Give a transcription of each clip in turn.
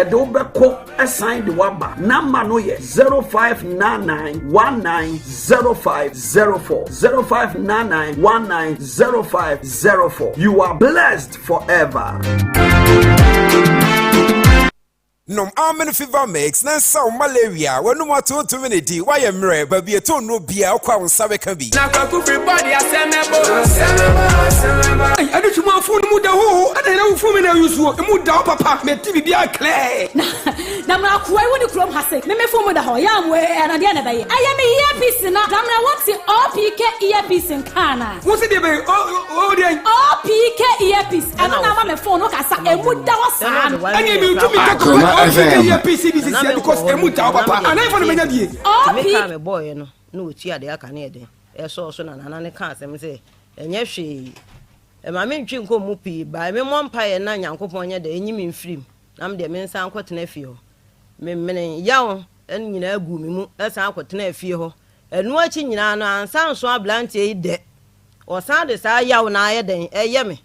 Yɛde wo bɛkɔ san de wo aba. Number no yɛ 0599 190504. 0599 190504. You are blessed forever. Nom Amen Fever Mix na nsa wo malaria w'anum atontumi ne di woayɛ mmerɛ baabi ɛtɔ nnuro bia wokɔ a wo nsa bɛka bi. Na kwaku firi bɔde asɛm ɛbɔ. Ɛde twuma fon no mu da hoo ɛna yɛrɛ wo fon mi na ɛyɛ suo emu da hɔ papa mɛ ti bibi aklɛ. Na na mra akoa yi wo ne kurom ha se me me fon mu da hɔ yɛ amoe ɛna deɛ na ɛbɛyɛ ɛyɛ me earpiece na damra wote OPK earpiece nka anaa. Wo se deɛ bɛyɛ o o deɛ. OPK earpiece ɛno na ama me fon no kasa emu da hɔ saa no. Ɛne mi ntumi nka Akoma kɔkɔ OPK FM. earpiece bi sisi ɛ because emu da hɔ papa ana ifa no menya bie. OP. Nti me kaa me bɔɔeɛ no na ɔtua deɛ aka no yɛ den ɛsɔɔ so na nana no kaa asɛm sɛ ɛnyɛ hwee ɛma me ntwe nkɔ mu pii bae me mmɔ mpaeɛ na Nyankopɔn nyɛ dɛn nyi me mfiri mu na me deɛ me nsan nkɔ tena fie hɔ me mene yaw no nyinaa guu me mu san kɔ tenaa fie hɔ ɛno akyi nyinaa no ansa nso abranteɛ yi dɛ ɔsan de saa yaw no ayɛ dɛn ɛyɛ me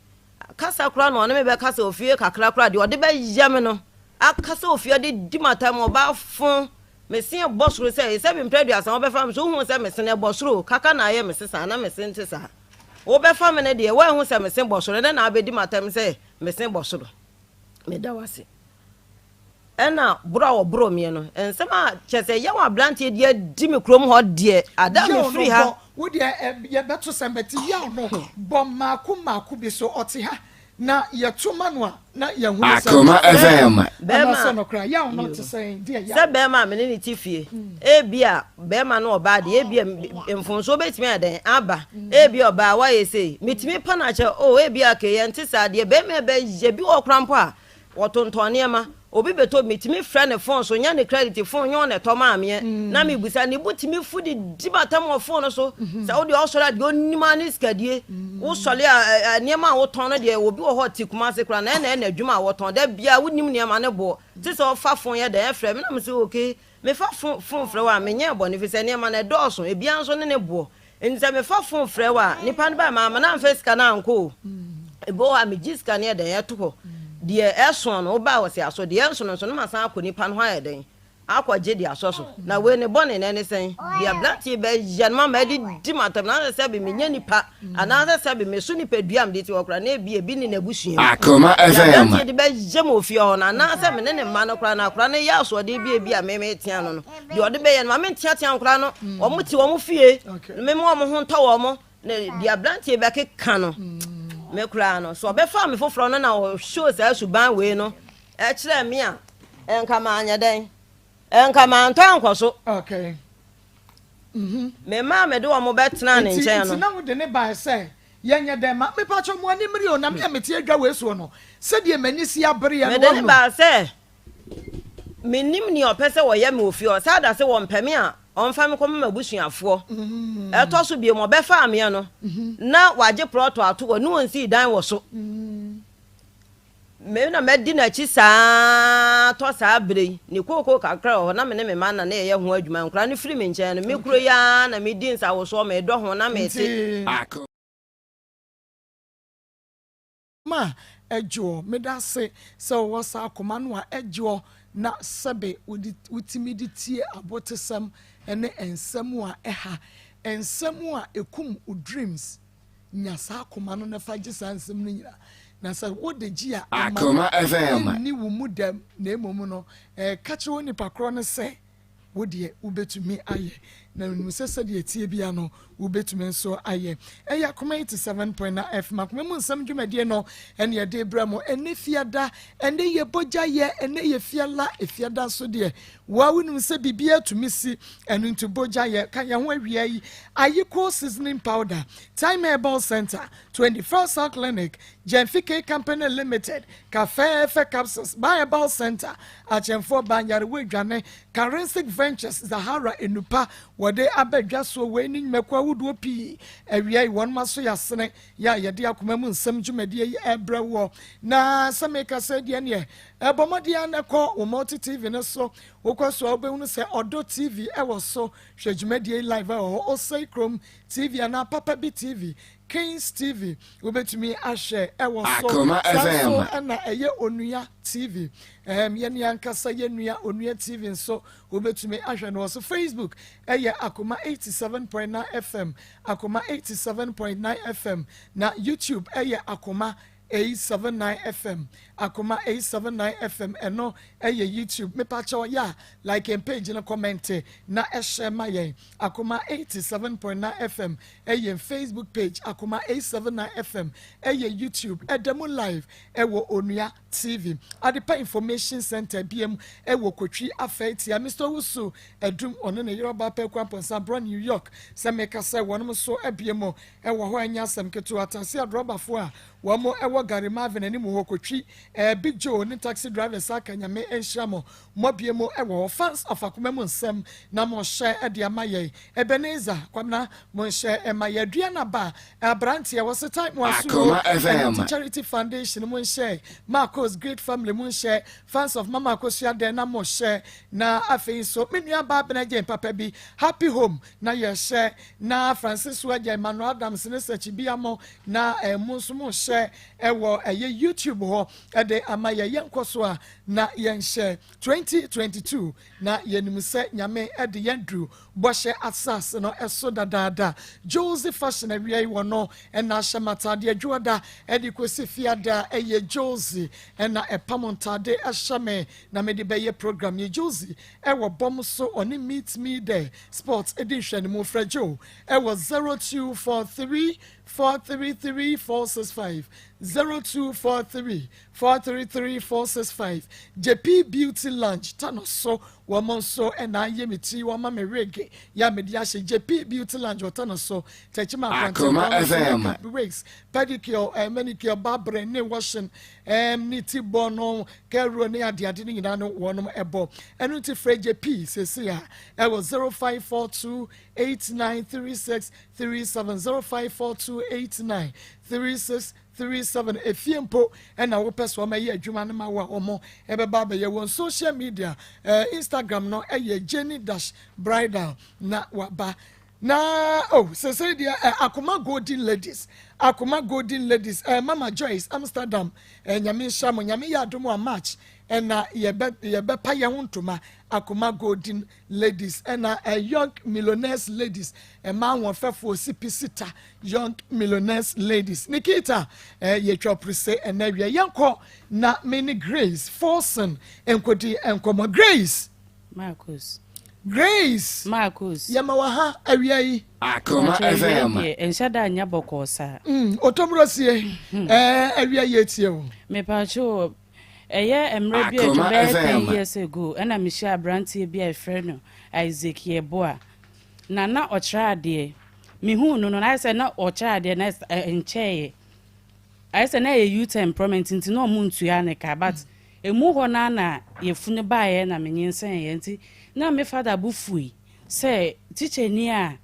Kasa koraa na ɔne me bɛkasa ofie kakra koraa deɛ ɔde bɛyɛ me no akasa ofie ɔde di m'atam ɔbaa fo me se bɔ soro sɛ sɛ me mpɛ aduasa wobɛfa me so wohu sɛ me se no ɛbɔ soro kaka na ayɛ me se saa na me se nte saa wobɛfa me no deɛ woanhu sɛ me se bɔ soro ɛnɛ na abɛdi m'atam sɛ me se bɔ soro meda wase Ɛna boro a wɔboroo meɛ no, nsɛm a kyerɛ sɛ yaw a aberanteɛ de adi me kurom hɔ deɛ, ada a Yaw no mefiri ha. bɔ, wo deɛ ɛ, yɛbɛto sɛm bɛte yaw no bɔ mmaako mmaako bi so, ɔte ha na yɛto ma no a na yɛahunu sɛ Akoma nokorɛ FM. Bɛrima anaasɛ nokorɛ. Yaw no te sɛn? Deɛ yaw. Sɛ bɛrima a me ne no te fie, ebia bɛrima ne ɔbaa deɛ, ebia mfomsoɔ bɛtumi ayɛ dɛn aba, ebia ɔbaa woayɛ sei, metumi pa no akyɛ, oh ebia kei ɛnte saa, deɛ bɛrima bɛyɛ bi wɔ hɔ koraa mpo a, Wɔtontɔn nneɛma, obi bɛtɔ bi, metumi frɛ ne fon so, nyɛ ne credit fon, nyɛ ɔna ɛtɔ maa meɛ, na mebisa, ne bo tumi fu de di m'atam wɔ fon no so, sɛ wo deɛ ɔsɔre a deɛ ɔnim ara ne sikadie, wosɔre a nneɛma a wotɔn no deɛ, obi wɔ hɔ ɔte Kumasi koraa na ɛna ɛna adwuma a wɔtɔn, da biara wonim nneɛma no boɔ, te sɛ ɔfa fon yɛ dɛn ɛfrɛ me, na mese okay, mefa fon frɛ wo a menyɛɛ bɔne, firi sɛ nneɛma no ɛdɔɔso, ebiara nso ne ne boɔ, Enti sɛ mefa fon frɛ wo a, nipa no ba a, mamma no amfa sika no ankɔ o. Ebi wɔ hɔ a, megye sika no yɛ dɛn ɛto hɔ. Deɛ ɛso no, woba a wɔse asɔ, deɛ ɛnso no nso, na masan akɔ nipa no hɔ ayɛ dɛn akɔgye de asɔ so. Na wei ne bɔne no ɛne sɛn? Deɛ aberanteɛ yi bɛyɛ no mama adidi m'atɛm, na sɛ sɛbe menyɛ nipa, anaasɛ sɛbe meso nipadua a mede te hɔ koraa, na ebia ebi nni n'abusua mu. Akoma Deɛ FM. aberanteɛ de bɛyɛ me wɔ fie hɔ no, anaasɛ me ne ne mma no koraa no, akwadaa no yɛ asoɔden bi a ebia me metea no no, Deɛ ɔde bɛyɛ no, ma menteatea nkwadaa no. Wɔn te wɔn fie, mema wɔn ho ntɔ wɔn. Na deɛ aberanteɛ bɛkeka no, me koraa no, sɛ ɔbɛfa me foforɔ no na ɔhyɛɛ saa suban wei no kyerɛɛ me a, nka manyɛ dɛn? Nka mantɔ ankɔ so. Okay. Mm-hmm. Me mma a mede wɔn bɛtenaa ne nkyɛn no. Nti na wode ne bae sɛ yɛnyɛ dɛn ma mepakyɛ mo ani mmere o na me a mete adwa wei soɔ no sɛdeɛ m'ani si abereɛ no Mede ne wɔno. baa sɛ Mennim nea ɔpɛ sɛ ɔyɛ me wɔ fie hɔ. Saa da sɛ wɔmpɛ me a, ɔmfa me nkɔma m'abusuafoɔ. Ɛtɔ so bio, ɔbɛfaa meɛ no, na wagye prɔto ato hɔ, ne ɔnsii dan wɔ so. Me na madi n'akyi saa ara tɔ saa berɛ yi. Ne kookoo kakra wɔ hɔ, na me ne me mma na na yɛyɛ ho adwuma. Nkwadaa no firi me nkyɛn no, me kuro yi ara na medi nsawosoɔ, medɔ ho na mete. Akoma a ɛdwoɔ. Medase sɛ wowɔ saa akoma no a ɛdwoɔ na sɛbe wode wotumi de tie abotesɛm ne nsɛm a ɛha, nsɛm a ɛkum wo dreams. Nya saa akoma no na fa gye saa nsɛm no nyinaa. Na sɛ wode gye a, ɛma no Akoma FM. nni wo mu dɛm na mmom no, ka kyerɛ onipa korɔ no sɛ Wo deɛ, wobɛtumi ayɛ. Na menim sɛ sɛdeɛ ɛteɛ biara no, wobɛtumi nso ayɛ. Ɛyɛ Akoma 87.9 FM, Akoma mu nsɛm dwumadie no ɛne yɛde rebrɛ mo. Ɛnnɛ Fiada, ɛnnɛ yɛ bogya yɛ, ɛnnɛ yɛ Fiala, Fiada nso deɛ, wo ara wonim sɛ biribiara tumi si, ɛno nti bogya yɛ. Ka yɛn ho awia yi, Ayiko Seasoning Powder, Time Herbal Center, 21st Cell Clinic, Gyamfi K Company Limited, Kafɛɛfɛ Capsules, Ba Herbal Center, Akyɛmfoɔ Ba, Nyarewa Adwane, Karensic Ventures, Zahara Enupa, wɔde aba dwa soɔ wei ne nnwumakuo ahodoɔ pii. Awia yi wɔnom aso yɛ asene yɛ a yɛde akoma mu nsɛm dwumadie yi ɛrebrɛ woɔ. Na sɛ meka sɛ deɛ neɛ ɛbɔ mmɔden ara na kɔ wo Multi TV no so. Wokɔ so a wobɛhunu sɛ Ɔdɔ TV ɛwɔ so. Hwɛ dwumadie yi live ɛwɔ hɔ. Osei Krom TV anaa Papa Bi TV. Kings TV wobɛtumi ahwɛ ɛwɔ so. Akoma Saa nso FM. ɛna ɛyɛ Onua TV. Yɛne ankasa yɛ nua Onua TV nso wobɛtumi ahwɛ no wɔ so. Facebook ɛyɛ Akoma 87.9 FM, Akoma 87.9 FM, na YouTube ɛyɛ Akoma 879 FM, Akoma 879 FM. Ɛno ɛyɛ YouTube. Mepakyɛw, yɛ a like yɛn page no, comment na ɛhyɛ ma yɛn. Akoma 87.9 FM ɛyɛ Facebook page, Akoma 879 FM ɛyɛ YouTube. Ɛda mu live ɛwɔ Onua TV. Adepa Information Center biem ɛwɔ Kotwi Afɛtia. Mr Owusu Ɛdum, ɔne ne yere ɔbaa Pɛku Ampɔnsa brɔ New York sɛ meka sɛ wɔnom nso abie mu ɛwɔ hɔ. Ɛnyɛ asɛm ketewa. Atase adrɔbafoɔ a wɔn ɛwɔ Gary Marvin anim hɔ Kotwi, Big Joe ne taxi drivers aka, Nyame nhyira mo, mɔbie mu ɛwɔ hɔ. Fans of Akoma mu nsɛm na mo hyɛ ɛde ama yɛn. Ebenezer Kwamina, mo nhyɛ ɛma yɛ. Aduana ba aberanteɛ wɔ se time waso. Akoma FM. Ɛno Charity Foundation mo nhyɛ. Marcos Great Family mo nhyɛ. Fans of Mama Akosua den na mo hyɛ. Na afei nso me nua baa Bena Jane papa bi, Happy Home na yɛhyɛ. Na Francis Wagya, Emmanuel Adams ne Sɛkyi bia mo na mo nso mo hyɛ ɛwɔ ɛyɛ YouTube hɔ ɛde ama yɛ. Yɛn kɔ so a na yɛnhyɛ 2022 na yɛnim sɛ Nyame ɛde yɛn duru bɔhyɛ asase no ɛso dadaada. Josie Fashion awia yi wɔ no ɛna ahyɛ matadeɛ dwoada ɛde kɔsi fiada. Ɛyɛ Josie ɛna ɛpam ntade ɛhyɛ me na mede bɛyɛ program yi. Josie ɛwɔ bɔm so, ɔne Meet Me There Sports ɛdi nhwɛnimu. Frɛ Joe ɛwɔ 0243 433 465, 0243 433 465. JP Beauty Lounge tano so, wɔn nso ɛna ayɛ me ti, wɔn ama me wig yɛ a mede ahyɛ. JP Beauty Lounge ɔtano so, Tɛkyima. Akoma FM. Makeup, wigs, pedicure, manicure, barbering ne washing, ne ti bɔ no kɛro ne adeade no nyinaa no wɔnom ɛbɔ. Ɛno nti frɛ JP sese a ɛwɔ 0542 8936 37, 0542 8936 37. Efie mpo ɛna wopɛ so ɔma yɛ adwuma no ma wo a, ɔmo ɛbɛba abɛyɛ. Wɔn social media, Instagram no ɛyɛ Jenny-bridal na waba na oh sese deɛ Akoma Golden Ladies, Akoma Golden Ladies, Mama Joyce Amsterdam, Nyame nhyira mo. Nyame yɛ adom a, March ɛna yɛbɛ yɛbɛpa yɛn ho ntoma. Akoma Golden Ladies ɛna Young Millionaires Ladies, ɛmaa ahoɔfɛfoɔ sipi sita, Young Millionaires Ladies. Nikita, yɛtwa prise ɛnɛ wia. Yɛnkɔ na me ne Grace Forson nkɔdi nkɔmmɔ. Grace. Marcus. Grace. Marcus. Yɛma wɔ ha awia yi. Akoma FM. Ɛnhyɛ da nyɛ bɔkɔɔ saa. Otomrosie, awia yi etie o. Mepatwo, ɛyɛ mmerɛ bi a Akoma atwa bɛyɛ 10 FM. years ago ɛna mehyia aberanteɛ bi a yɛfrɛ no Isaac Yeboa, na ɔkyerɛ adeɛ. Mehuu no no na ayɛ sɛ na ɔkyerɛ adeɛ na nkyɛeɛ ayɛ sɛ na ɛyɛ youth employment, nti na ɔmo ntua ne ka, but emu hɔ na yɛfunu baeɛ na menyinsɛneɛ, nti na me father bo fui sɛ teacher ni a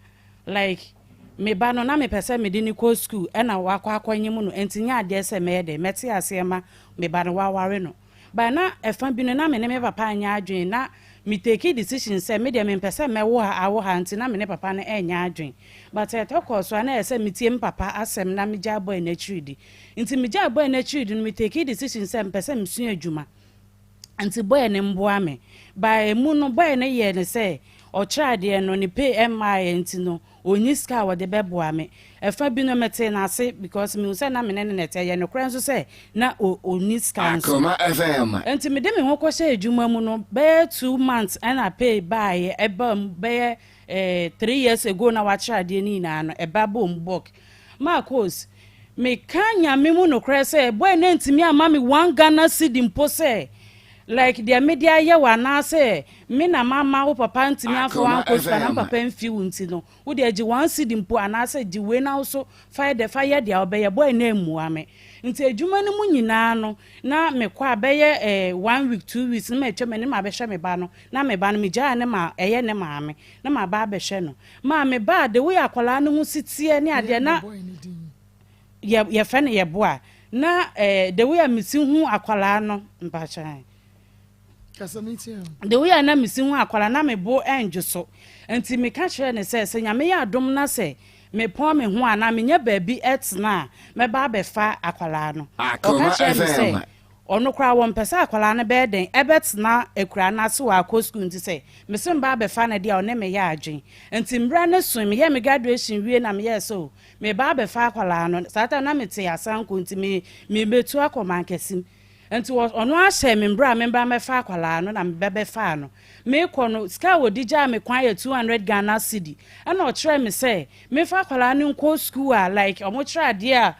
like me ba no na mepɛ sɛ mede ne kɔ school ɛna wakɔ akɔnyem no, nti nyɛ adeɛ sɛ mɛyɛ dɛ mɛte aseɛ ma me ba no waware no. But na ɛfa bi no na me ne me papa nyɛ adwene, na me take decision sɛ me deɛ mempɛ sɛ mɛwo ha awo ha, nti na me ne papa no ɛnyɛ adwene. But ɛtɔ kɔɔ so a na ɛyɛ sɛ metie me papa asɛm na megya boy n'akyiri di, nti megya boy n'akyiri di no, me take decision sɛ mpɛ sɛ mesua adwuma, nti boy ne mboa me. Ba emu no, boy ne yɛ ne sɛ ɔkyerɛ adeɛ no ne pay ɛmmaa yɛ, nti no onyi sika a wɔde bɛboa me. Ɛfa bi no mete n'ase because mehu sɛ na me ne ne nɛtɛ yɛ nokorɛ nso sɛ na onni sika nso. Akoma FM. Nti mede me ho kɔhyɛ adwuma mu no bɛyɛ 2 months ɛna pay baayɛ. Ɛba mu bɛyɛ 3 years ago na wakyerɛ adeɛ no nyinaa no ɛba bom bɔk. Marcos, meka Nyame mu nokorɛ sɛ boy ne ntumi ama me 1 Ghana cedi mpo sɛ like deɛ mede ayɛ wɔ anaasɛ me na mama wo papa ntumi afa Akoma wankɔ sukuu ana FM. papa mfi wo, nti no wode agye 1 cedi mpo anaasɛ gye wei na wo so fa yɛ dɛ fa yɛ deɛ wobɛyɛ. Boy na mmua me, nti adwuma no mu nyinaa no na mekɔ a bɛyɛ one week, 2 weeks na matwa m'ani ma abɛhwɛ me ba no, na me ba no megyaa ne ma ɛyɛ ne maame na ma ba abɛhwɛ no. Maa me ba de woyɛ akwadaa no ho si teɛ ne adeɛ na Boy ne din. Yɛ yɛfrɛ no Yɛboa na the way a mesi hu akwadaa no mpakyɛn. Kasa mi tie o. The way a na mesi hu akwadaa na me bo ɛndwo so, nti meka kyerɛ ne sɛ Nyame yɛ adom na sɛ mepɔn me ho anaa menya baabi tena a, mɛba abɛfa akwadaa no. Ɔka kyerɛɛ me sɛ ɔno koraa wɔmpɛ sɛ akwadaa no bɛyɛ dɛn ɛbɛtena akuraa no ase wɔ akɔ sukuu nti sɛ mese meba abɛfa no deɛ a ɔne me yɛ adwene. Nti mmerɛ no soe, meyɛɛ me graduation wie na meyɛɛ sɛ o, meba abɛfa akwadaa no. Saa time no na mete Asanko nti me merebɛtu akɔ Mankasim. Nti wɔ ɔno ara hyɛɛ me mbrɛ a membra mbɛfa akwadaa no na meba bɛfaa no. Meekɔ no, sika a wɔde gyaa me kwan yɛ 200 Ghana cedi. Ɛna ɔkyerɛɛ me sɛ memfa akwadaa no nkɔ sukuu a like wɔkyerɛ adeɛ a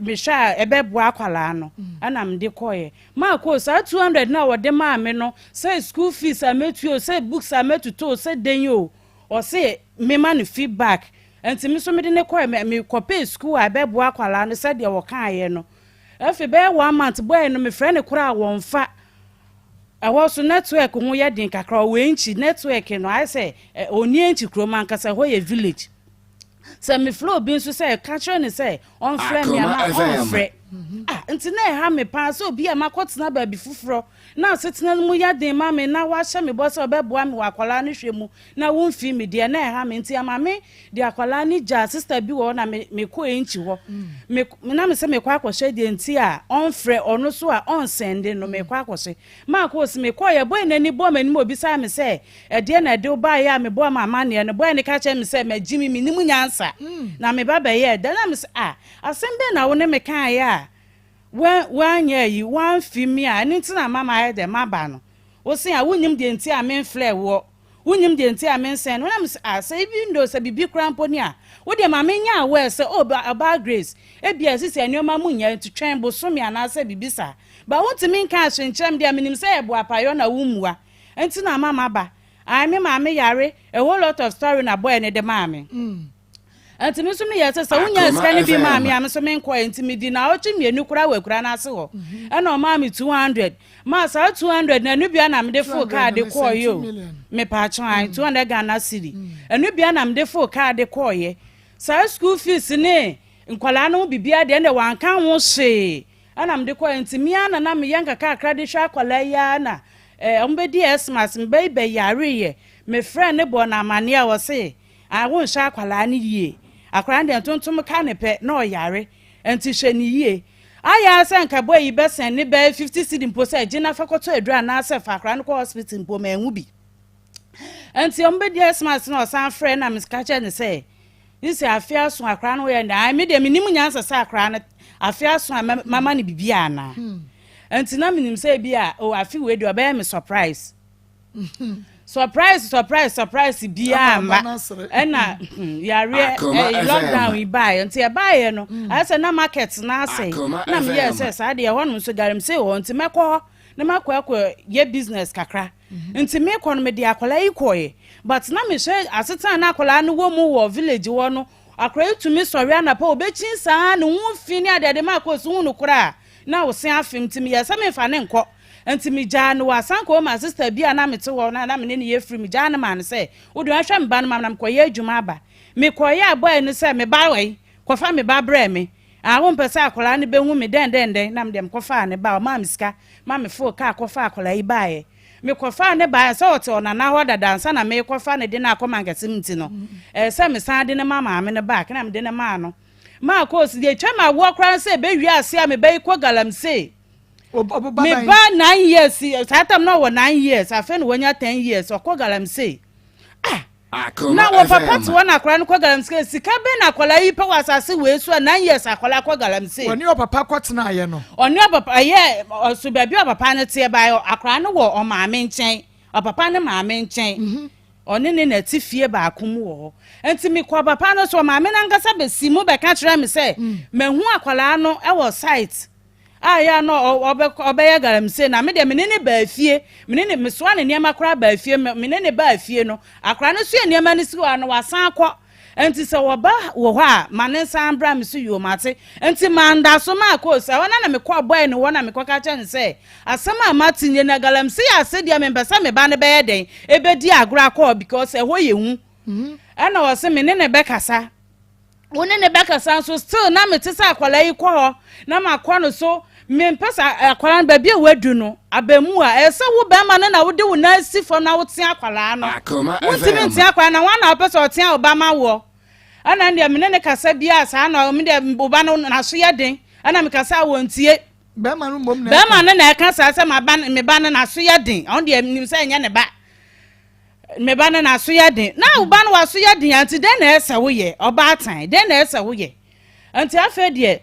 mehwɛ a ɛbɛboa akwadaa no. Ɛna mede kɔeɛ. Maakɔ saa 200 no a wɔde maa me no, sɛ school fees a mɛtua o, sɛ books a mɛtotɔ o, sɛ dɛn o, ɔse mema no feedback. Nti me nso mede no kɔeɛ, me mekɔpɛɛ sukuu a ɛbɛboa akwadaa no sɛdeɛ wɔkaeɛ no. Afei bɛyɛ one month boy no mefrɛ no koraa a wɔnfa. Ɛhɔ so network ho yɛ den kakra ɔwɔ Enkyi network no ayɛ sɛ ɔnni Enkyi kurom ankasa ɛhɔ yɛ village. Sɛ mefrɛ obi nso sɛ ka kyerɛ no sɛ ɔmfrɛ me a na ɔmfrɛ. Ah nti na ɛha me paa sɛ obi a makɔtena baabi foforɔ na asetena no mu yɛ den ma me na wahyɛ me bɔ sɛ ɔbɛboa me wɔ akwadaa no hwɛ mu na womfii me deɛ na ɛha me nti ama me de akwadaa no gyaa sista bi wɔ hɔ na me mekɔ Enkyi hɔ me na me sɛ mekɔ akɔhyɛ deɛ nti a ɔmfrɛ ɔno so a ɔnsɛnde no mekɔ akɔhyɛ maakɔ osi mekɔ yɛ bɔyɛ n'ani bɔɔ m'anim obisaa me sɛ ɛdeɛ na ɛde wo baeɛ a mebɔɔ ma amanneɛ no bɔyɛ no ka kyerɛ me sɛ magyi me menim nyansa na me ba bɛyɛ dɛn na me sɛ a asɛm bɛn na wo ne me kaeɛ a Woanyɛ ayi, woamfi me a, ɛno nti na ama mayɛ dɛn, maba no. Wose a, wonnim deɛ nti a memfrɛɛ woɔ, wonnim deɛ nti a mensɛn no. Na mese, ah, sɛ even though sɛ biribi koraa mpo ni a, wo deɛ ma menyɛ aware sɛ, oh, ɔbaa Grace, ebia ɛsi sɛ nneɛma mu nyɛ nti twɛn bosome anaasɛ biribi saa. But wontumi nka ahwee nkyerɛ me deɛ a, menim sɛ ɛyɛ boapayɔ na wommua nti na ama maba. Ae, me maame yare, a whole lot of story na boy no de maa me. Nti me nso meyɛɛ sɛ sɛ wonyaa sika no bi maa me a me nso menkɔɛ nti medi naawɔtwe mmienu koraa wɔ akura no ase hɔ mhm. ɛna ɔmaa me 200 maa saa 200 na ɛno bia na mede foo kaa de kɔɔyɛ o mepaakye an 200 Ghana cedi mm. ɛno bia na mede foo kaa de kɔɔyɛ saa school fees ne nkwadaa no ho biribiara deɛ ɛnna wanka ho hwee ɛna mede kɔɛ nti mmea na na meyɛ nkakrakra de hwɛ akwadaa yi ara na ɛɛ wɔn bɛdi ɛsmas mbɛ yi bɛyareeɛ mefrɛ ne bɔ na amaneɛ a wɔse Ah wonhwɛ akwadaa no yie. Akwadaa no deɛ ntontom ka no pɛ na ɔyare nti hwɛ no yie. Ayɛ ara sɛ nka boy yi bɛsɛn ne bɛyɛ 50 cedi mpo sɛ gye na fa kɔtɔ aduro anaasɛ fa akwadaa no kɔ hospital mpo manhu bi. Nti ɔmo bɛdi Xmas na ɔsan frɛ na meka kyerɛ no sɛ sisi afe aso akwadaa no yɛ nea me deɛ menim nyansa sɛ akwadaa no afe aso a mama no biribi anaa. Nti na menim sɛ ebi a oh afe wei deɛ ɔbɛyɛ me surprise. surprise surprise surprise biara mma ɛna hmm, yareɛ ɛyi lockdown yi baeɛ nti ɛbaeɛ no mm. ayɛ sɛ na market na asɛe na meyɛɛ sɛ saa deɛ ɛhɔ nom nso galamsey wɔ nti mɛkɔ hɔ na makɔ akɔ yɛ business kakra mhm. nti mekɔ no mede akwadaa yi kɔɛ but na mehyɛ asetena na akwadaa no wɔ mu wɔ village hɔ no akwadaa yi tumi sɔre anapa obɛkyin saa ne ho fi ne adeade ma akɔ so hu no koraa na ɔse afem nti meyɛɛ sɛ memfa no nkɔ nti megyaa no wɔ Asanko ma sister bi a na mete hɔ na na me ne no yɛ firi megyaa no maa no sɛ wode ɔnhwɛ me ba no ma me na mekɔyɛ adwuma aba mekɔyɛ a boy no sɛ me ba wai kɔfa me ba brɛ me ah wompɛ sɛ akwadaa no bɛhu me dɛn dɛn dɛn na medeɛ mekɔfaa ne ba ɔmaa me sika ma me foo kaa kɔfaa akwadaa yi baeɛ mekɔfaa ne baeɛ sɛ ɔte ɔnana hɔ dada ansa na mekɔfa ne de no akɔ mankɛse mu nti no ɛɛ sɛ mesan de no ma maame no back na mede no maa no Maa course deɛ etwa ma awoɔ koraa sɛ ɛbɛwie ase a meba yi kɔ galamsey. Me ba nine years saa tam na ɔwɔ nine years afei na wanya ten years ɔkɔ galamsey. Ah na wɔ papa te hɔ na akwadaa no kɔ galamsey sika bɛn na akwadaa yi pɛ wɔ asase wei so a nine years akwadaa kɔ galamsey. Ɔne ɔpapa kɔ tenaeɛ no. Ɔne ɔpapa ɛyɛ ɔso baabi ɔpapa no teɛ ba akwadaa no wɔ ɔmaame nkyɛn ɔpapa ne maame nkyɛn. Mm -hmm. Ɔne ne na te fie baako mu wɔ hɔ. Enti mekɔɔ papa no so, maame no ankasa bɛsii mu bɛka kyerɛɛ me sɛ mahu akwadaa no wɔ site a ɛyɛ a na ɔbɛyɛ galamsey na me deɛ me ne ne baa fie, me ne ne mesoa ne nneɛma koraa baa fie, me ne ne baa fie no, akwadaa no soa nneɛma no si hɔ a na wasan akɔ. Enti sɛ wɔba wɔ hɔ a, ma ne nsan mbra. Me so, Yoo, mate. Enti manda so maakɔ osi. Ɛhɔ no na mekɔɔ bɔe no hɔ na mekɔka kyerɛɛ no sɛ, Asɛm a mate nie, na galamsey ase deɛ mempɛ sɛ me ba no bɛyɛ dɛn, ɛbɛdi agorɔ akɔ hɔ because ɛhɔ yɛ hu. Ɛna ɔse me ne no bɛkasa. Wo ne no bɛkasa nso still na mete sɛ akwadaa yi kɔ hɔ na makɔ no so. Mempɛ sɛ akwadaa no baabi a wadu no, abamu a, ɛyɛ sɛ wo bɛrima no na wode wo nan si fam na wotea akwadaa no. Wontumi ntea akwadaa no na hwan na wopɛ sɛ ɔtea wo ba ma woɔ? Ɛna deɛ me ne ne kasa biara saa na me deɛ wo ba no n'aso yɛ den. Ɛna me kasa a wɔntie. Bɛrima no mmom na Bɛrima no na ɛka saa sɛ ma ba me ba no n'aso yɛ den. Ɔno deɛ nim sɛ ɛnyɛ ne ba. Me ba no n'aso yɛ den. Na wo ba no w'aso yɛ den a nti dɛn na ɛsɛ woyɛ? Ɔbaatan dɛn na ɛsɛ woyɛ? Nti afei deɛ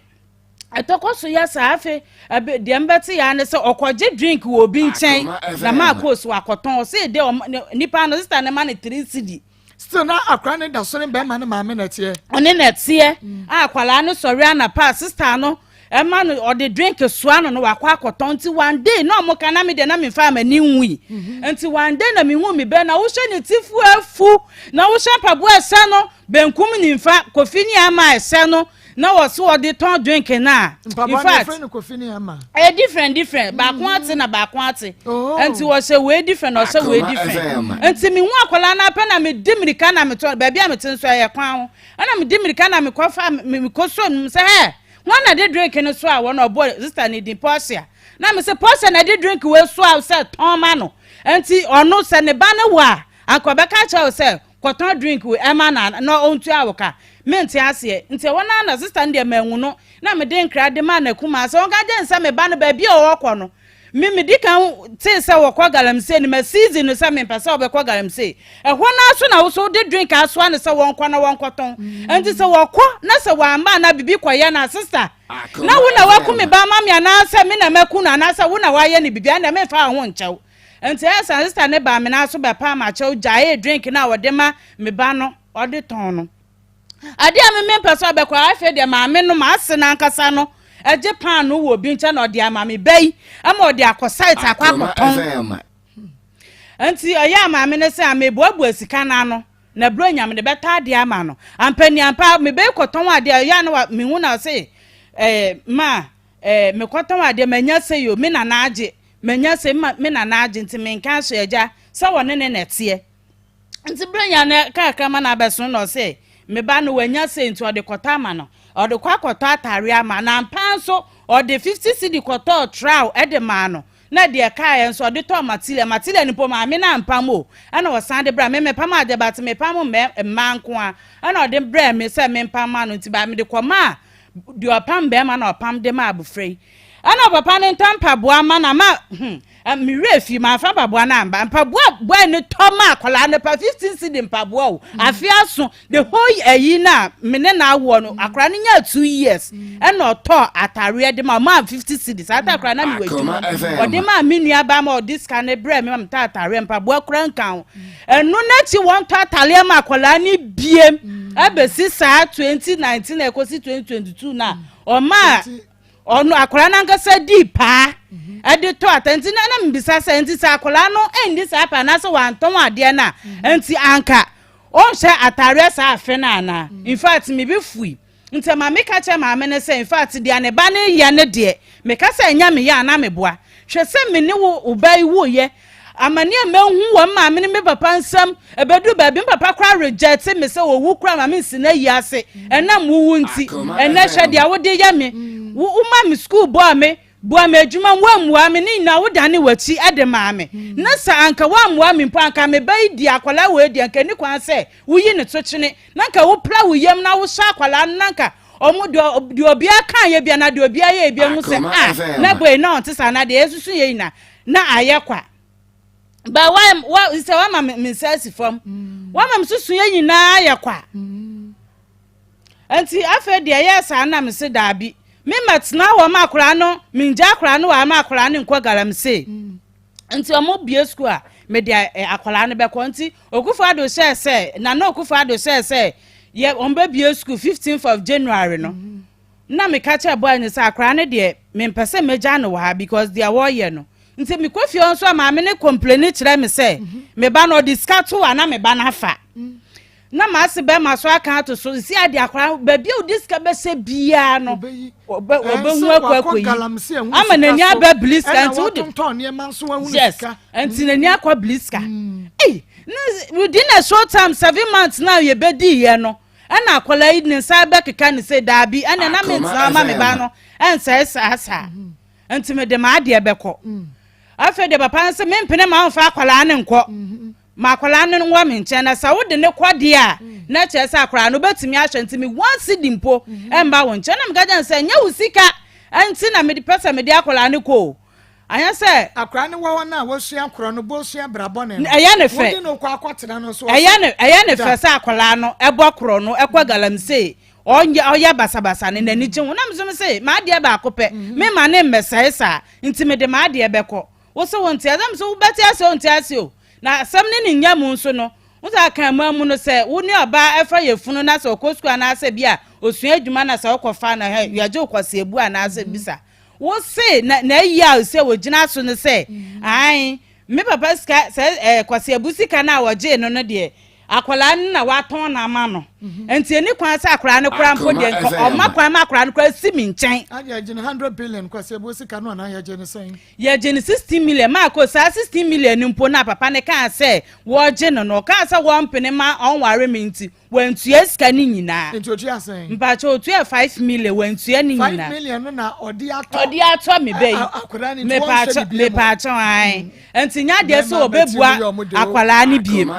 ɛtɔkɔ so yɛ saa afei ɛbɛ deɛ mbɛte yɛ ano sɛ ɔkɔgye drink wɔ obi nkyɛn na maa kɔɔ so akɔtɔn ɔsɛ de ɔma nipa no sista ne ma ne 3 cedi. Still na akora ne da so ne bɛrima ne maame na ɛteɛ. Ɔne na ɛteɛ a akwadaa no sɔre anapa a sista no ɛma no ɔde drink soa no no wakɔ akɔtɔn. Nti one day na ɔmo ka na mi deɛ na mi nfa ama ni nwui. Nti one day na mi hu mi bɛ na wohyɛ ne ti fu afu na wohyɛ mpaboa ɛhyɛ no benkum nimfa kofi ne ama ɛhyɛ no na wɔso wɔde tɔn drink na. In fact ɛyɛ different different, baako ate na baako ate. Oh. Nti wɔhyɛ wei different na ɔhyɛ wei different. Nti mi hu akwadaa no apɛ na mi di mirika na mi tɔ baabi a mi te nso ɛyɛ kwan ho, ɛna mi di mirika na mi kɔ fa mi kɔ so mu sɛ hɛ wɔn na de drink no so a wɔn ɔbɔ sister ne din Portia, na mi sɛ Portia na de drink wei so a sɛ tɔn ma no. Nti ɔno sɛ ne ba no wɔ a anka ɔbɛka kyerɛ wo sɛ kɔtɔn drink wei ɛma na na ɔntua wo ka. Mente aseɛ. Nti ɛwɔ naa na sister no deɛ manhu no na mede nkra de ma n'akuma sɛ ɔnka gye nsɛ me ba no baabi a ɔwɔ kɔ no. Me medi kan tee sɛ wɔkɔ galamsey no ma season no sɛ mempɛ sɛ wɔbɛkɔ galamsey ɛhɔ naa so na wo so wode drink asoa no sɛ wɔnkɔ na wɔnkɔtɔn. Nti sɛ wɔkɔ na sɛ wɔamba na biribi kɔyɛ no a, sister, na wo na waku me ba ama me anaasɛ me na maku no anaasɛ wo na wayɛ no biribi ɛnna memfa wo ho nkyɛw. Nti ɛyɛ sɛ sister ne baa me nan so bɛpa ama kyɛw gyaee drink no a wɔde ma me ba no ɔde tɔn no. Adeɛ a me mempɛ sɛ ɔbɛkɔ. Afei deɛ maame no maase n'ankasa no ɛgye paano wɔ obi nkyɛn na ɔde ama me ba yi ama ɔde akɔ site akɔ akɔtɔn. Nti ɛyɛ a maame no sɛ ameboaboa sika no ano na buro nyame de bɛtɔ adeɛ ama no ampani ampa mebɛyi kɔtɔn adeɛ. Ɛyɛ a na mehu na ɔse ma mekɔtɔn adeɛ manya sɛ yo me nana agye manya sɛ me nana agye. Nti menka ahyɛ agya sɛ wɔne ne nɛteɛ. Nti bere nya no kakra ma no abɛso na ɔsɛ me ba no wanya sɛ nti ɔde kɔtɔ ama no, ɔde kɔ akɔtɔ atare ama na ampa nso ɔde 50 cedi kɔtɔɔ trowel ɛde maa no na deɛ kaeɛ nso ɔde tɔɔ material. Material no mpo maame no ampam o, ɛna ɔsan de brɛ me. Mepam adeɛ but mepam mmaa nko a, ɛna ɔde brɛ me sɛ mempam ma no. Nti ba mede kɔma a deɛ ɔpam bɛrima na ɔpam de ma abofra yi, ɛna papa no ntɔ mpaboa ma na ma mewerɛ fi maafa mpaboa no amba. Mpaboa boy no tɔ ma akwadaa no pa 15 cedi mpaboa o. Afe aso the whole ayi na me ne na awoɔ no, akwadaa no nya 2 years ɛna ɔtɔ atareɛ de ma ɔmaa 50 cedi. Saa ta akwadaa na mewɔ adwuma ɔde maa me nua ba ma ɔde sika no brɛ me ma metɔ atareɛ mpaboa kura nka ho. Ɛno n'akyi wɔntɔ atareɛ ma akwadaa no biem ɛbɛsi saa 2019 ɛkɔsi 2022 na ɔmaa ɔno akwadaa no ankasa dii paa ɛde tɔ ata. Nti na mbisa sɛ nti sɛ akwadaa no ɛndi saa paa anaasɛ wantɔn adeɛ no a nti anka ɔnhyɛ ataareɛ saa afe no anaa? In fact me bi fui. Nti maame ka kyerɛ maame no sɛ in fact deɛ ne ba no yɛ ne deɛ meka sɛ ɛnyɛ me yɛ ana meboa. Hwɛ sɛ me ne wo ba yi woyɛ amane a mahu wɔ maame ne me papa nsam ɛbɛduru baabi me papa koraa reject me sɛ owu koraa ma me nsi na yi ase ɛnam wowu. Nti ɛnɛ hwɛ deɛ wode yɛ me. Woma me school bɔɔ me boa me adwuma woammua me ne nyinaa wodane w'akyi ɛde maa me. Na sɛ anka woammua me mpo anka me ba yi di akwadaa wei deɛ anka ni kwan sɛ woyi ne to kyene na anka wopra wo yam na wohyɛ akwadaa no na anka ɔmo deɛ obiara kan yɛ bia na deɛ obiara yɛ bia hu sɛ ah na boy na ɔnte saa na deɛ esusu yɛ nyina na ayɛ kwa ba wa wa sɛ wama me nsa asi fam wama me susu yɛ nyinaa ayɛ kwa. Nti afei deɛ ɛyɛ saa na me se daabi, me ma tena hɔ ma akwaraa no mengya akwaraa no wɔ ama akwaraa no nkɔ galamsey. Nti ɔmo bie sukuu a mede akwaraa no bɛkɔ. Nti Akufo Addo hyɛɛ sɛ Nana Akufo Addo hyɛɛ sɛ yɛ ɔmo bɛbie sukuu 15th of January no na meka kyerɛ boy no sɛ akwaraa no deɛ mempɛ sɛ mɛgya no wɔ ha because deɛ wɔreyɛ no. Nti mekɔ fie hɔ nso a maame no complain kyerɛ me sɛ me ba no ɔde sika to a na me ba no afa na maase bɛrima so aka ato so si ade akwaraa baabi a ɔde sika bɛhyɛ biara no ɔbɛhu akɔ akɔyi ama n'ani aba bili sika. Nti wode yes nti n'ani akɔ bili sika. Ei, within a short time, 7 months na yɛbɛdi yɛ no ɛna akwaraa yi ne nsa bɛkeka ne sɛ daabi ɛna na mentena ama me ba no ɛnsɛe saa saa. Nti mede m'adeɛ bɛkɔ. Afei deɛ papa no sɛ mempene ma womfa akwaraa no nkɔ ma akwaraa no wɔ me nkyɛn na sɛ wode ne kɔ deɛ a. na kyerɛ sɛ akwadaa no wobɛtumi ahwɛ nti me one cedi mpo ɛmba wo nkyɛn na meka kyerɛ no sɛ nyɛ wo sika nti na mede pɛ sɛ mede akwadaa no kɔ o anyɛ sɛ Akwadaa no wɔ hɔ no a wasua korɔ no bɔ sua bra bɔne no. Ɛyɛ ne fɛ. Wode no kɔ akɔtena no so. Ɛyɛ ne ɛyɛ ne fɛ sɛ akwadaa no ɛbɔ korɔ no ɛkɔ galamsey ɔnyɛ ɔyɛ basabasa no n'ani gye ho na me nso me se m'adeɛ baako pɛ me ma ne mmɛsɛe saa nti mede m'adeɛ bɛkɔ wo se wo nte aseɛ me so wobɛte aseɛ o nte aseɛ o na asɛm ne ne nya mu nso no wo sɛ akanman mu no sɛ wo ne ɔbaa ɛfa yɛ funu na sɛ ɔkɔ sukuu anaasɛ bi a osua adwuma na sɛ wokɔfa no hɛ yɛgye wo kɔseɛbu anaasɛ bisa wo se na na ayi a sɛ wɔgyina so no sɛ ae Me papa sika sɛ ɛɛ Kwasi Abu sika no a wɔgyee no no deɛ akwadaa no na watɔn no ama no mhm. nti ɛni kwan sɛ akwadaa no koraa mpo deɛ nka ɔma kwan ma akwadaa no koraa si mi nkyɛn. Adi agye no 100 billion Kwasi Abu sika no anaa yɛgye no sɛn? Yɛgye no 16 million maa ko saa 16 million no mpo na papa no kaa sɛ wɔgye no no ɔkaa sɛ wɔmpene ma ɔnware mi nti Wantua sika no nyinaa. Nti otua sɛn? Mpakyɛ otua 5 million wantua ne nyinaa. 5 million no na ɔde atɔ. Ɔde atɔ me bɛ yi. Akwadaa ne nti wɔnhwɛ ne bie mu. Mepaakyɛw ae. Nti nya adeɛ sɛ ɔbɛbua akwadaa ne bie mu.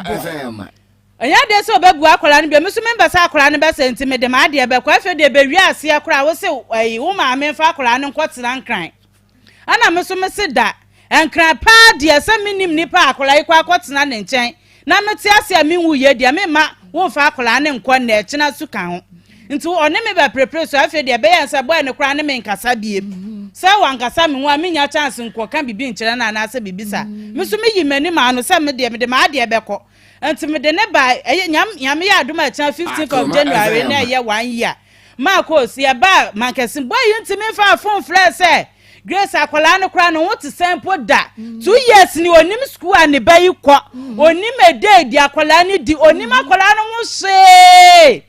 Ɛnyɛ adeɛ sɛ ɔbɛbua akwadaa no bie mu. Nso mempɛ sɛ akwadaa no bɛsɛ nti mede m'adeɛ bɛkɔ. Afei deɛ bɛwie aseɛ koraa wo se ɛyi wo maame mfa akwadaa no nkɔtena Nkran. Ɛna me nso mese da Nkran paa deɛ sɛ menim nipa a akwadaa yi kɔ akɔtena ne nkyɛn na mete ase a menwu yɛ deɛ memma womfa akwadaa no nkɔ nnɛ ɛkyena so ka ho. Nti ɔne me bɛperepere so afei deɛ ɛbɛyɛ sɛ bɔɛ no koraa ne me nkasa biem. Sɛ wankasa me ho a menya chance nkɔka biribi nkyerɛ no anaasɛ biribi saa. Me nso meyi m'ani maa no sɛ me deɛ mede m'adeɛ bɛkɔ. Nti mede ne ba ɛyɛ nyam Nyame yɛ adom a ɛkyena 15th of January na ɛyɛ one year. Marcos yɛbaa Mankɛse boy yi ntumi mfaa phone frɛɛ sɛ Grace akwadaa no koraa ne ho te sɛn mpo da. 2 years ni onim school a ne ba yi kɔ. Onim ɛdɛ di akwadaa no di. Onim akwadaa no ho hwee.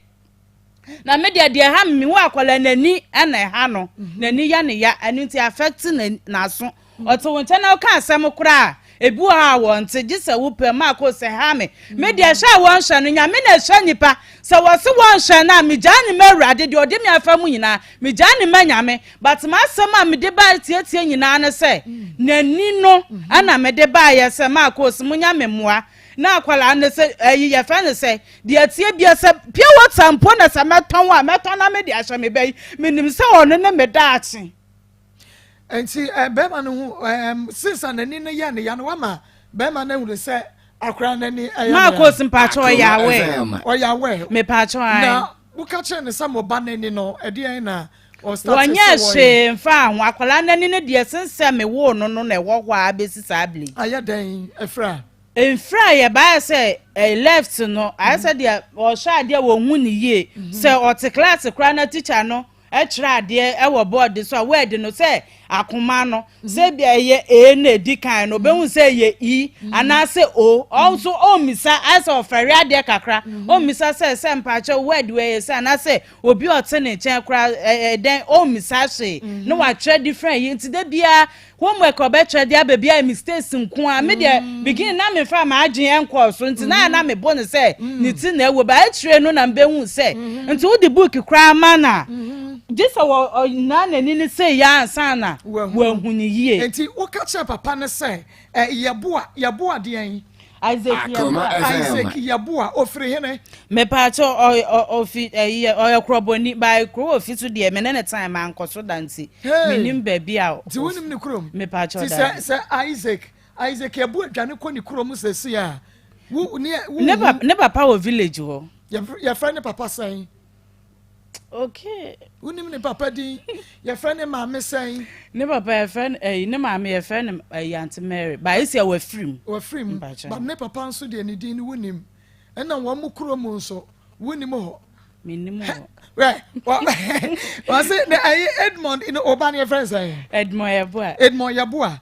Na me deɛ deɛ ɛha me hu akwadaa n'ani ɛna ɛha no. N'ani yɛ ne ya ɛno nti affect n'aso. Ɔte wo nkyɛn na ɔka asɛm koraa ebi wɔ hɔ a wɔnte gye sɛ wopɛ Marcos ɛha me. Me deɛ hwɛ a wɔnhwɛ no Nyame na ɛhwɛ nipa. Sɛ wɔse wɔnhwɛ no a megyaa ne ma Awurade deɛ ɔde me afa mu nyinaa megyaa ne ma Nyame. But m'asɛm a mede baa tietie nyinaa ne sɛ n'ani no ɛna mede baayɛ sɛ Marcos monya me mmoa na akwadaa no sɛ ɛyi yɛfrɛ no sɛ deɛ tie bia sɛ pure water mpo na sɛ mɛtɔn a mɛtɔn na mede ahyɛ me bɛ yi menim sɛ ɔno ne me daakye. Nti bɛrima no ho since n'ani no yɛ ne ya no wama bɛrima no ahunu sɛ akwadaa n'ani ɛyɛ ne ya. Marcos mpakyɛ ɔyɛ awɛ. Ɔyɛ awɛ. Mepakyɛ ayi. Na woka kyerɛ ne sɛ mo ba n'ani no ɛdeɛn na wɔnyɛ hwee mfa ho akwadaa n'ani no deɛ sensɛ me wo no no na ɛwɔ hɔ a bɛsi saa bere. Ayɛ dɛn efra? Mfra yɛ baayɛ sɛ ɛyɛ left no ayɛ sɛ deɛ ɔhwɛ adeɛ wɔn hu ne yie sɛ ɔte class koraa na teacher no ɛkyerɛ adeɛ ɛwɔ board so a word no sɛ akoma no sɛ bi ɛyɛ A na edi kan no obehu sɛ ɛyɛ E anaasɛ O. Ɔnso ɔmmisa ayɛ sɛ ɔfɛre adeɛ kakra ɔmmisa sɛ sɛ mpakyɛ word wɔ ɛyɛ sɛ anaasɛ obi a ɔte ne nkyɛn koraa ɛɛ dɛn ɔmmisa hwee na watwerɛ different yi nti de biara homework ɔbɛtwerɛ de aba biara mistakes nko a me deɛ begin na mefa m'adwene ɛnkɔɔ so nti na na mebɔ no sɛ ne ti na ɛwɔ ba akyire no na mbɛhu sɛ nti wode book koraa ma na gye sɛ wɔ ɔnyinaa n'ani ne sɛ yɛ ansa na wahu ne yie. Nti woka kyerɛ papa no sɛ ɛ yɛboa yɛboa deɛn? Isaac Yeboah. Isaac Yeboah ofiri hene? Mepaakyɛ ɔfi ɛyɛ ɔyɛ korɔbɔni by kuro ofi so deɛ me ne ne time ankɔ so da nti menim baabi a. Nti wonim ne kurom? Mepaakyɛ ɔda. Ti sɛ Isaac Yeboah dwane kɔ ne kurom sɛsi a wo ne wo. Ne papa wɔ village hɔ. Yɛfrɛ ne papa sɛn? Okay. Wonim ne papa din? Yɛfrɛ ne maame sɛn? Ne papa yɛfrɛ no ɛyi ne maame yɛfrɛ no ɛyi Aunty Mary ba esi a wafiri mu. Wafiri mu but ne papa nso deɛ ne din no wonim ɛna wɔn mo kurom nso wonim hɔ. Menim hɔ. Wɛ wɔsi ne ɛyi Edmond ne ɔba ne yɛfrɛ sɛn? Edmond Yeboah. Edmond Yeboah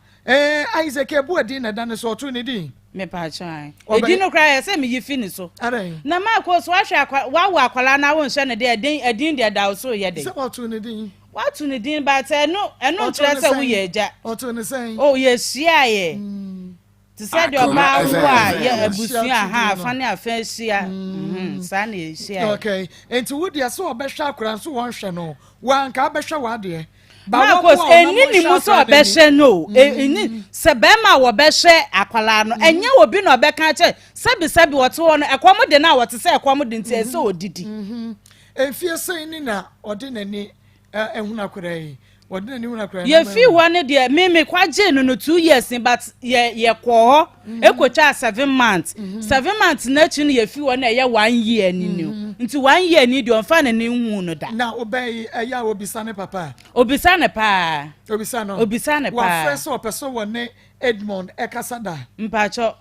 Isaac Yeboah din na ɛda ne so ɔto ne din. Mepaakyɛ an edi no koraa yɛ sɛ meyi fi ne so. Na maako so wahwɛ akwa wawo akwalaa na wonhyɛ ne de ɛdin ɛdin deɛ da so yɛ de. Sɛ wato ne din. Wato ne din but ɛno ɛno nkyerɛ sɛ woyɛ agya. Ɔto ne sɛn? O yɛ hyia yɛ. Te sɛ deɛ ɔbaa wo a yɛ abusua ha afa ne afa ahyia saa na yɛhyia. Okay, nti wo deɛ sɛ ɔbɛhwɛ akwadaa nso wɔnhwɛ no wanka abɛhwɛ w'adeɛ. Marcos ɛnni ne mu sɛ ɔbɛhwɛ no o ɛnni sɛ bɛrima a wɔbɛhwɛ akwadaa no ɛnyɛ obi na ɔbɛka kyɛ sɛbisɛbi wɔte hɔ no ɛkɔm de no a wɔte sɛ ɛkɔm de nti ɛsɛ ɔdidi. Mfie sɛn ni na ɔde n'ani ehunu akwadaa yi? Wɔde n'ani hunu akwadaa yi. Yɛfii hɔ no deɛ me me kwagyee no no 2 years ni, but yɛ yɛkɔɔ hɔ ekotwa 7 months. 7 months n'akyi no yɛfii hɔ na ɛyɛ one year ni no, nti one year ni deɛ ɔnfa n'ani nhu no da. Na ɔbɛn yi ɛyɛ a obisa ne papa? Obisa ne paa. Obisa no. Obisa ne paa. Wafrɛ sɛ ɔpɛ sɛ wɔ ne Edmond ɛkasa da? Mpakyɛ,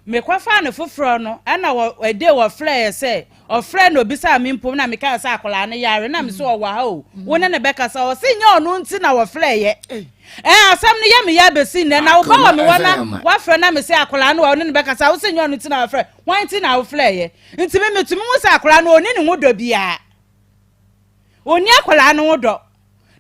mekɔfa ne foforɔ no ɛna wɔ ɛde wɔfrɛ yɛ sɛ ɔfrɛ na obisa mi mpom na meka sɛ akwadaa no yare na me sɛ ɔwɔ ha o, wo ne ne bɛkasa. Ɔsi nyɛ ɔno nti na wɔfrɛ yɛ. Ɛn asɛm no yɛ me yɛ abɛsi nnɛ na woba wɔ me hɔ na wafrɛ na me sɛ akwadaa no wɔ wo ne ne bɛkasa, wo sɛ nyɛ ɔno nti na wɔfrɛ. Wɔn nti na wofrɛ yɛ? Nti me metumi hu sɛ akwadaa no ɔni ne ho dɔ biara, ɔni akwadaa no ho dɔ.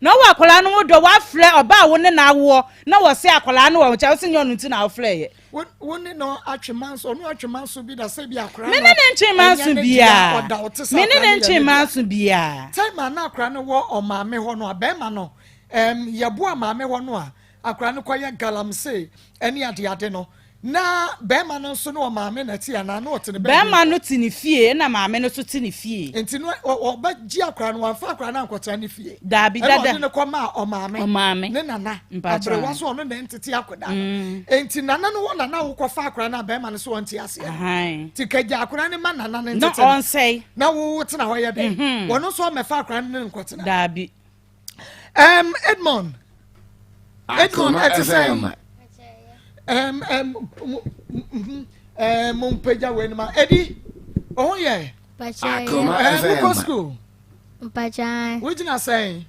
Na ɔwɔ akwadaa no ho dɔ, wafrɛ ɔbaa wo ne n'awoɔ na wɔsɛ akwadaa no wɔ nkyɛn, wo sɛ nyɛ ɔno nti na wofrɛ yɛ. Wo ne no atwe manso, ɔno atwe manso bi da sɛ bi akwadaa Me ne ne ntwe manso biara, me ne ne ntwe manso biara. Time a na akwadaa no wɔ ɔmaame hɔ no a, bɛrima no yɛboa maame hɔ no a, akwadaa no kɔyɛ galamsey ɛne adeade no, na bɛrima no nso ne ɔmaame na ti anaa na ɔte ne baabi? Bɛrima no te ne fie na maame no nso te ne fie. Nti no ɔbɛgye akwadaa no, wamfa akwadaa no ankɔtena ne fie? Daabi, dada. Ɛna ɔde ne kɔ maa ɔmaame. Ɔmaame. Ne nana. Mpakyɛ. Aberewa so ɔno na ntete akwadaa no. Nti nana no wɔ nana wokɔfa akwadaa no a, bɛrima no so ɔnte aseɛ. Nti kagya akwadaa no ma nana no na ntete no. Ɔnsɛe. Na wo tena hɔ yɛ dɛ? Wɔn nso ɔmɛfa akwadaa no ne nkɔtena? Daabi. Edmond, Edmond, ɛte sɛ mo mpagya wɔ anim a ɛdi ɔho yɛ. Wokɔ school? Mpakyɛ. Wogyina sɛn?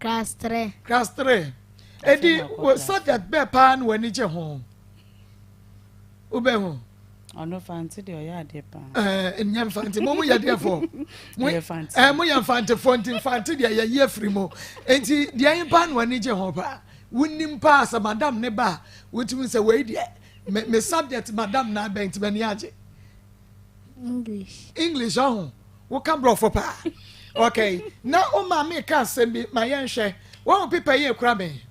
Class 3. Class 3. Ɛdi wo subject bɛɛ paa na w'ani gye ho wobɛhu? Ɔno Fante deɛ, ɔyɛ adeɛ paa. Ɛɛ, nyɛ Mfante mo yɛ deɛ fɔ mo. Yɛ Fante. Ɛɛ, mo yɛ Mfantefoɔ nti Mfante deɛ yɛyi afiri mu. Nti deɛ yɛn paa na w'ani gye ho paa, wonim paa sɛ madam ne ba a wotumi sɛ wei deɛ me subject madam na abɛn nti m'ani agye? English. English, ɔho woka borɔfo paa. Okay, na wo maame ka asɛm bi ma yɛnhwɛ. Wɔn pepa yi ekura me,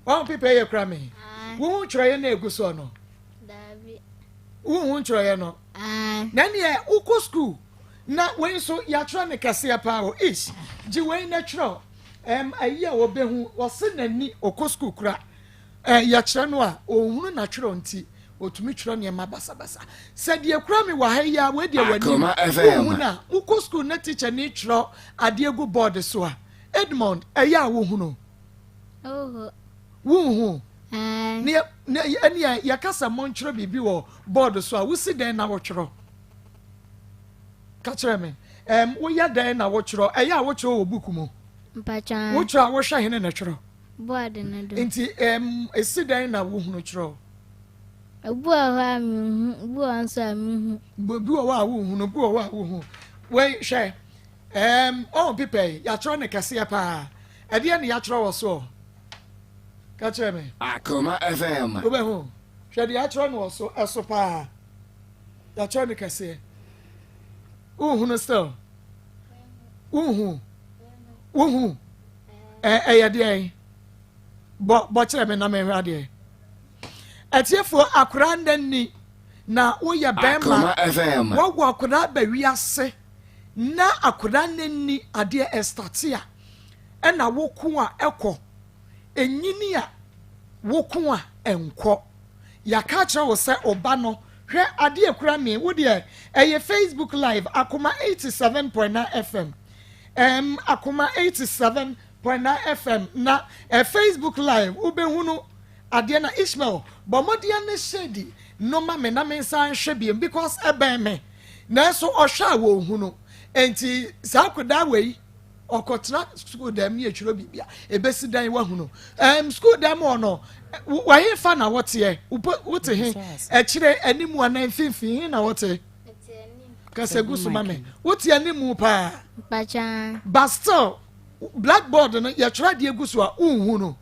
wɔn pepa yi ekura me, wohu twerɛeɛ na egu soɔ no? Daabi. Wohu ntwerɛeɛ no? Ae. Na neɛ wokɔ school na wei nso yɛatwerɛ no kɛseɛ paa o ish, gye wei na twerɛ. Ayi a wɔbɛhu wɔse n'ani ɔkɔ school kora yɛkyerɛ no a ɔnhunu n'atwerɛ nti ɔtumi twerɛ nneɛma basabasa. Sɛ deɛ kura me wɔ ha yi a, wei deɛ w'anim Akoma FM. wohu no a, wokɔ school na teacher ne twerɛ adeɛ gu board so a, Edmond, ɛyɛ a wohunu? Oho. Wonhu? Ae. Ne ne ɛne yɛka sɛ montwerɛ biribi wɔ board so a, wosi dɛn na wotwerɛ? Ka kyerɛ me, woyɛ dɛn na wotwerɛ? Ɛyɛ a wotwerɛ wɔ book mu? Mpakyɛ. Wotwerɛ a, wohwɛ hene na twerɛ? Board no do. Nti ɛsi dɛn na wohunu twerɛ? Ebi wɔ hɔ a menhu, ebi wɔ hɔ nso a mehu. Bi wɔ hɔ a wohunu, bi wɔ hɔ a wohu. Wei hwɛ, ɔho pepa yi yɛatwerɛ ne kɛseɛ paa. Ɛdeɛ ne yɛatwerɛ wɔ soɔ? Ka kyerɛ me. Akoma FM. Wobɛhu? Hwɛ deɛ yɛatwerɛ no wɔ so, ɛso paa, yɛatwerɛ no kɛseɛ. Wohunu still? Wohu? Wohu? Ɛyɛ deɛn? Bɔ kyerɛ me na menhwɛ adeɛ. Atiefoɔ, akoraa nna ni na woyɛ bɛrima. Akoma FM. Wɔwɔ akoraa ba wiase na akoraa nna ni adeɛ ɛstate a ɛna woko a ɛkɔ ɛnyini a woko a ɛnkɔ. Yɛaka akyerɛ wo sɛ ɔba no, hwɛ adeɛ ekura me. Wo deɛ ɛyɛ Facebook live, Akoma 87.9 FM, Akoma 87.9 FM na Facebook live, wobɛhunu adeɛ. Na Ishmael bɔ mmɔden ne hyɛdi no ma me na me nsa nhwɛ biem because ɛbɛn me nanso ɔhwɛ a wɔnhunu. Nti saa akwadaa wei ɔkɔtena sukuu dɛm ne yɛtwerɛ biribi a ɛbɛsi dan wahunu. Sukuu dɛm hɔ no, wɔhe fa na wɔteɛ? Wote he, akyire, animu anaa mfimfini he na wɔte? Kasa gu so ma me. Wote animu paa? Mpakyɛ. But still blackboard no yɛtwerɛ adeɛ gu so a wonhu no?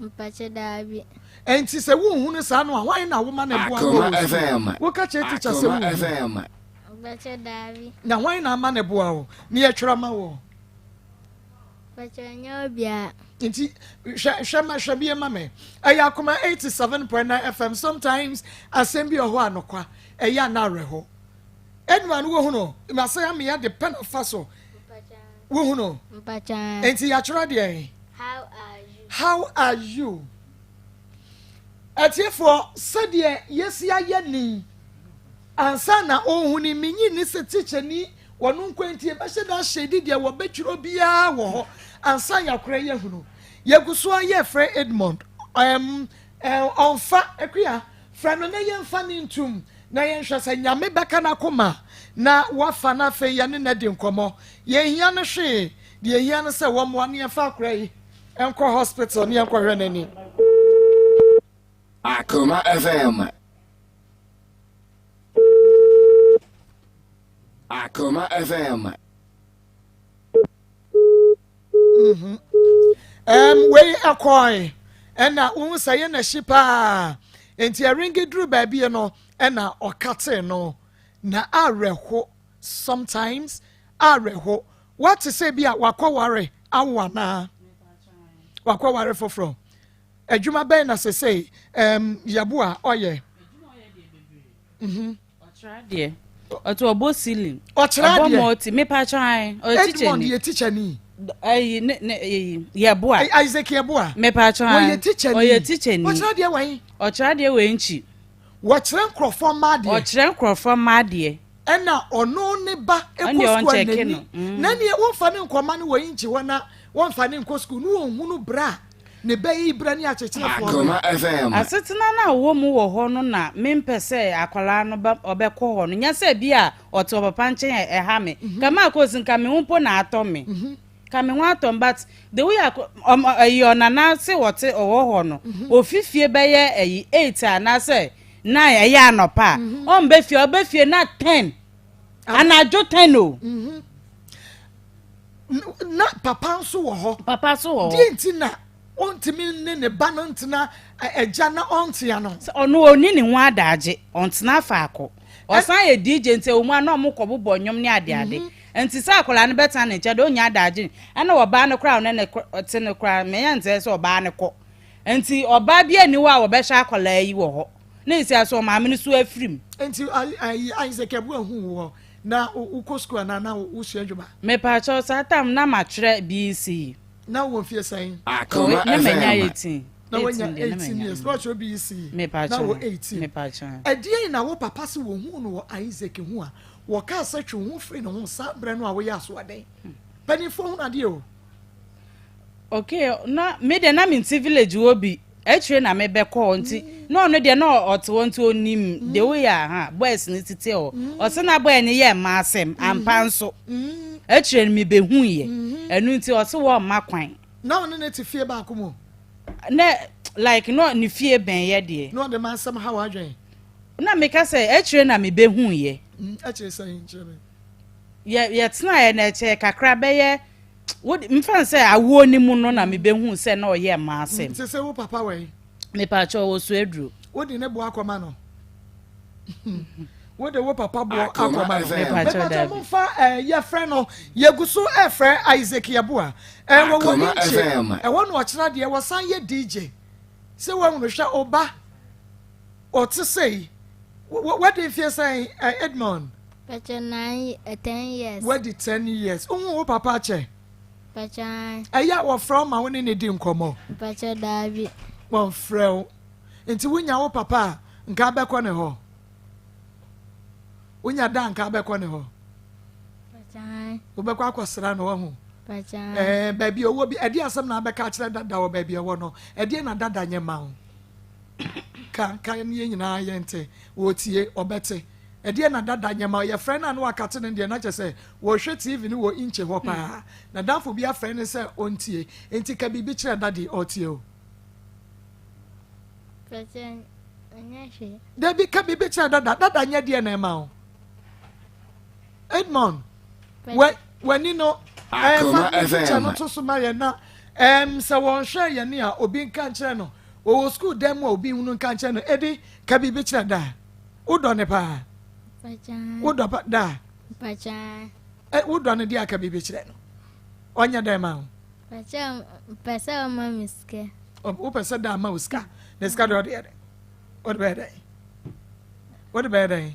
Mpakyɛ, daabi. Ɛnti sɛ wonhu no saa no a, hwan na woma no boa Akoma wɔ sukuu? FM. Woka kyerɛ teacher sɛ Akoma wonhu? FM. Mpakyɛ, daabi. Na hwan na ama ne boa wo ne yɛtwerɛ ma wɔ? Mpakyɛ nyɛ obiara. Nti hwɛ hwɛ ma hwɛ bie ma me. Ɛyɛ akoma 87.9 FM sometimes asɛm bi wɔ hɔ a nokwa ɛyɛ a na awerɛho. Edward wohu no masɛ amea de pɛ na fa so wohu no. Mpakyɛ. Nti yɛatwerɛ deɛn? How are you? How are you? Atiefoɔ sɛdeɛ yɛsi ayɛ ni ansa na ɔhu ni menyi ni sɛ tikyani wɔn nko nti yɛbɛhyɛ da ahyɛ di deɛ wɔbɛtwerɛ biara wɔ hɔ ansa yɛakora yɛhunu. Yɛgu so a yɛfrɛ Edmond ɛm ɔnfa akua frɛ no na yɛmfa ne ntum na yɛnhwɛ sɛ Nyame bɛka n'akoma na wafa no afei yɛne no adi nkɔmmɔ. Yɛnhia no hwee, deɛ yɛhia no sɛ wɔmmoa no yɛmfa akora yi nkɔ hospital ne yɛnkɔhwɛ n'ani. Akoma FM. Akoma FM. Mm-hmm. Um, wei ɛkɔe ɛna wohu sɛ yɛ n'ahyi paa nti ɛrengi duru baabi no ɛna ɔkatee no na awerɛho sometimes awerɛho wate sɛ bi a wakɔware awo anaa wakɔware foforɔ adwuma bɛn na sesei um, yɛbo a ɔyɛ mhm. Ɔkyerɛ adeɛ. Ɔte ɔbɔ ceiling. Ɔkyerɛ adeɛ. Ɔbɔ multi. Mepa kyɛw ayi. Ɔyɛ teacher ni. Edmond yɛ teacher ni. Ayi ne ne eyi Yeboah. Isaac Yeboah. Mepa kyɛw ayi. Ɔyɛ teacher ni. Ɔyɛ teacher ni. Ɔkyerɛ adeɛ wɔ he? Ɔkyerɛ adeɛ wɔ Enkyi. Wɔkyerɛ nkorɔfoɔ mma adeɛ. Ɔkyerɛ nkorɔfoɔ mma adeɛ. Ɛna ɔno ne ba kɔ sukuu a n'ani na neɛ wɔmfa ne nkɔma no wɔ Enkyi hɔ na wɔmfa ne nkɔ sukuu ne wɔnhunu berɛ a Ne bɛ yi brɛ ne akyekyerɛfoɔ no. Akoma FM. Asetena no a ɔwɔ mu wɔ hɔ no na mempɛ sɛ akwadaa no ba ɔbɛkɔ hɔ no. Nyɛ sɛ bi a ɔte ɔpapa nkyɛn a ɛha me. Nka maa kosi nka me ho mpo na atɔ me. Nka me ho atɔ me but the way a ɔm ɛyi ɔnana se ɔte ɔwɔ hɔ no, ofi fie bɛyɛ ɛyi 8 anaasɛ 9 ɛyɛ anɔpa a, ɔmbɛ fie ɔbɛ fie na 10 anadwo 10 o. Na papa nso wɔ hɔ. Papa nso wɔ hɔ. Deɛ nti na ɔntumi ne ne ba no ntena agya na ɔntea no. Sɛ ɔno ɔnni ne ho adaagye, ɔntena faako. Ɔsan yɛ DJ nti ɛwɔ mu a na ɔmo kɔ bobɔ nnwom ne ade ade. Nti sɛ akwadaa no bɛtena ne nkyɛn deɛ ɔnnya adaagye. Ɛna ɔbaa no koraa a ɔne no te no koraa menya nteɛ sɛ ɔbaa no kɔ. Nti ɔbaa biara nni hɔ a wɔbɛhwɛ akwadaa yi wɔ hɔ. Na ɛsi a so ɔmaame no so afiri mu. Nti Isaac Abu ahu wo hɔ Na wokɔ sukuu anaa na wosua adwuma? Mepakyɛw, saa tam na matwerɛ BEC. Na wowɔ mfie sɛn? Akoma Na manya FM. 18. Na wanya 18 deɛ na 18 manya. years. Na watwerɛ BEC. Mepakyɛw. Na wɔ 18. Mepakyɛw. Ɛdeɛn na wo papa se wɔhuu no wɔ Isaac ho a wɔkaa sɛ twe wo ho firi ne ho saa berɛ no a woyɛ asoɔden? Mpanimfoɔ hunu adeɛ o. Okay, na me deɛ na mente village hɔ bi akyire na mebɛkɔ hɔ nti na ɔno deɛ na ɔte hɔ nti onim the way a ha boys no tete hɔ ɔsɛ na boy no yɛ mma asɛm ampa nso akyire no mebɛhu yɛ ɛno nti ɔse wɔ mma kwan. Na ɔne ne te fie baako mu? Na like na ne fie bɛn yɛ deɛ. Na ɔde ma asɛm ha w'adwene? Na meka sɛ akyire na mebɛhu yɛ. Akyire sɛn kyerɛ me? Yɛ yɛtenaeɛ na ɛkyɛɛ kakra bɛyɛ Wo de, mfa no sɛ awoɔ no mu no na mebɛhuu sɛ na ɔyɛ mmaa asɛm. Nti sɛ wo papa wɔ he? Mepaakyɛw, ɔwɔ Suaduro. Wode ne boɔ akɔma no? Wode wo papa boɔ akɔma no? Mepaakyɛw, Mepaakyɛw, daabi. momfa eh, yɛfrɛ no, yɛgu so ɛfrɛ Isaac Yeboah. Eh, wɔwɔ Akoma Inkye, FM. ɛhɔ na ɔkyerɛ adeɛ, wɔsan yɛ DJ. Sɛ woahunu, hwɛ wo ba, ɔte sei. Wadi mfeɛ sɛn, eh, Edmond? Pacho nine eh, 10 years. Wadi 10 years. Wohu wo papa akyɛ? Pacho ae. Ɛyɛ a wɔfrɛ wo ma wo ne ne di nkɔmmɔ? Pacho daabi. Wɔmfrɛ wo. Nti wonya wo papa a, nka abɛkɔ ne hɔ? Wonya da a nka abɛkɔ ne hɔ? Pacho ae. Wobɛkɔ akɔsra no wahu? Pacho ae. Ɛɛ, baabi a ɔwɔ bi, ɛdeɛ asɛm na abɛka akyerɛ dada wɔ baabi a ɔwɔ no? Ɛdeɛ na dada nyɛ ma wo? Ka, ka ne yɛn nyinaa yɛnte. Wɔtie, ɔbɛte. Ɛdeɛn na dada nyɛ ma yɛfrɛ no a na wakate no deɛ na kyerɛ sɛ wɔhwɛ TV no wɔ inkye hɔ paa. N'adamfo bi afrɛ no sɛ ɔntie. Enti ka biribi kyerɛ daddy ɔretie o. Pɛkyɛ ɔnyɛ hwee. Dabi ka biribi kyerɛ dada. Dada nyɛ deɛ na ɛma wo. Edmond, w'ani no ɛfa picture no to so ma yɛn na ɛm sɛ wɔnhwɛ yɛn a obi nka nkyerɛ no. Wɔwɔ sukuu dan mu a obi nhunu nka nkyerɛ no. Edi ka biribi kyerɛ daa. Wodɔ ne paa? Wodɔ pa daa? Wodɔ no deɛ aka biribi kyerɛ no. Ɔnyɛ dɛn ma wo? Pakyɛ mpɛ sɛ ɔma me sika. Wopɛ sɛ da ama wo sika? Na sika deɛ ɔde yɛ dɛ? Wode bɛyɛ dɛn? Wode bɛyɛ dɛn?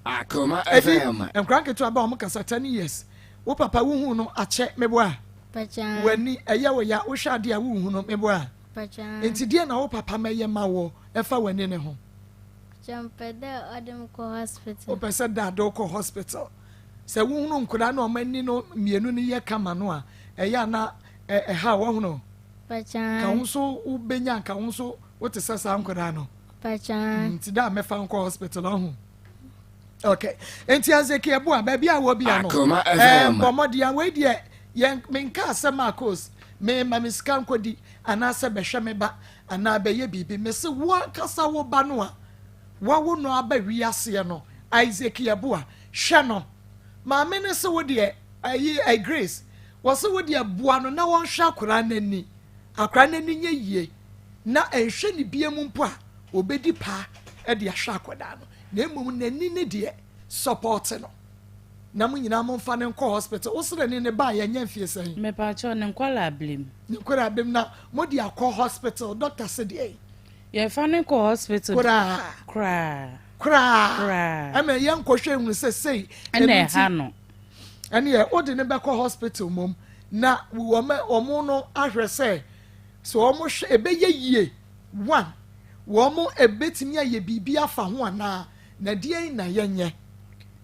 Akoma Ebi FM. nkora nketewa ba wɔn kasa 10 years. Wo papa wohu no akyɛ meboa. Pakyɛ. W'ani ɛyɛ wo ya wohwɛ adeɛ a wohu no meboa. Pakyɛ. Nti deɛ na wo papa mɛyɛ ma wɔ ɛfa w'ani ne ho. Pakyɛ mpɛ dɛ ɔde me kɔ hospital. Wopɛ sɛ da de wokɔ hospital. Sɛ wohunu nkora na wɔn ani no mmienu no yɛ kama no a ɛyɛ ana ɛha wɔhono. Pakyɛ. Ka wo nso wobɛnya nka wo nso wote sɛ saa nkwadaa no. Pakyɛ. Nti da a mɛfa nkɔ hospital ɔho. Okay. Nti Ezekiel Boa baabi a wɔ bia no. Akoma FM. Bɔ mmɔden a wei deɛ yɛn menka asɛm a kos me ma me sika nkɔdi anaasɛ bɛhwɛ me ba anaa bɛyɛ biribi. Mese wo ankasa wo ba no a wawo no aba wiaseɛ no Isaac Yeboah hwɛ no. Maame no se wo deɛ ayi ayi Grace wɔse wo deɛ boa no na wɔnhwɛ akwadaa n'ani. Akwadaa n'ani nyɛ yie na ɛnhwɛ ne bie mu mpo a obɛdi paa de ahwɛ akwadaa no na mmom n'ani ne deɛ support no na mo nyinaa momfa no nkɔ hospital. Wo srɛ ne ne ba a yɛnyɛ mfie sɛn? Mepakyɛw ne nkwadaa ablim. Ne nkwadaa ablim na mo de akɔ hospital doctor se deɛ? Yɛfa no kɔ hospital. Koraa. Koraa. Koraa. Koraa. Ɛmɛ yɛn nkɔhwɛ ehunu sɛ sei. Ɛna ɛha no. Ɛne yɛ wode ne bɛkɔ hospital mom na wɔn wɔn no ahwɛ sɛ sɛ wɔn hwɛ ɛbɛyɛ yie one wɔn ɛbɛtumi ayɛ biribi afa ho anaa na deɛn na yɛnyɛ.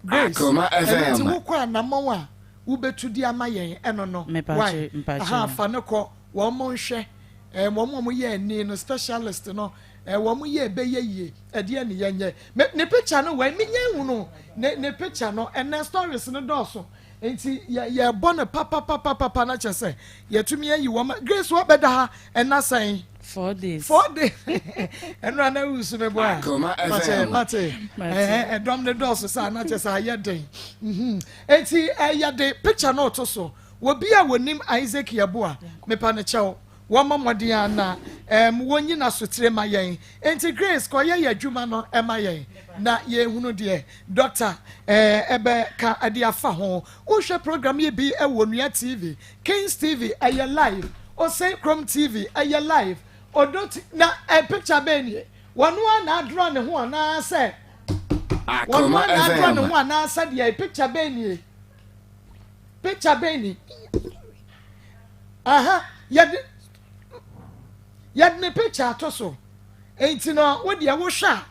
Grace Akoma ɛno nti FM. wokɔ anamɔn a wobɛtu de ama yɛn ɛno no Mepatwe- why mpatwe. aha fa no kɔ wɔn mo nhwɛ ɛɛ wɔn a wɔyɛ ani no specialist no ɛɛ wɔn yɛ ɛbɛyɛ yie ɛdeɛ ne yɛnyɛ me ne picture no wɔ mi nyɛ ehunu ne ne picture no ɛnɛ stories no dɔɔso nti yɛ yɛbɔ no papapapapa na kyerɛ sɛ yɛtumi ayi wɔn Grace wɔbɛda ha ɛna sɛn. 4 days. 4 days. Ɛnu ana wusu mi bɔ a. Akoma Mate FM. mate. Mate. Ɛhɛn ɛdɔm ne dɔɔso saa na kyerɛ sɛ ayɛ den. Eti ɛyɛ de picture no to so. Obi a wɔnim Isaac Yeboah mepa ne kyɛw. Wɔn mmɔden ana wɔn nyina sotire ma yɛn. Eti Grace kɔyɛ yɛ adwuma no ɛma yɛn. Na yɛhunu deɛ doctor ɛbɛ ka ɛde afa ho. Wohwɛ program yi bi ɛwɔ Nua TV, Kings TV ɛyɛ live, Ose Krom TV ɛyɛ live. Odo ti na picture bɛn nie. Wɔn a na adorɔ ne ho anaasɛ wɔn Akoma a na adorɔ ne FM. ho anaasɛ deɛ picture bɛn nie. Picture bɛn ni. Aha yɛde yɛde ne picture ato so. Enti no wo deɛ wohwɛ a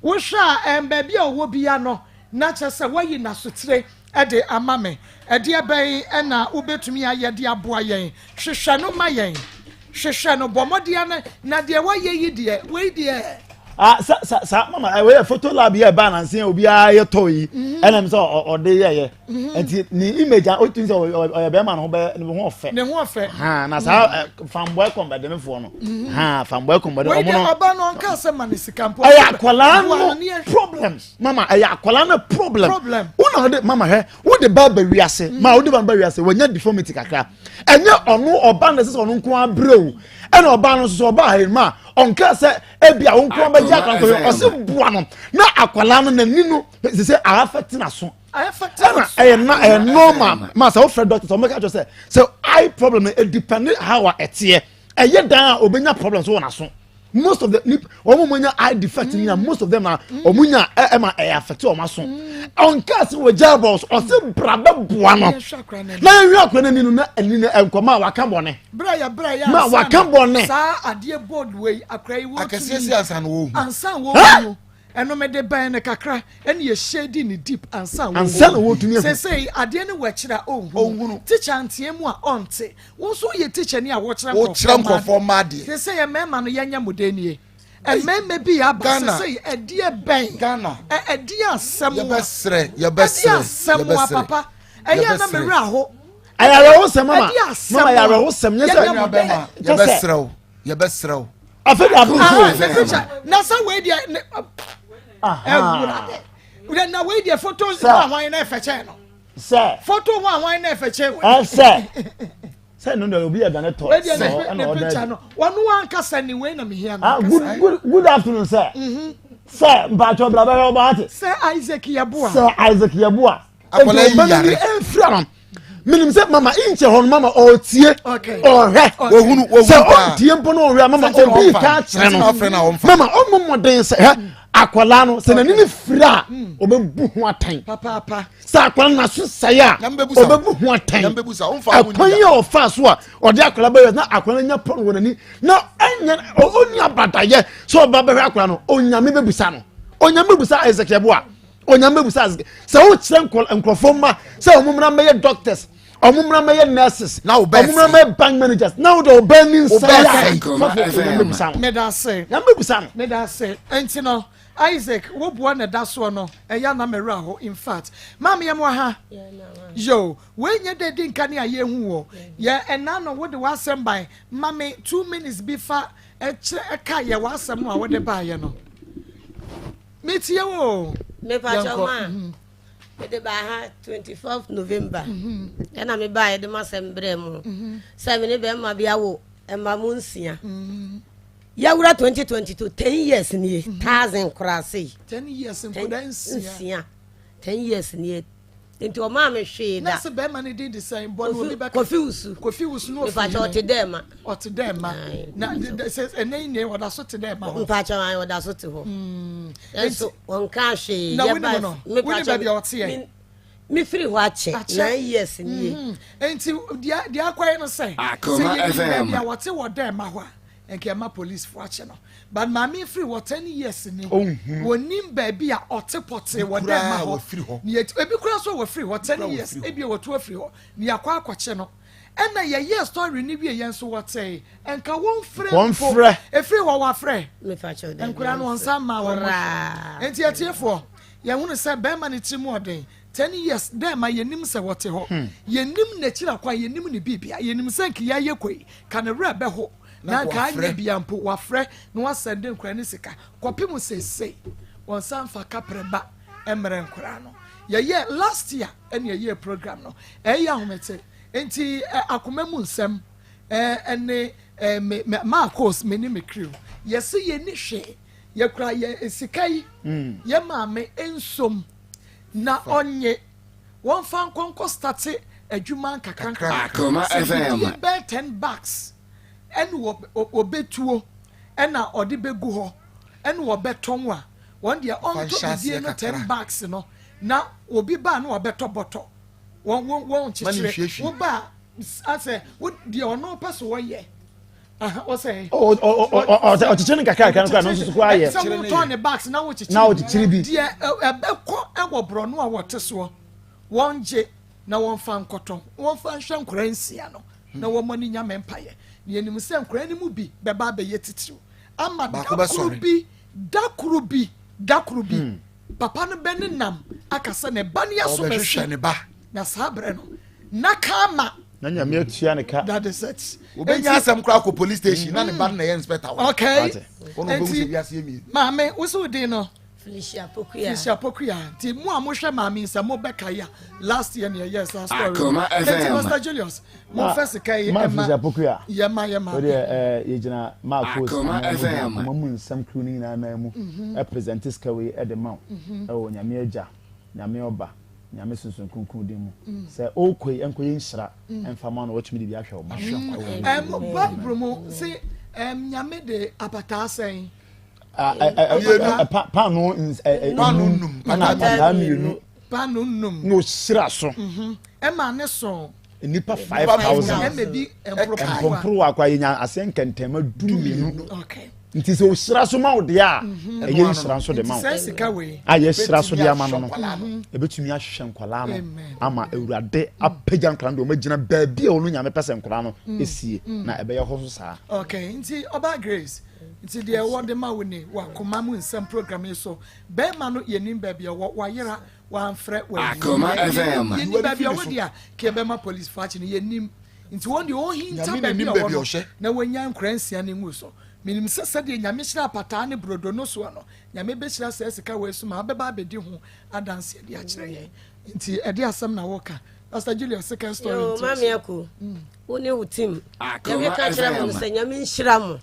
wohwɛ a baabi a ɔwɔ bia no na kyerɛ sɛ wayi n'asotire ɛde ama me. Ɛdeɛ bɛn ɛna wobɛtumi ayɛ de aboa yɛn. Hwehwɛ no ma yɛn. Hwehwɛ no bɔ mmɔden no na deɛ wayɛ yi deɛ wei deɛ. Ah, sa sa sa mama ɛ wei yɛ photo lab yɛ ba nansi obiara yɛ tɔ yi ɛna mi sɛ ɔde yɛ yɛ nti ne image a otu sɛ ɔyɛ bɛrima ne ho bɛ ne ho ɔfɛ. Ne ho ɔfɛ. Ha na saa fanboy kɔnbɛdɛmɛfoɔ no ha fanboy kɔnbɛdɛm Wei ɔmo deɛ no ɔba no ɔnka sɛ ma ne sika mpo. ɛyɛ akwadaa Boa no ne yɛ- problem mama ɛyɛ akwadaa no problem. Problem. Wo na ɔde mama hwɛ wo de ba ba wiase ma wo de ba ba wiase wɔnya deformity kakra ɛnyɛ ɔno ɔba na ɛsɛ sɛ ɔno nko abere o ɛna ɔba no nso so ɔba ahɛ mu a ɔnka sɛ ebi a wo nko abɛgye akwadaa no kɔhwɛ ɔsɛ boa no na akwadaa no n'ani no sɛ sɛ afɛ tena so ɛna ɛyɛ na ɛyɛ normal ma sɛ wofrɛ doctor sɛ ɔmɛka kyerɛ sɛ sɛ eye problem no edepend how a ɛteɛ ɛyɛ dan a obenya problem so wɔ n'aso most of the nip wɔn mu nya eye defect ni na most of them na wɔn nya ɛma ɛyɛ affect wɔn aso ɔnka sɛ wɔgya bɔ so ɔsɛ bra bɛ boa no Yɛhwɛ akwadaa no ani. na yɛhwɛ akwadaa n'ani no na ani no nkɔmɔ a waka bɔne Bra yɛ bra yɛ Ma ansa waka na bɔne. Saa adeɛ board wei akwadaa yi wɔtumi. Akɛseɛ si ansa na wɔhu. Ansa na wɔhu. Ɛno mede bɛn no kakra ɛne yɛ shady ne deep ansa na Ansa na wɔtumi ahu. Sesei adeɛ no wɔ akyire a ɔnhunu. Teacher nteɛ mu a ɔnte. Wo nso woyɛ teacher ni a wɔkyerɛ Wokyerɛ nkurɔfoɔ mma adeɛ. Sesei mmarima no yɛnyɛ mo den nie. Mmarima bi aba Ghana. sesei ɛdeɛ bɛn. Ghana. Ɛdeɛ asɛm a. Yɛbɛsrɛ yɛbɛsrɛ Ɛdeɛ asɛm a yɛbɛsrɛ. papa. Ɛyɛ na Yɛbɛsrɛ. me werɛ aho. ɛyɛ awerɛhosɛm mama Ɛdeɛ asɛm mama ɛyɛ a. awerɛhosɛm nyɛ sɛ Yɛnyɛ mo den. Bɛma kyɛ sɛ yɛbɛsrɛ wo yɛbɛsrɛ wo. afei de aboro Ah, so ne picture na sɛ wei deɛ ne ɛwura na wei deɛ photo Sir. ho ahwan na ɛfɛ kyɛn no sɛ photo ho ahwan na ɛfɛ kyɛn wei ɛsɛ sɛ no deɛ obi yɛ dane tɔ wei deɛ ne sɛ ne ɛna ɔda picture adi no wɔn ankasa ni wei na mehia no ah good ankasa. good good afternoon sir sɛ mpatsɔ bra bɛhwɛ ɔba ate sɛ Isaac Yeboah sɛ Isaac Yeboah Akwadaa yi ɔba no yare. ni ɛnfira no. Menim sɛ mama nkyɛ hɔ no mama ɔtie ɔhwɛ sɛ ɔntie mpo no ɔhwɛ a mama obi ka kyerɛ no mama ɔmmɔ mmɔden sɛ hɛ akwadaa no sɛ n'ani ne firi a ɔbɛbu ho atɛn sɛ akwadaa no n'aso sɛe a ɔbɛbu ho atɛn ɛkwan yi a ɔfa so a ɔde akwadaa bɛyɛ na akwadaa no nya pɔn wɔ n'ani na ɛnyɛ ɔnni abadayɛ sɛ ɔba bɛhwɛ akwadaa no onyame bɛbusa no onyame bɛbusa Isaac Yeboah onyame bɛbusa Isaac sɛ wokyerɛ nkurɔfoɔ mma sɛ wɔn mmra mmɛyɛ doctors wɔn mmra mmɛyɛ nurses wɔn mmra mmɛyɛ bank managers na wode ɔbɛn ne nsa yɛ sɔfo onyame bɛbusa no nyame bɛbusa no. Meda ase nti no Isaac wo boɔ na ɛda soɔ no ɛyɛ a na me werɛ aho infact maame yɛ mo aha yoo wei nyɛ dɛ di nka ne a yɛhu wɔ yɛ ɛna no wode w'asɛm bae ma me 2 minutes bi fa ɛkyerɛ ɛka yɛ w'asɛm no a wode baeɛ no metie wo. Mepakyɛw ma mede baa ha 24 November ɛna mebaa yɛde m'asɛm brɛ mu sɛ me ne bɛrima bi awo mma mu nsia. Yɛwura 2022, 10 years nie, thousand koraa sei. 10 years nkɔda nsia. Nsia, 10 years nie, nti ɔmaa me hwee da. Na sɛ bɛrima no din de sɛn bɔ no obi bɛka. Kofi Wusu. Kofi Wusu no ofiri. Mepakyɛ ɔte dɛ ma. Ɔte dɛ ma na sɛ ɛnɛ yi ne ɔda so te dɛ ma hɔ. Mpakyɛ wɔn ɔda so te hɔ. Nso wɔn ka hwee. Na wuni no wuni baabi a ɔte yɛ. Mi firi hɔ akyɛ 9 years nie. Nti deɛ akɔyɛ no sɛ sɛ yɛ ni baabi a wɔte wɔ dɛ ma hɔ a nka ɛma police fo akyɛ no, but maame firi hɔ 10 years ni, wɔnim baabi a ɔte pɔtee wɔ dɛ ma hɔ. Ebi kura so wɔfiri hɔ 10 years, ebi wɔtu afiri hɔ ne akɔ akɔkye no. Ɛna yɛyɛ story ni wie yɛn nso wɔte nka wɔn frɛ mpo efiri hɔ wafrɛ nkura no wɔn nsa mma wɔn mo. Nti ɛtiefoɔ yɛn hunu sɛ bɛrima ne tiri mu ɔden. 10 years dɛ ma yɛnim sɛ wɔte hɔ, yɛnim n'akyiri akɔ a yɛnim ne biribia, yɛnim sɛ nka yɛayɛ kɔ yi ka ne werɛ bɛho na nka anyɛ bia mpo wafrɛ na wasɛnde nkora ne sika kɔpem seesei wɔn nsa mfa kaprɛ ba mmerɛ nkora no. Yɛyɛ last year ɛne yɛyɛ program no, ɛyɛ ahomete. Nti akoma mu nsɛm ɛne me me maakos me ne me crew yɛsi yɛni hwee, yɛkura yɛ sika yi, yɛ maame nsom na ɔnye wɔnfa nkɔnkɔ start adwuma nkakra nkakra sɛ bidie bɛɛ 10 bags ɛne wɔbɛtuo ɛna ɔde bɛgu hɔ ɛne wɔbɛtɔn a wɔn deɛ ɔntɔ bidie no 10 bags no na obi baa na wɔbɛtɔ bɔtɔ wɔn wɔn wɔn kyekyere wo ba asɛ wo deɛ ɔno pɛ so wɔyɛ ɔsɛ. Ɔkyekyere ne kakra kakra no nso so kɔ ayɛ. Sɛ wotɔn ne bags na wokyekyere. Na wokyekyere bi. Deɛ ɛbɛkɔ ɛwɔ borɔno a wɔte soɔ wɔn gye na wɔn fa nkɔtɔ wɔn fa nhwɛ nkora nsia no na wɔn ani nyame mpaeɛ na yɛnim sɛ nkora no mu bi bɛba abɛyɛ titiriw ama dakoro bi dakoro bi dakoro bi papa no bɛ ne nam aka sɛ ne ba ne aso bɛsi ne ba. Na saa berɛ no na kama. Na Nyame atua ne ka. That is it. Obɛnya asɛm koraa kɔ police station na ne ba no na ɛyɛ inspector wɔ. Okay, nti maame wosi wo din no? Felicia Pokuya. Felicia Pokuya. Nti mu a mohwɛ maame sɛ mobɛka yi a, last year ne ɛyɛ saa story nti Pastor Julius momfɛ sika yi. Ma Felicia Pokuya. Yɛma yɛma. O deɛ yɛgyina Marcos akoma mu nsɛm crew no nyinaa nan mu ɛpresent sika wei ɛde ma wo ɛwɔ Nyame Agya, Nyame Ɔba, Nyame Sunsun Kronkron din mu sɛ ɔrekɔ yi ɛnkɔyɛ nhyira ɛmfa ma no, watumi de bi ahwɛ wo ma. Bible mu se Nyame de apataa sɛn? Paano num ɛna apataa mmienu. Paano num. Na ohyira so. Ɛma ne so. Nipa 5,000. Ɛma bi mporowa akɔ yɛnya asɛ nkɛntɛnma 12. Nti sɛ ohyira so ma wo deɛ a, ɛyɛ nhyira nso de ma wo a yɛhyira so de ama no, ɛbɛtumi ahwehwɛ nkwalaa no ama Awurade apagya nkwalaa no de ɔmagyina baabi a ɔno Nyame pɛ sɛ nkwalaa no ɛsie na ɛbɛyɛ hɔ so saa. Okay, nti ɔba Grace, nti deɛ wɔde ma wo ni wakoma mu nsɛm program yi so, bɛrima no yɛnim baabi a ɔwɔ, wayera, wamfrɛ. Akoma FM. Yɛnim baabi a ɔwɔ deɛ a kɛ bɛma police fo akyi no yɛnim. Nti wɔn deɛ ɔhinta baabi a ɔwɔ no na wɔnya nkora nsia no ngu so. Menim sɛ sɛdeɛ Nyame hyira apataa ne brodo no soɔ no, Nyame bɛhyira sɛ sika wei so ma abɛba abɛdi ho adanseɛ de akyerɛ yɛn. Nti ɛde asɛm na wɔka, Pastor Julius, second story. Yo, mami ako. Wo ne wo team. Deɛ meka kyerɛ mo no sɛ Nyame nhyira mo.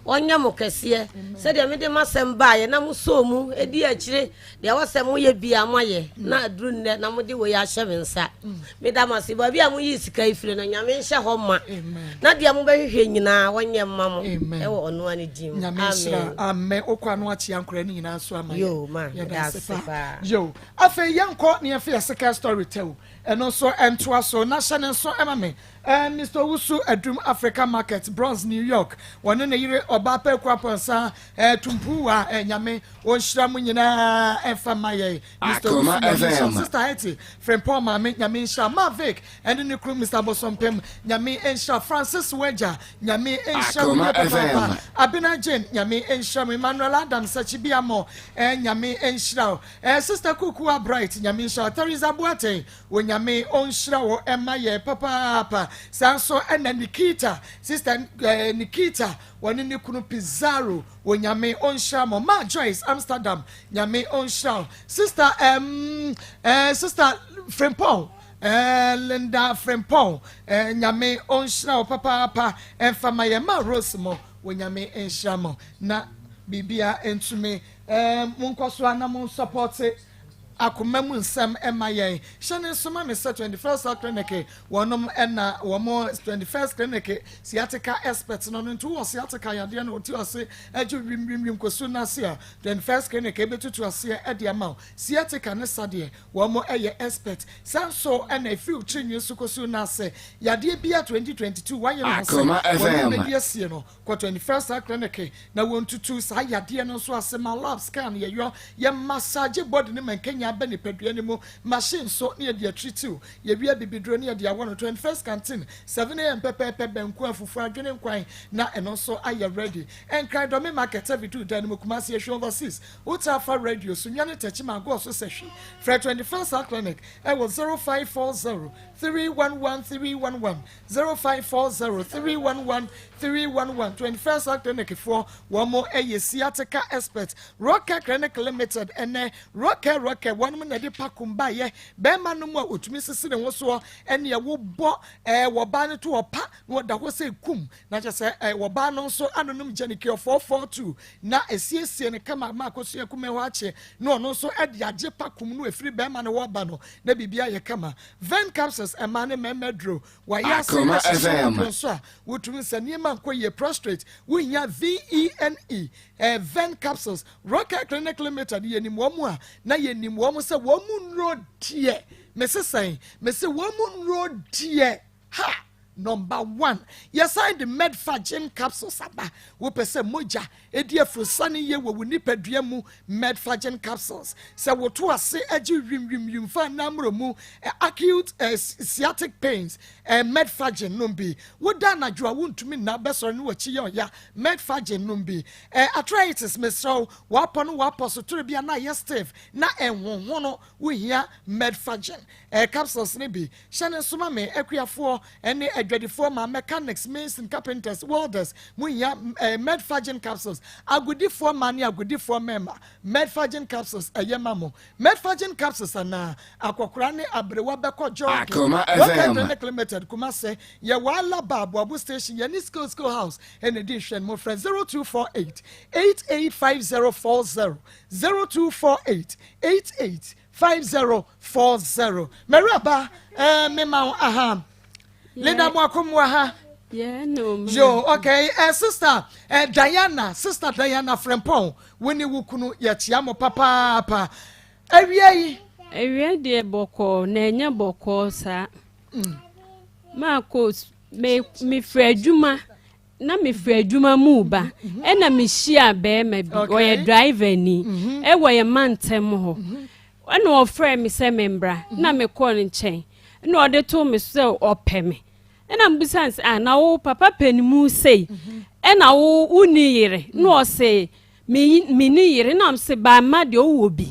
Ɔnyɛ mo kɛseɛ. Sɛdeɛ mede m'asɛm baeɛ na mosɔɔ mu di akyire deɛ ɛwɔ sɛ moyɛ biara moayɛ na aduru nnɛ na mode wei ahyɛ me nsa. Meda mo ase. Baabi a moyii sika yi firi no Nyame nhyɛ hɔ ma. Na deɛ mobɛhwehwɛ nyinaa ɔnyɛ mma mo ɛwɔ ɔno ara ne din mu. Nyame nhyira. Amen. Wokɔ ano akyea nkora no nyinaa so ama yɛ. Yo ma. Yɛda Meda ase ase paa. paa. Yo. Afei yɛnkɔ na yɛmfa yɛ second story tɛw. Ɛno nso ntoa so na hyɛ ne nso ma me. Mister Owusu Adum Africa Market, Bronx, New York. Wɔne ne yere Ɔbaa Pɛku Amponsah Tumpuwa. Nyame ɔnhyira mo nyinaa ɛmfa mma yɛn. Mister Owusu Akoma Nyame nhyira. FM. Sister Hetty Frimpong Maame Nyame nhyira. Ma Vic ɛne ne kunu Mister Bosompem Nyame nhyira. Francis Wagya Nyame nhyira mo Akoma yie papaapa. FM. Abena Jane Nyame nhyira mo. Emmanuel Adams Sakyibiamo Nyame nhyira wo. Eh sister Kukua Bright Nyame nhyira wo. Theresa Boateng Onyame ɔnhyira wo ɛma yɛ papaapa. Saa nso ɛna Nikita sister eh, Nikita wɔne ne kunu Pizarro Onyame ɔnhyira mo. Ma Joyce Amsterdam Nyame ɔnhyira wo. Sister um, eh, sister Frimpong eh, Linda Frimpong eh, Nyame ɔnhyira wo papaapa ɛmfa ma yɛ. Ma Rose mo Onyame nhyira mo na biribia ntumi Eeh monkɔ so ara na mo nsɔpɔte akoma mu nsɛm mma yɛn. Hyɛ no nso ma me sɛ 21st Health Clinic wɔnom na wɔn 21st Clinic sciatica expert no no nti wowɔ sciatica yadeɛ no wote ase agye wim wim wim kɔsu no ase a 21st Clinic ɛbɛtutu aseɛ ɛde ama wo. Sciatica ne sadeɛ wɔn ɛyɛ expert. Saa nso ɛna ɛfiri wo tiri nwi so kɔsu no ase yadeɛ bia 2022 wayere ho sɛ Akoma wɔnom FM. bɛdi asie no Kɔ 21st Health Clinic na wɔntutu saa yadeɛ no nso ase ma lab scan yɛyɔ, yɛ massage body no ma nkanyan ba nipadua no mu, machine so na yɛde atritiw, yɛwie abibiduro na yɛde awɔ no 21st Canteen 7am pɛpɛɛpɛ banku, afufuo, adwene nkwan na ɛno nso ayɛ ready. Nkran Dɔme Market Aviduru dan no mu Kumasi Ahwi Overseas wotaa fa radio so nwane Techiman Agɔɔ so Sahwi frɛ 21st Health Clinic ɛwɔ 0540 311 311 0540 311 311 21st Health Clinic foɔ wɔn yɛ sciatica expert Rocker Clinic Limited ɛnɛ Rocker Rocker wɔn na ɛde pakom baeɛ bɛrima no mu a otumi sisi ne ho soɔ ɛne ɛwobɔ ɛɛ wɔbaa no to ɔpa na wɔda hɔ sɛ kum na kyɛ sɛ ɛɛ wɔbaa no nso anonom gyanikio 442 na esiesie no kama ma akosua kume hɔ akye na ɔno nso ɛde agye pakom no efiri bɛrima no wɔ ba no na biribi ayɛ kama Vern capsules ɛmaa ne mmarima aduro Wayɛ ase Akoma ahyehyɛ FM. aduro nso a wotumi sɛ nneɛma nkɔ yie prostrate wohia VENE eh, Vern capsules Rocker Clinic Limited yɛnim wɔn mu a na yɛnim wɔn sɛ wɔn mu nnuro deɛ mese sɛn mese wɔn mu nnuro deɛ ha Number one, yɛsan de Medfagin capsules aba. Wopɛ sɛ mogya di afurusane yie wɔ wo nipadua mu? Medfagin capsules. Sɛ woto ase gye wimwimwim fa anammerɛ mu, acute sciatic pains, Medfagin nom bi. Woda anadwo a wontumi nna, bɛsɔre ne w'akyi yɛ ɔya, Medfagin nom bi. Arthritis, mesrɛ wo, w'apɔ no w'apɔ so tore bi a na ayɛ stiff na ɛnhonhono, wohia Medfagin capsules no bi. Hyɛ no nso ma me, akuafoɔ ne adwadifoɔ ma mechanics, mason, carpenters, welders, mo hia eh, Medfagin capsules, agodifoɔ mmaa ne agodifoɔ mmarima, Medfagin capsules ɛyɛ ma mo. Medfagin capsules anaa, akɔkora ne aberewa bɛkɔ jogging. Akoma Rocket FM. Clinic Limited, Kumase, yɛwɔ Alaba, Aboabo Station, yɛne Skill Skill House ɛna ɛdi nhwɛn mo frɛ 0248 885040, 0248 88 5040 Mawuraba eh, mema wo aha Linda Moako mu aha Yo, okay, eh, sister eh, Diana, sister Diana Frempong, wo ne wo kunu yɛkyea mo papaapa. Awia yi. Awia deɛ bɔkɔɔ na ɛnyɛ bɔkɔɔ saa. Maakɔ me mefiri adwuma na mefiri adwuma mu reba ɛna mehyia bɛrima bi ɔyɛ driver ni mhm. ɛwɔ yɛn mantam hɔ mhm. ɛna ɔfrɛ me sɛ membra mhm. na mekɔɔ ne nkyɛn ɛna ɔde too me so sɛ ɔpɛ me ɛna mbisa sɛ ah na wo papa panimu sei ɛna wo wonni yere na ɔse menni yere na mse ba mma deɛ ɔwɔ bi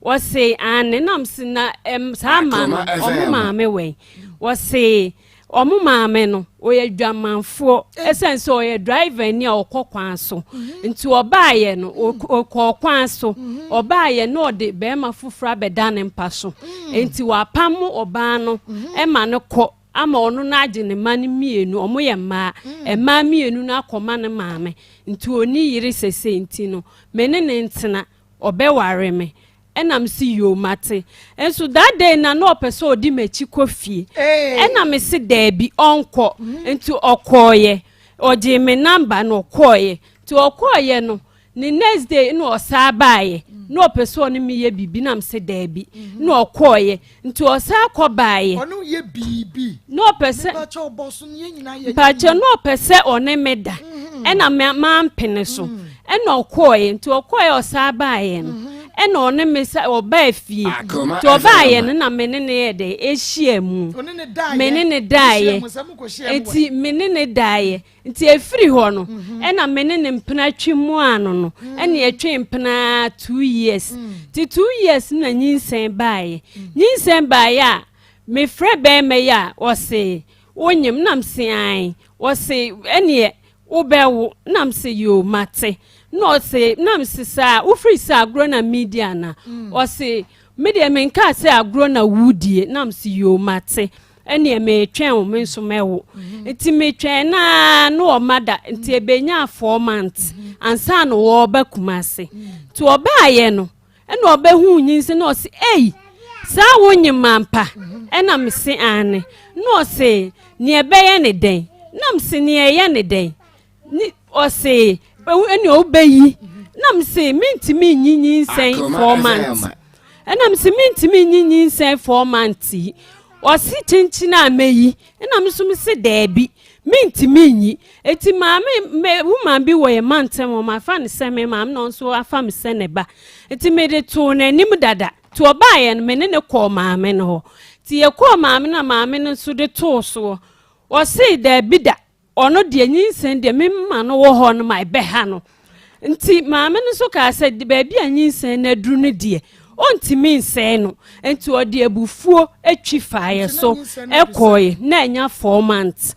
ɔse ane na mse na ɛm saa ma no ɔmo maame wɛn ɔse ɔmo maame no ɔyɛ dwamanfoɔ ɛsɛn sɛ ɔyɛ driver ni a ɔkɔ kwan so mhm. nti ɔbaayɛ no ɔkɔ kwan so mhm. ɔbaayɛ na ɔde bɛrima foforɔ abɛda ne mpa so mm. nti wapam ɔbaa no ɛma no kɔ. ama ɔno no agye ne mma no mmienu, ɔmo yɛ mmaa, mmaa mmienu no akɔma ne maame, nti ɔnni yere sesei nti no me ne no ntena, ɔbɛware me. Ɛna me se yoo mate. Nso that day na na ɔpɛ sɛ ɔdi m'akyi kɔ fie. Ɛna me se daabi ɔnkɔ. Nti ɔkɔɔyɛ. Ɔgyee me number na ɔkɔɔyɛ. Nti ɔkɔɔyɛ no, ne next day na ɔsaa baayɛ. Na ɔpɛ sɛ ɔne me yɛ biribi na me se daabi. Na ɔkɔɔyɛ. Nti ɔsaa kɔ baayɛ. Ɔne wo yɛ biribi? Na ɔpɛ sɛ. Mepakyɛ ɔbɔ so no yɛn nyinaa yɛ. Mpakyɛ na ɔpɛ sɛ ɔne me da. Ɛna me mampene so. Ɛna ɔkɔɔeɛ nti ɔkɔɔeɛ ɔsaa baeɛ no ɛna ɔne me sa ɔbaa fie nti ɔbaeɛ no na me ne ne yɛ dɛ ɛhyia mu me ne ne daeɛ nti me ne ne daeɛ nti ɛfiri hɔ no ɛna me ne ne mpena twe mu ano no ɛna ɛtwe mpena 2 years nti 2 years na nyinsɛn baeɛ. Nyinsɛn baeɛ a mefrɛ bɛrima yi a ɔse wonyim nam se ae, ɔse ɛneɛ wobɛwo nam sɛ yoo mate, na ɔse nam se saa wofiri sɛ agorɔ na medi ana? Ɔse me deɛ menkaa sɛ agorɔ na wudie. Nam sɛ yoo mate, ɛneɛ metwɛn wo, me nso mɛwo. Nti metwɛn naa na ɔma da nti ebenya 4 months ansa na wɔɔba Kumase. Nti ɔbaayɛ no ɛna ɔbɛhu nyinsi na ɔse ei saa wonyim ampa? Ɛna mese ane. Na ɔse nea ɛbɛyɛ ne dɛn? Nam se nea ɛyɛ ne dɛn ni? Ɔse ɛne ɔbɛyi. Nam se mentumi nyi nyinsɛn 4 months. Ɛnam se mentumi nyi nyinsɛn 4 months yi. Ɔse kyenkyen a mɛyi. Ɛnam nso me se daabi, mentumi nyi. Eti maame me woman bi wɔ yɛn mantam hɔ, mafa ne sɛ me maame na ɔnso afa me sɛ ne ba, nti mede too n'anim dada. Nti ɔbaayɛ no me ne ne kɔɔ maame no hɔ. Nti yɛkɔɔ maame no a maame no nso de too soɔ. Ɔse daabi da, ɔno deɛ nyinsɛn deɛ mema no wɔ hɔ no ma ɛbɛha no. Nti maame no nso kaa sɛ baabi a nyinsɛn no aduru no deɛ ɔntumi nsɛe no. Nti ɔde abufuo atwi faeɛ so ɛkɔɔɛ na ɛnya 4 months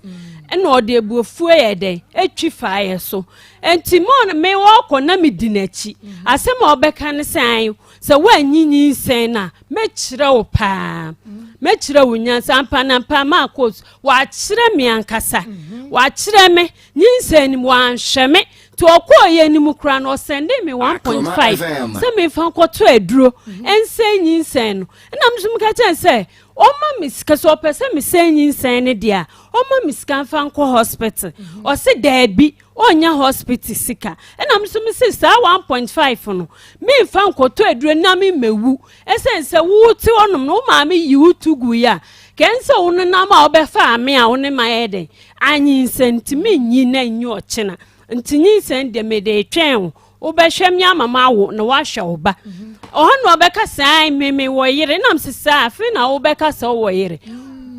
ɛna ɔde abufuo yɛ dɛn atwi faeɛ so. Nti mo me wɔkɔ na medi n'akyi. Asɛm a ɔbɛka ne sɛ sɛ woanyi nyinsɛn no a mɛkyerɛ wo paa, mɛkyerɛ wo nyansa. Ampanampa maakɔ wakyerɛ me ankasa, wakyerɛ me nyinsɛn no mu wanhwɛ me. Nti ɔkɔɔ yɛ anim koraa no ɔsend me 1.5 sɛ memfa nkɔtɔ aduro ɛnsɛn nyinsɛn no. Ɛna nso meka kyɛn sɛ ɔma me sika sɛ ɔpɛ sɛ mesɛn nyinsɛn no deɛ a ɔma me sika mfa nkɔ hospital. Ɔse daabi, ɔnya hospital sika. Ɛna nso me se saa 1.5 no memfa nkɔtɔ aduro na memmɛwu ɛsɛn sɛ wote hɔnom no wo maame yi wo to gu yi a kɛn sɛ wo nenam a wobɛfa ame a wo ne ma yɛ dɛn anyinsɛn. Nti menyi na nyi ɔkyena. Nti nyinsɛn deɛ mede twɛn wo, wobɛhwɛ me ama ma awo na woahwɛ wo ba. Ɔhɔ na ɔbɛka saa meme wɔ yere nam sɛ saa afei na wobɛka sɛ wowɔ yere.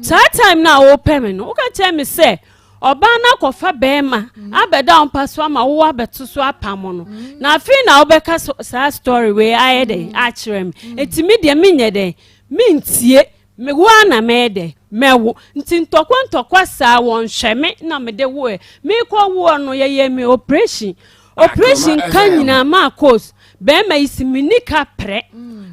Saa time no a wopɛ me no woka kyerɛ me sɛ ɔbaa no akɔfa bɛrima abɛda wo mpa so ama wowɔ abɛto so apam no, na afei na wobɛka saa story wei ayɛ dɛn akyerɛ me. Nti me deɛ menyɛ dɛn mentie me wo a na mɛyɛ dɛn mɛwo. Nti ntɔkwa ntɔkwa saa wɔnhwɛ me na mede woɛ. Mekɔ woɔ no yɛyɛ me operation, operation ka nyinaa maa course bɛrima yi si me nika prɛ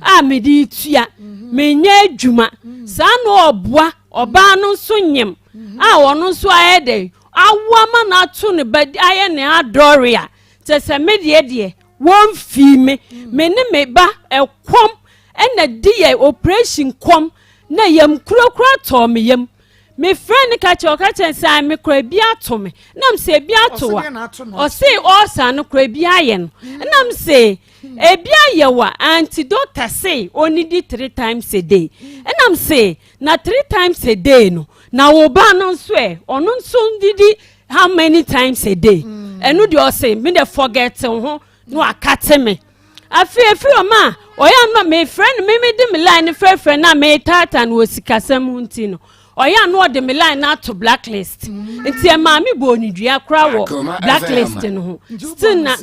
a mede tua menyɛ adwuma saa na ɔboa ɔbaa no nso nyem a ɔno nso ayɛ dɛn awo ama no ato ne ba ayɛ ne adɔre a kyɛ sɛ me deɛ wɔmfii me me ne me ba ɛkɔm ɛna di yɛ operation kɔm na yam kurakura tɔɔ me yam. Mefrɛ ne ka kyerɛ ɔka kyerɛ sɛ me kora ebi ato me nam sɛ ebi ato wa. Ɔse ɔɔsa no kora ebi ayɛ no nam sɛ ebi ayɛ wa. Anti doctor say onidi three times a day. Ɛnam sɛ na three times a day no na wo ba no nso ɛ ɔno nso didi how many times a day? Ɛno deɛ ɔse me de forget ho na wakate me. Afei efiri ɔma a ɔyɛ ano mefrɛ no meme de me line no frɛfrɛ no a metaataa no wɔ sikasɛm ho nti no ɔyɛ ano ɔde me line no ato blacklist. Nti ɛmaa me bɔɔ ne dua koraa wɔ blacklist no ho. Still na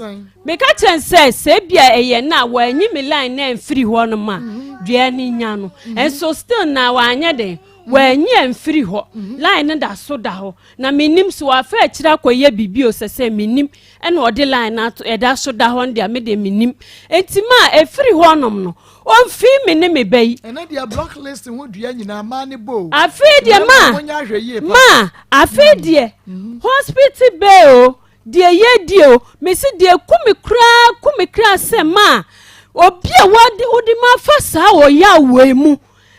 meka kyerɛ sɛ sɛ ebia ɛyɛ na wɔanyi me line na ɛmfiri hɔ nom a dua no nya no. Nso still na wanyɛ den. Wanyi amfiri hɔ. Line no da so da hɔ. Na mennim sɛ wafa akyire akɔyɛ biribi o sɛ sɛ mennim. Ɛna ɔde line no ato ɛda so da hɔ no deɛ me deɛ mennim. Enti ma ɛfiri hɔnom no, ɔmfii me ne me ba yi. Ɛnɛ deɛ block list ho dua nyinaa mmaa ne bɔ o. Afei deɛ ma Mmarima monyɛ ahwɛyie pa. ma afei deɛ hospital bay o Deɛ yɛdie o, mese deɛ ɛku me koraa ku me kra sɛ ma obi a wade wode ma afa saa ɔyaw wei mu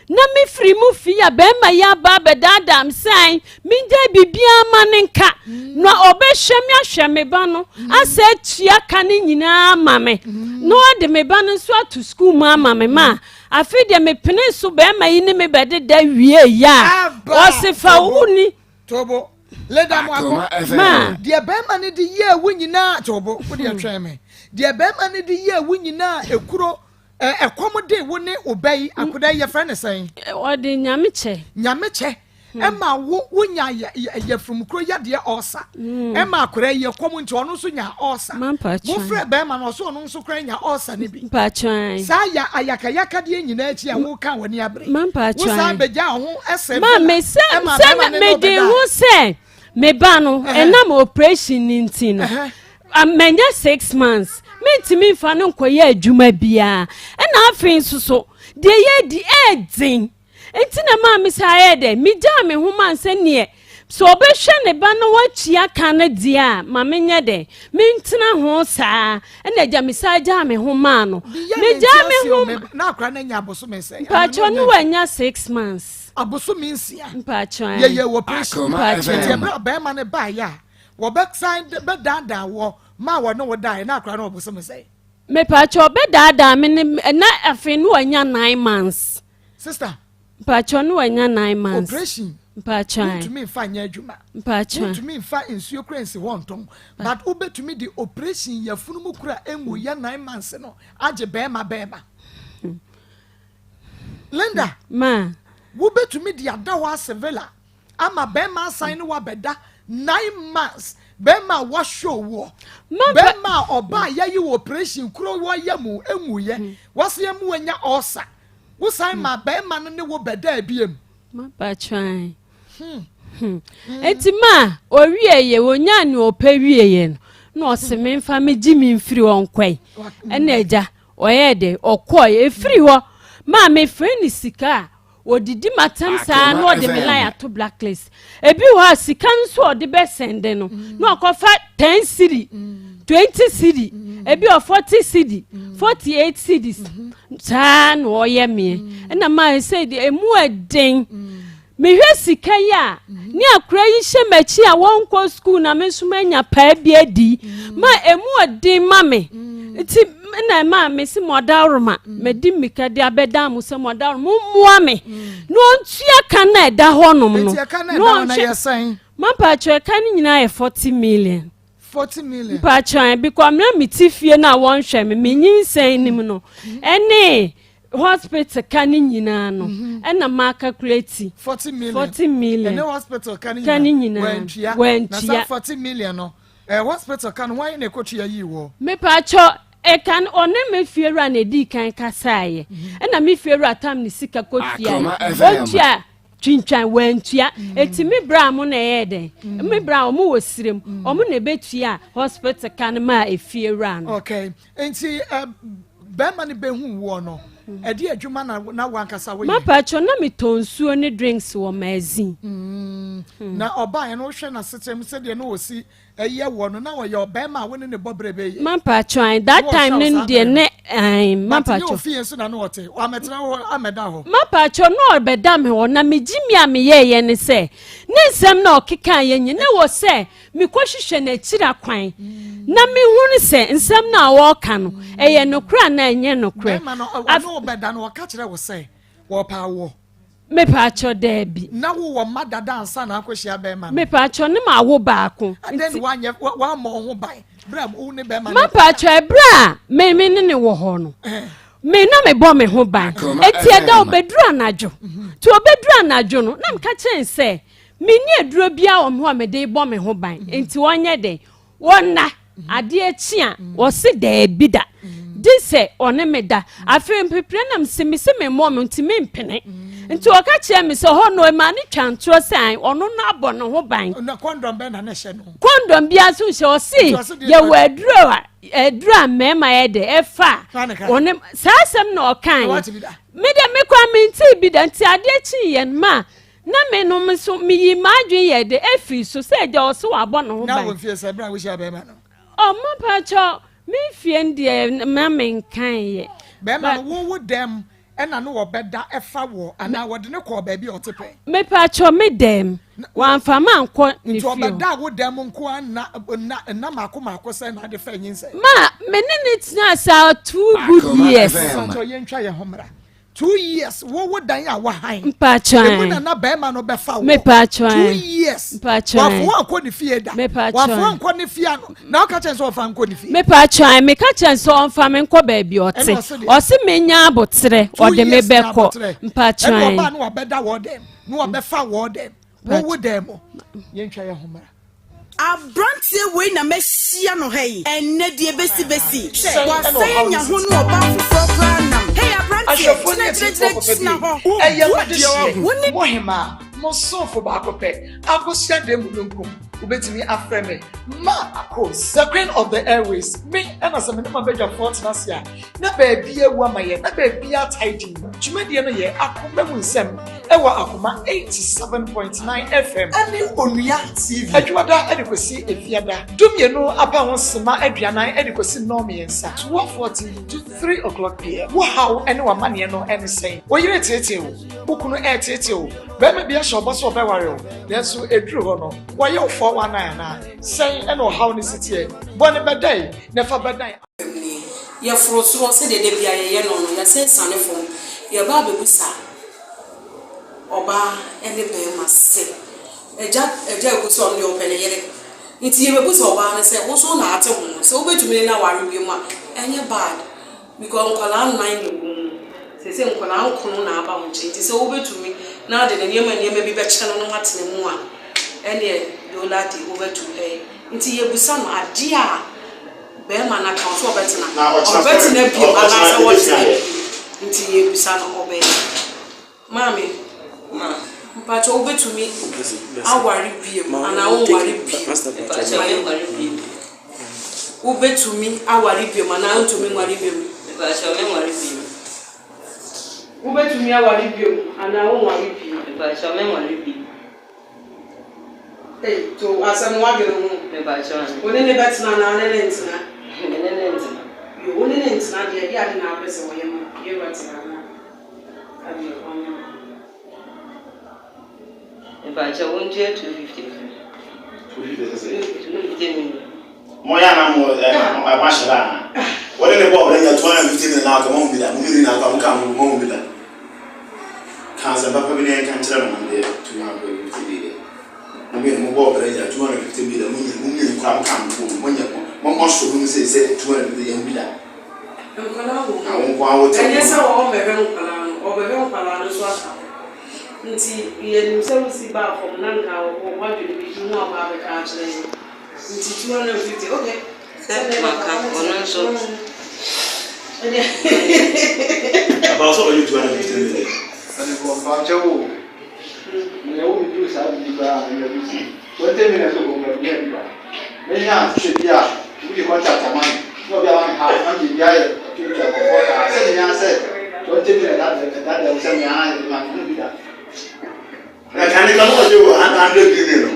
na mefiri mu fi a bɛrima yi aba abɛdaadaa me sɛ mengyae biribiara ma ne nka na ɔbɛhwɛ me ahwɛ me ba no asɛ atua ka no nyinaa ama me na ɔde me ba no nso ato sukuu mu ama me ma afei deɛ mepene so bɛrima yi ne me bɛdeda wie yɛ a ɔse fa wo ni Tobo. Leda mo ako. Ma. Deɛ bɛrima no de yɛɛ wo nyinaa tobo. Wo deɛ twɛn me. Deɛ bɛrima no de yɛɛ wo nyinaa ekuro ɛkɔm de wo ne wo ba yi akoda yi yɛfrɛ ne sɛn? Ɔde nyame kyɛ. Nyame kyɛ. Ɛma wo wonya yɛfurumukuro yadeɛ ɔsa. Ɛma akora yi ɛkɔm nti ɔno nso nya ɔsa. Mofrɛ bɛrima no ɔso ɔno nso kora nya ɔsa no bi. Saa ya ayakayakadeɛ nyinaa akyi a woka w'ani abere. Wo san bɛgya ho ɛsɛ Ma me sɛ sɛ mede ho sɛ me ba no ɛnam operation no nti no manya 6 months mentumi mfa no nkɔyɛ adwuma biara ɛna afei nso so deɛ yɛdi ɛɛden Enti na maa me saa yɛɛ dɛ, migyaa me ho maa sɛ neɛ sɛ ɔbɛhwɛ ne ba na watua ka no deɛ a, ma menyɛ dɛ, mentena ho saa. Ɛna agya me saa gyaa me ho maa no. Megyaa me ho. Na akora no anya abosome sɛ. Mpakyɛ no wanya 6 months. Abosome 6. Mpakyɛ. Yɛyɛ wɔ operation. Mpakyɛ. Nti ɛberɛ a bɛrima no baeɛ a, wɔbɛsan bɛdaadaa wɔ maa wɔne wo daeɛ na akora no wɔ bosome sɛ. Mepakyɛ ɔbɛdaadaa me ne na afei no wanya 9 months. Sister. Mpakyɛ no wanya 9 months. Operation. Mpakyɛ. Wontumi nfa nyɛ adwuma. Mpakyɛ. Wontumi nfa nsuo kura nsi hɔ ntɔn. But wobɛtumi de operation yafunu mu kura enwu yɛ 9 months no agye bɛrima bɛrima. Linda. Ma. Wobɛtumi de ada hɔ ase villa ama bɛrima asan ne wabɛda 9 months bɛrima a wahwɛ woɔ bɛrima a ɔbaa yɛyi wɔ operation kuro wɔyɛ mu enwu yɛ waseɛ mu wanya ɔsa. Wosan maa barima no ne wo bɛdaa biom. Maba twan. Hmm. Enti ma ɔwieeɛ, ɔnyaa nea ɔpɛ wieeɛ no, na ɔse memfa megye me mfiri hɔ nkɔe. Ɛna agya, ɔyɛɛ dɛ, ɔkɔe. Ɛfiri hɔ, maa mefrɛ no sika a, ɔdidi m'atam saa na ɔde me line ato blacklist. Ebi wɔ hɔ a sika nso a ɔde bɛsɛnde no, na ɔkɔfa 10 cedi, 20 cedi, ebi wɔ 40 cedi, 48 cedis. Saa na ɔyɛ meɛ. Ɛna maa sɛ deɛ emu ɛden. Mehwɛ sika yi a, ne akora yi hyɛ m'akyi a wɔnkɔ sukuu na me nso manya paa bi adi. Ma emu ɛden ma me. Nti na ɛma me se mo adaworoma, madi mmirika de abɛdan mo sɛ mo adaworoma, mommoa me na ɔntua ka no a ɛda hɔnom no. Nti ɛka no a ɛda hɔ no yɛ sɛn? Mampakyɛ ɛka no nyinaa yɛ 40 million. 40 million. Mpakyɛ because mmerɛ mete fie no a wɔnhwɛ me, me nyinsɛn nim no, ɛne hospital ka ne nyinaa no, ɛna ma calculate. 40 million. 40 million. Ɛne hospital ka ne nyinaa. Wantua. Wantua. Na saa 40 million no, hospital ka no, wɔn na ɛkɔtua yii wɔ. Mepakyɛ ɛka no ɔne me fiewura na ɛdii kan kasaeɛ. Ɛna me fiewura tam ne sika kɔtua. Ɔtua twintwan wantua. Eti me bra mo na ɛyɛ dɛn? Me bra ɔmo wɔ sirem. Ɔmo na ɛbɛtua hospital ka no maa efiewura no. Okay. Nti bɛrima no bɛhu woɔ no, ɛde adwuma na na wankasa woyɛ? Mapakyɛ na metɔ nsuo ne drinks wɔ magazine. Na ɔbaeɛ no wohwɛ n'asekyerɛ mu sɛdeɛ na ɔsi ɛyɛ wɔ no na ɔyɛ ɔbɛrima a wo ne ne bɔ berɛ bɛyɛ. Mampakyɛ that time no deɛ ne ɛn mampakyɛ. But nye ofie nso na no ɔte wamɛtena hɔ amɛda hɔ. Mampakyɛ na ɔbɛda me hɔ na megye mi a meyɛɛyɛ ne sɛ ne nsɛm na ɔkeka yɛ nye ne wɔ sɛ mekɔhwehwɛ n'akyiri akwan na mehunu sɛ nsɛm no a wɔreka no ɛyɛ nokorɛ anaa ɛnyɛ nokorɛ. Bɛrima no ɔne wo bɛda no ɔka kyerɛ wo sɛ wɔpɛ awoɔ. Mepaakyɛw daabi. Na wo wɔ mma dada ansa na akɔhyia bɛrima no? Mepaakyɛw ne ma awo baako. Adɛn na wanyɛ wammɔ wo ho ban berɛ a wo ne bɛrima no? Mapaakyɛw ɛberɛ a me me ne ne wɔ hɔ no me na mebɔ me ho ban. Eti ɛda obeduru anadwo. Ti obeduru anadwo no na meka kyerɛ no sɛ menni aduro biara wɔ me hɔ a mede bɔ me ho ban. Nti ɔnyɛ dɛn? Wɔnna. Adeɛ kye a, wɔse daabi da. Gye sɛ ɔne me da. Afei mpepere nam se mese memmɔ me nti mempene. Nti ɔka kyerɛɛ me sɛ hɔ no ɛmaa no twa ntorɔ sɛ an ɔno no abɔ ne ho ban. Na kɔndɔm bɛn na na ɛhyɛ no? Kɔndɔm biara nso nhyɛ ɔse yɛwɔ aduro a aduro a mmarima yɛ dɛ ɛfa a ɔne saa asɛm na ɔkae. Me deɛ me koraa mentee bi da nti adeɛ kyee yɛn ma na me nom nso meyii m'adwene yɛ dɛ efiri so sɛ agya ɔse wabɔ ne ho ban. Na wɔ mfie sɛ berɛ a wohyia bɛrima no? Ɔmo pakyɛ me mfie no deɛ na menkaeɛ. Bɛrima no wo wo dɛm ɛna no wɔbɛda ɛfa wɔ anaa wɔde no kɔɔ baabi a ɔte pɛn? Mepakyɛ me dɛm wamfa me ankɔ ne Nti fie hɔ. ɔbɛdaa wo dɛm nko ara nna nna nna mmaako mmaako sɛn na ade faa nyinsɛn? Ma me ne no tenaa saa two good years. Mepakyɛ yɛntwa yɛn ho mmra. 2 years wo wo dan a wahan. Mpakyɛ. Emu na na bɛrima no bɛfa wo. Mepakyɛ. 2 years. Mpakyɛ. Wafo ankɔ ne fie da. Mepakyɛ. Wafo ankɔ ne fie ano na ɔka kyɛn sɛ ɔfa nkɔ ne fie. Mepakyɛ, meka kyɛn sɛ ɔmfa me nkɔ baabi ɔte. Ɔse menya aboterɛ ɔde me bɛkɔ. Mpakyɛ. Ɛna ɔbaa no wabɛda wɔ dɛm na wabɛfa wɔ dɛm wo wo dɛm mo yɛntwa yɛn ho mmra. Abranteɛ wei na mahyia no ha yi ɛnnɛ deɛ bɛsi bɛsi hwɛ wasan anya ho ne ɔbaa foforɔ koraa nam hey abranteɛ Ahwɛfoɔ ne gyina gyina atiefoɔ gyina papa gyina bi, hɔ ɛyɛ wo mo deɛ wahu dehyeɛ, wo ne mo hemaa, mo somfo baako pɛ, Akosua Damununkum. Wobɛtumi afrɛ me Ma Akos, the queen of the airways. Me ɛna sɛ me ne m'abadwafoɔ tena ase a, na baabi awu ama yɛn, na baabi atae din. Dwumadie no yɛ Akoma mu nsɛm ɛwɔ Akoma 87.9 FM ɛne Onua TV. Adwumada ɛde kɔsi Efiada, 12 aba ho sema 40 ɛde kɔsi 3:30, 12:40 to 3 o'clock pm. Wo haw ɛne w'amanneɛ no ɛne sɛn? Wo yere teetee wo, wo kunu ɛreteetee wo, bɛrima bi ahyɛ ɔbɔ sɛ ɔbɛware wo, nanso ɛduru hɔ no, wɔyɛ wo 419 anaa? Sɛn ɛna ɔhaw no si teɛ? Bɔ ne bɛdae na ɛfa bɛdan. Yɛforo soro sɛdeɛ da biara yɛyɛ no no, yɛsan siane fam. Yɛba abɛbisa ɔbaa ne barima sɛ, Agya, agya abu sɛ ɔno deɛ ɔpɛ ne yere. Nti yɛbɛbisa ɔbaa no sɛ, wo nso wo na ate ho, sɛ wobɛtumi ne no aware bio a, ɛnyɛ bad. Because nkwadaa nnan na ɛwɔ mu no, seesei nkwadaa nkono na aba wo nkyɛn. Nti sɛ wobɛtumi na wode ne nneɛma nneɛma bi bɛkyɛ no na moatena mu a, ɛnneɛ Dollar de wobɛtu ɛ. Nti yɛbisa no adeɛ a Bɛɛma no aka ɔsɛ ɔbɛtena ɔbɛtena bio anaasɛ ɔntena bio nti yɛbisa no ɔbɛyɛ maame mpakyɛ wobɛtumi aware bio anaa wonware bio wobɛtumi aware bio anaa wontumi nware bio wobɛtumi aware bio anaa wonware bio. Ei, to asɛm no w'adwene ho. Mepakyɛw ane. Wo ne ne bɛtena anaa ne ne ntena? Me ne ne ntena. Yo, wo ne ne ntena deɛ, ɛdeɛ ade na wopɛ sɛ ɔyɛ ma wo? Yɛwura te ha na ka deɛ ɔnyɛ ma wo. Mepakyɛw, wontua 250 mma me. 250 sɛ sɛ? 250 million. Mo yɛ ana mo ɛ mo ahyɛ da ana? Wɔde ne bɔ ɔbɛn nya 250 million na akɔ mo ho bi da mo mmienu na akɔ mo ka mo mo ho bi da. Ka asɛm papa bi na yɛnka nkyerɛ no ho deɛ 250 million. Mo mmienu mo bɔ ɔbɛn nya 250 million mo nyɛ mo mmienu kora mo ka mo bo mo nyɛ mo mo so mo sɛ sɛ 250 yɛn ho bi da. Nkwadaa wɔ mu. Na wo nko ara wo te. Ɛnyɛ sɛ ɔmmɛhwɛ nkwadaa no, ɔbɛhwɛ nkwadaa no nso aka ho. Nti yɛnim sɛ wosi baa fam na nka w'adwene biribi ho aba abɛka akyerɛ yɛn. Nti 250, okay. Sɛ maka ɔno nso. Papa ɔsɛ ɔbɛgye 250 million. Ɔde mpakyɛw o. Meyɛ wo meduru saa biribi koraa a menya bi si 20 million so bɔ nkura menya bi da. Menya sɛ bi a obi de contract ama me na obi ama me half na mede bi ayɛ atuatua nkɔfoɔ kaa sɛ menya sɛ 20 million da da da mu sɛ mea yɛ de ma me bi da. Na kane ka no ɔgye wɔ 100 billion no.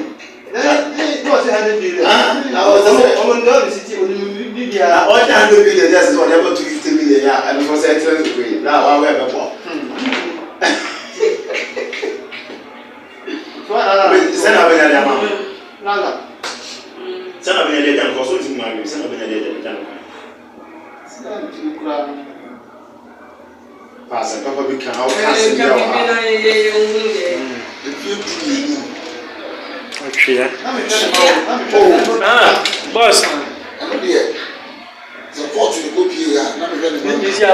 Ne ne ne ɔsɛ 100 billion. Ah, na ɔsɛ sɛ ɔmo ndɔ ne siti onim biribiara. Na ɔgye 100 billion deɛ sɛ ɔde abɔ 250 million yɛ a ɛno nso sɛ ɛkyerɛ nso koyi na wawa ɛbɛbɔ. Sɛ na ɔbɛnya de ama no. Lala. Sɛ na ɔbɛnya de agya no kɔ so ntumi ma awie sɛ na ɔbɛnya de agya no kwan. Sɛ na ntumi kura. Fa asɛm papa bi ka, woka asɛm bi a wɔ ha. Mfeɛ 12. Ɔtwea. Oh, ah, boss. Ɛno deɛ sɛ kɔɔto ne kɔ pie a na mehwɛ ne ma. Nsi a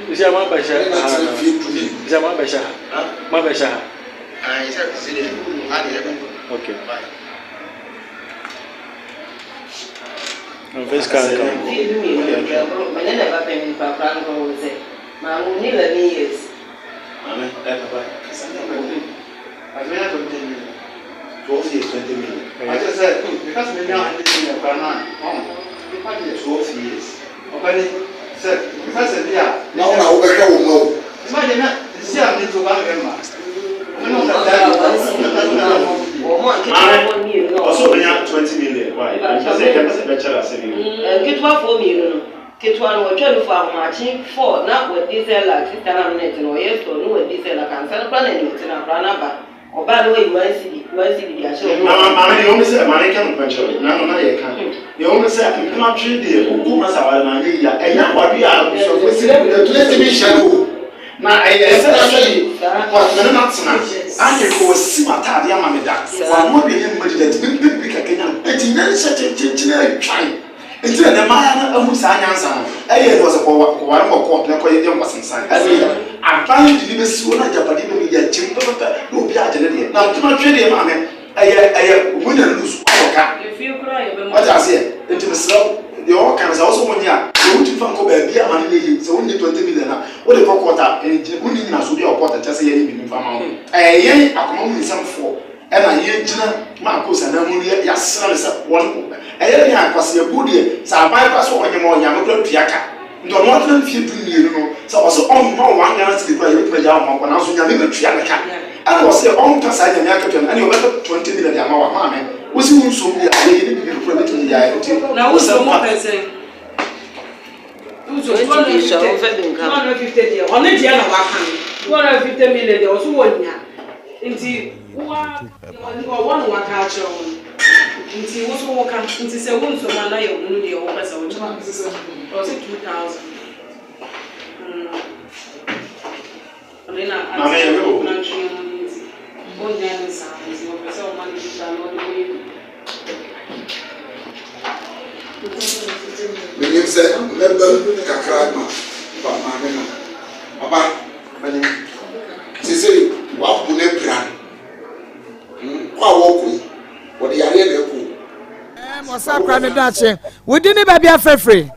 nsi a ma bɛhyɛ ha na nsi a ma bɛhyɛ ha ma bɛhyɛ ha. Ayi sɛ sɛ deɛ ha deɛ ɛbɛ. Okay. Mfe sika nka ho. Mfe 12 no, me ne ne ba panyin korakora no kɔwoo sɛ, maame onni 11 years. Maame, ɛ papa, kasa. Ɔsɛ menya 20 million. 12 years 20 million. Ɔkyerɛ sɛ meka sɛ menya 100 million koraa no a, ɔn, nipa deɛ. 12 years. Ɔbɛne sɛ meka sɛ bi a. Na wo na wobɛhwɛ wo mma o. Mma deɛ na sisi a mete ba mehwɛ mma. Ɔmo ne ɔmo da bi. Maame, ɔsɛ ɔbɛnya 20 million. Why? Ɛmpɛ sɛ ɛmpɛ sɛ ɛbɛkyɛrɛ asɛm yi. Nketewafoɔ mmienu no, ketewa no wɔtwa nufu ahomakye four na wadi Zerlak, sister no a me ne no te no ɔyɛ store no wadi Zerlak ansa no koraa na nea ɔte no akwadaa no aba. Ɔbaa no wayi one cedi, one cedi de ahyɛ ɔmo. Na maame deɛ wɔn sɛ maame nka nokora nkyerɛ wo na no na yɛ ka deɛ wɔn sɛ mpena twe deɛ wokɔ ma sɛ aware na anyɛ yie a ɛnyɛ aware a abusuafoɔ si mu na tumi tumi hyɛ no o na ɛyɛ sɛ ɛhwɛ yi mene no atena anyɛ kɔ wasi m'ataade ama me da wano aduane mu madida nti mempɛ biribi kakra nya no enti nyansa kyenkyenkyen atwan Enti na mmaayewa no ahu saa nyansa no, ɛyɛ no sɛ kɔware wɔ kɔɔt na kɔyɛ yɛ nkwasensan. Ɛno yɛ aban de bi bɛsi hɔ na agyapadeɛ bɛmu yɛ akyem pɛpɛpɛ na obi agye ne deɛ. Na ntoma twe deɛ maame, ɛyɛ ɛyɛ win and lose, woabɔ ka. Wate aseɛ? Enti mesrɛ wo, deɛ ɔreka no sɛ wo sɛ wonnye a, deɛ wontumi fa nkɔ baabi a ma no nyɛ yie. Sɛ wonnye 20 million a, wode kɔ kɔɔt a, ɛngyina, wonni nyinasoɔ bi a wɔ kɔɔt a ɛkyerɛ sɛ yɛnyɛ biribi mfa ma wo. Ɛyɛ yɛn akoma mu nsɛmfoɔ. Ɛna yɛgyina Marcos anan mu no yɛasrɛ no sɛ wɔn ɛyɛ den a nkwaseabuo deɛ sɛ aban koraa sɛ ɔnyɛ ma ɔnyɛ a mɛkora tua ka nti ɔno atena mfie du mmienu no sɛ ɔsɛ ɔmma one Ghana cedi koraa yɛbɛtumi agya ɔma kɔ nanso Nyame bɛtua ne ka ɛna ɔsɛ ɔmpa saa Nyame akatua no ɛne ɔbɛpɛ 20 million de ama wa maame wosi wo nsuom deɛ a yɛyɛ ne biribi foforɔ bɛtumi de ayɛ nti Na wo nsuo mu pɛ sɛn? Twenty bi so a wɔmfa bi nka ho. 250 deɛ ɔno deɛ na waka no 250 million deɛ ɔso wɔnya nti woa ɔwɔ no waka akyerɛ wo no nti wo so woka nti sɛ wo nso ma na yɛ hunu deɛ wopɛ sɛ wokyerɛ ɔse 2000 ɔne na Maame yɛ o. nantwe ho no nti ɔnya ne saa nti ɔpɛ sɛ ɔma no sika na ɔde kɔyɛ bi. Menim sɛ mɛba mu kakra ma ba maame no. Papa, seesei wɔabo no apira no. Hmm, kɔ a wɔkɔ yi, wɔde yareɛ na ɛkɔ o. Ɔsakra ne daakye. Wo din ne baabi afrɛfrɛ.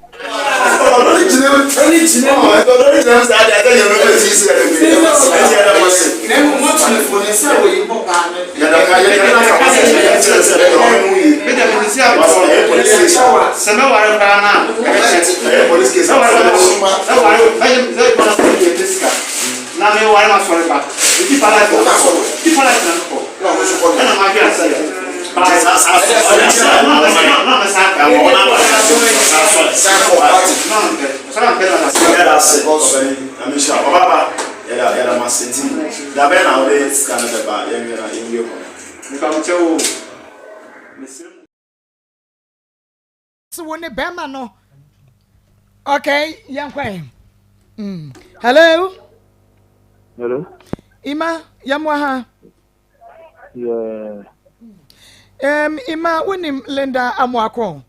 Se wo ne bɛrima no. Okay, yɛn kɔ yɛn. Mm. Hello. Hello. Ima, yɛn mo ha. Yeah. Ima, wonim Linda Amoako?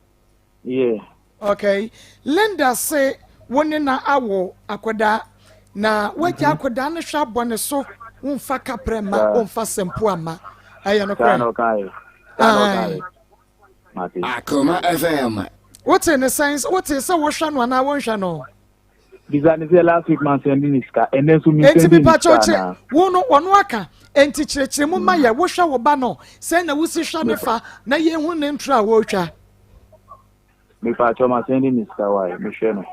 Yeah. Okay. Linda se wo ne na awo akwadaa na wagya mhm. akwadaa no hwɛ abɔ ne so womfa kaprɛ ma womfa sɛmpo ama ɛyɛ no korɛ. Akoma FM. Wote ne sɛn wote sɛ wohwɛ no anaa wonhwɛ no? Bisa ne sɛ last week man sɛndi ne sika ɛnɛ nso mi Enti sɛndi ne mepa sika kyɛw kyerɛ anaa. wo no ɔno aka enti kyerɛkyerɛ mu ma yɛ wohwɛ wo ba no sɛn na wosi hwɛ ne fa na yɛhu ne ntoro a wɔretwa. Mepa kyɛw ma sɛndi ne sika wae mehwɛ no.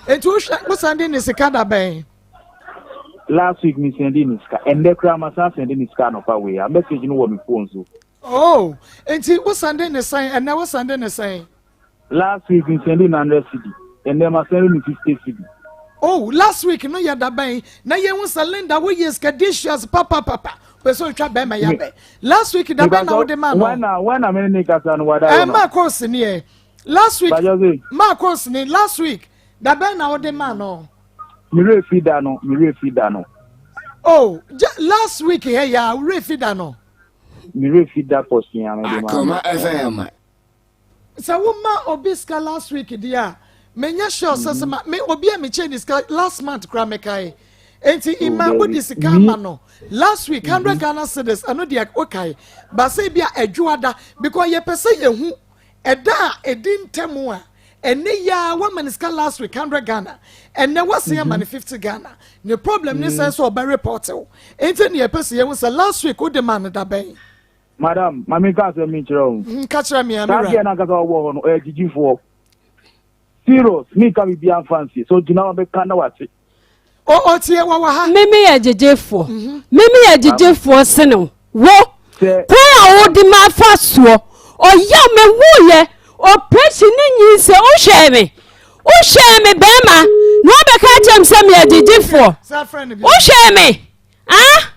Enti wohwɛ wo sɛndi ne sika da bɛn? Last week mi sɛndi ne sika ɛnɛ koraa ma san sɛndi ne sika anɔpa wei a message no wɔ me phone so. Oh enti wo sɛndi ne sɛn ɛnɛ wo sɛndi ne sɛn? Last week me sɛndi no hundred cedi ɛnɛ ma sɛndi no 50 cedi. Oh last week no yɛ da bɛn na yɛn hu sɛ Linda wo yɛ skadicious papapapa pɛ sɛ otwa bɛrima yɛ abɛ last week da bɛn na wode ma no. When na when na me ne kasa no wada yɛ no. Ɛ Marcos ni ɛ last week Marcos ni last week da bɛn na wode ma no. Me werɛ fi da no me werɛ fi da no. Oh last week hɛ ya werɛ fi da no. Me werɛ fi da pɔsua me de ma no. Akoma FM. Sɛ wo ma obi sika last week deɛ a, me nyɛ sure sɛ sɛ ma me obi a me kyɛ ne sika last month kora me kae. Enti Oh, ima wo dabi. de sika Mi. ama no last week 100 Ghana cedis ɛno deɛ wo kae. Ba sɛ bi a ɛdwoada because yɛ pɛ sɛ yɛ hu ɛda a ɛdi ntɛm a. Ɛnɛ yi ara wama no sika last week 100 Ghana. Ɛnɛ wasan ama no 50 Ghana. Ne problem ne sɛ sɛ ɔbɛ report wo. Enti ne yɛpɛ sɛ yɛhu sɛ last week wode maa no da bɛn? Madam, ma menka asɛm bi nkyerɛ wo. Nka kyerɛ me, me Saa wura. girl no ankasa a ɔwɔ hɔ no, ɔyɛ gyigyifoɔ. Serious, menka biribiara mfa nsie. Sɛ ɔgyina hɔ a, mɛka na wate. O, otie, wɔwɔ ha. Me meyɛ gyegyefoɔ. Me meyɛ gyegyefoɔ sene wo. Wo, Sɛ. kwan a wode ma fa soɔ. Ɔyaw me woyɛ operation ne nyinsɛ wohwɛɛ me. Wohwɛɛ me bɛrima na wabɛka akyerɛ me sɛ meyɛ gyegyefoɔ. Saa frɛ no bi. Wohwɛɛ me. Ah?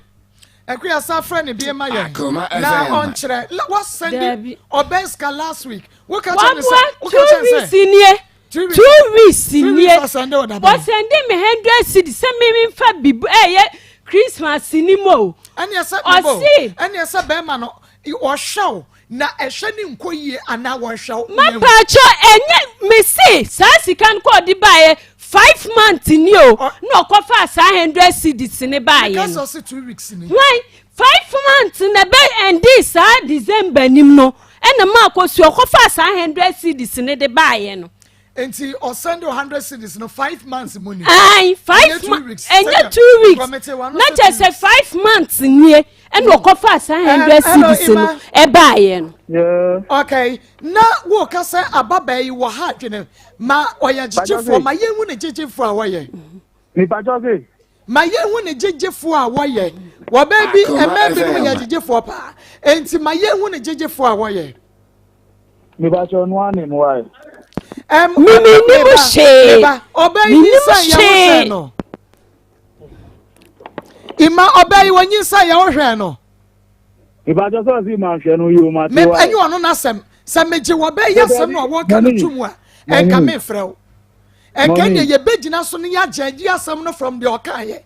Akuya sa frɛ ne bie ma yɛn Akoma na FM. ɔnkyerɛ. La- Wasɛnde Dabi. ɔbɛn sika last week. Woka kyerɛ ne sɛ Waboa woka kyerɛ two ne weeks sɛ nie. two weeks 2 weeks two nie weeks asɛnde wo da bɛn. Wɔsɛnde me 100 cedi sɛ me memfa bi ɛyɛ Christmas ni mu o. Ɛne ɛsɛ mebo. Ɔse. Ɛne ɛsɛ bɛrima no ɔhwɛ wo na ɛhwɛ ne nkɔ yie anaa wɔnhwɛ wo. Mapaakyɛ ɛnyɛ me se saa sika no kɔ ɔde baeɛ 5 months ni o na ɔkɔfaa saa 100 cedis ne baeɛ Meka sɛ no. ɔse 2 weeks ni. Hwan? 5 months na ɛbɛ ɛnde saa December nim no ɛna maa kɔsi ɔkɔfaa saa 100 cedis ne de baeɛ no. Nti ɔsɛnde o 100 cedis no 5 months mu ni. Ayi 5 Ɛnyɛ 2 months weeks. ɛnyɛ Sɛdeɛ 2 weeks kɔmete wa no na sɛ kyerɛ 2 sɛ weeks. 5 months nie ɛna ɔkɔfaa saa 100 Hello cedis no Ima. ɛbaeɛ no. Yeah. Okay, na woka sɛ ababaa yi wɔ ha adwene ma ɔyɛ Pakyɛ gyegyefoɔ se. ma yɛnhu ne gyegyefoɔ a wɔyɛ. Mepakyɛ se. Ma yɛnhu ne gyegyefoɔ a wɔyɛ. Wɔbaa bi, Akoma mmaa binom yɛ FM. gyegyefoɔ paa. Enti ma yɛnhu ne gyegyefoɔ a wɔyɛ. Mepakyɛ ɔno ara nim why. Ɛm, Me ɔba, mennim meba, hwee. meba. Ɔbaa yi Mennim nyinsɛn yɛ wohwɛ hwee. no. Ima ɔbaa yi wɔnyinsɛn yɛ wohwɛ no. Mepakyɛ sɛ ɔse manhwɛ no yoo mate Me, why. ɛnyɛ ɔno n'asɛm. Sɛ megye wɔbaa yi Sɛ asɛm dabi, no a wɔka no mɔmi, to mu a, ɛnka mɔmi. memfrɛ wo. Ɛnka Mɔmi. deɛ yɛbɛgyina so no yɛagye agye asɛm no from deɛ ɔkaeɛ.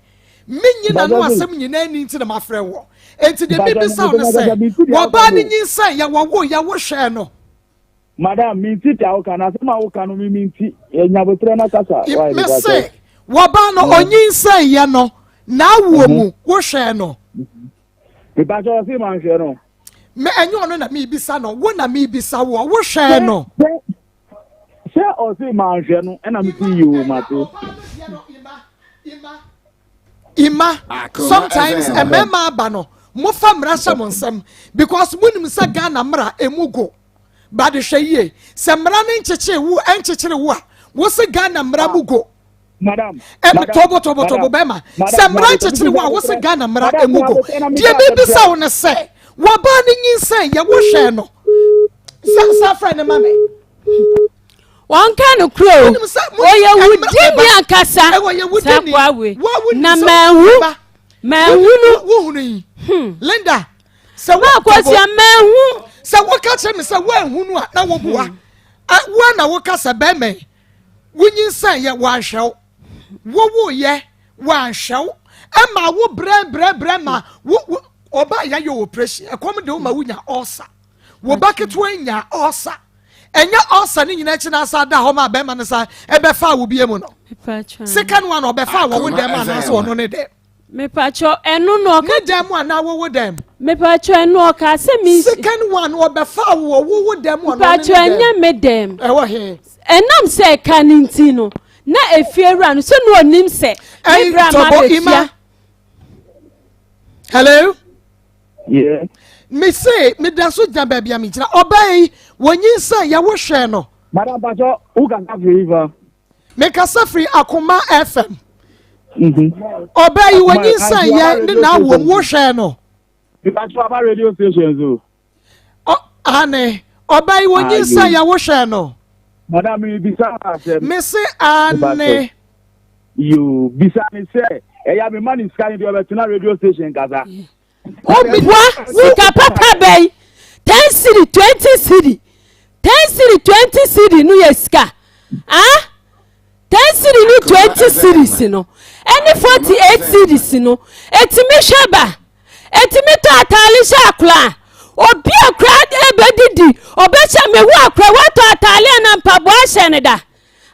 Menyi n'ano Mpakyɛ se. asɛm nyinaa ni nti na mafrɛ woɔ. Enti deɛ Mpakyɛ mebisa wo ne me sɛ, ankasa menti deɛ woka wɔbaa no no o. nyinsɛn yɛ wɔwo yɛ wohwɛɛ no. Madam, menti deɛ woka no, asɛm a woka no me menti. Nya aboterɛ na kasa, why Me mepakyɛ. se, wɔbaa no ɔnyinsɛn yɛ no, n'awoɔ mu, wohwɛɛ no. Mepakyɛ ɔse manhwɛ no. Me ɛnyɛ ɔno na mebisa no, wo na mebisa woɔ, wohwɛɛ no. Sɛ sɛ ɔse manhwɛ no ɛna mese yoo mate. Ima, Akoma sometimes FM. mmarima aba no, mofa mmara hyɛ mo nsam because monim sɛ Ghana mmara emu go. But hwɛ yie, sɛ mmara no nkyekyere wo ɛnkyekyere wo a, wo se Ghana mmara mu go. Madam, Ɛm madam, tobo tobo tobo madam, bɛrima. madam, Sɛ mmara madam, nkyekyere wo a, wo se Ghana mmara madam, emu go. madam, Deɛ mebisa wo ne sɛ, wɔbaa no nyinsɛn yɛ wohwɛɛ no. Sa sa frɛ ne ma me. Wɔnka no kuro o. Wonim sɛ mo Ɔyɛ ɛmmra wudini meba. ankasa. Ɛwɔ yɛ wudini. Saa kwawe. Wo a wonim Na sɛ manhu. meba. Manhu no. Wohunu yi. Linda, sɛ wo Akosua manhu. Sɛ woka kyerɛ me sɛ woanhunu a na woboa. Woa na woka sɛ bɛrima yi wonyinsɛn yɛ wanhwɛ wo. Wowoyɛ wanhwɛ wo. Ɛma wo brɛ brɛ brɛ ma wo wo ɔbaa yɛayɛ operation ɛkɔm de wo ma wonya ulcer. Wo ba ketewa nya ulcer. Ɛnyɛ ulcer ne nyinaa akyi na asa da hɔ ma bɛrima no sa ɛbɛfa wo bie mu no. Second one ɔbɛfa wɔ wo dɛm anaasɛ ɔno ne dɛm. Mepakyɛw ɛno no ɔka. Ne dɛm mu anaa wowo dɛm. Mepakyɛw ɛno ɔka sɛ mi. Second one ɔbɛfa wo wɔ wowo dɛm mu anaa ɔne ne Mepakyɛw dɛm. ɛnyɛ me dɛm. Ɛwɔ he. Ɛnam sɛ ɛka ne nti no na efie wura no sɛ no onim sɛ me bra ma bɛtua. Hello. Yeah. Me se me da so gyina baabi a me gyina ɔbaa yi wɔnyinsɛn yɛ wo hwɛ no. Madam Pacho, wo kasa firi fa? Me kasa firi Akoma FM. Mhm. Ɔbaa yi wɔnyinsɛn yɛ ne na awom wo hwɛ no. Mepacho aba radio station so. Ɔ ane ɔbaa yi wɔnyinsɛn yɛ wo hwɛ no. Madam mi bisa asɛm. Me se ane. Yoo bisa ne sɛ ɛyɛ a mema ne sika ne deɛ ɔbɛtena radio station kasa. Woboa sika papa bɛyi 10 cedi 20 cedi 10 cedi 20 cedi no yɛ sika ah 10 cedi ne 20 cedis no ɛne 48 cedis no ɛtumi hwɛ ba ɛtumi tɔ ataale hyɛ akora obi akora ɛbɛdidi ɔbɛhyɛ mewu akora watɔ ataale anaa mpaboa ahyɛ no da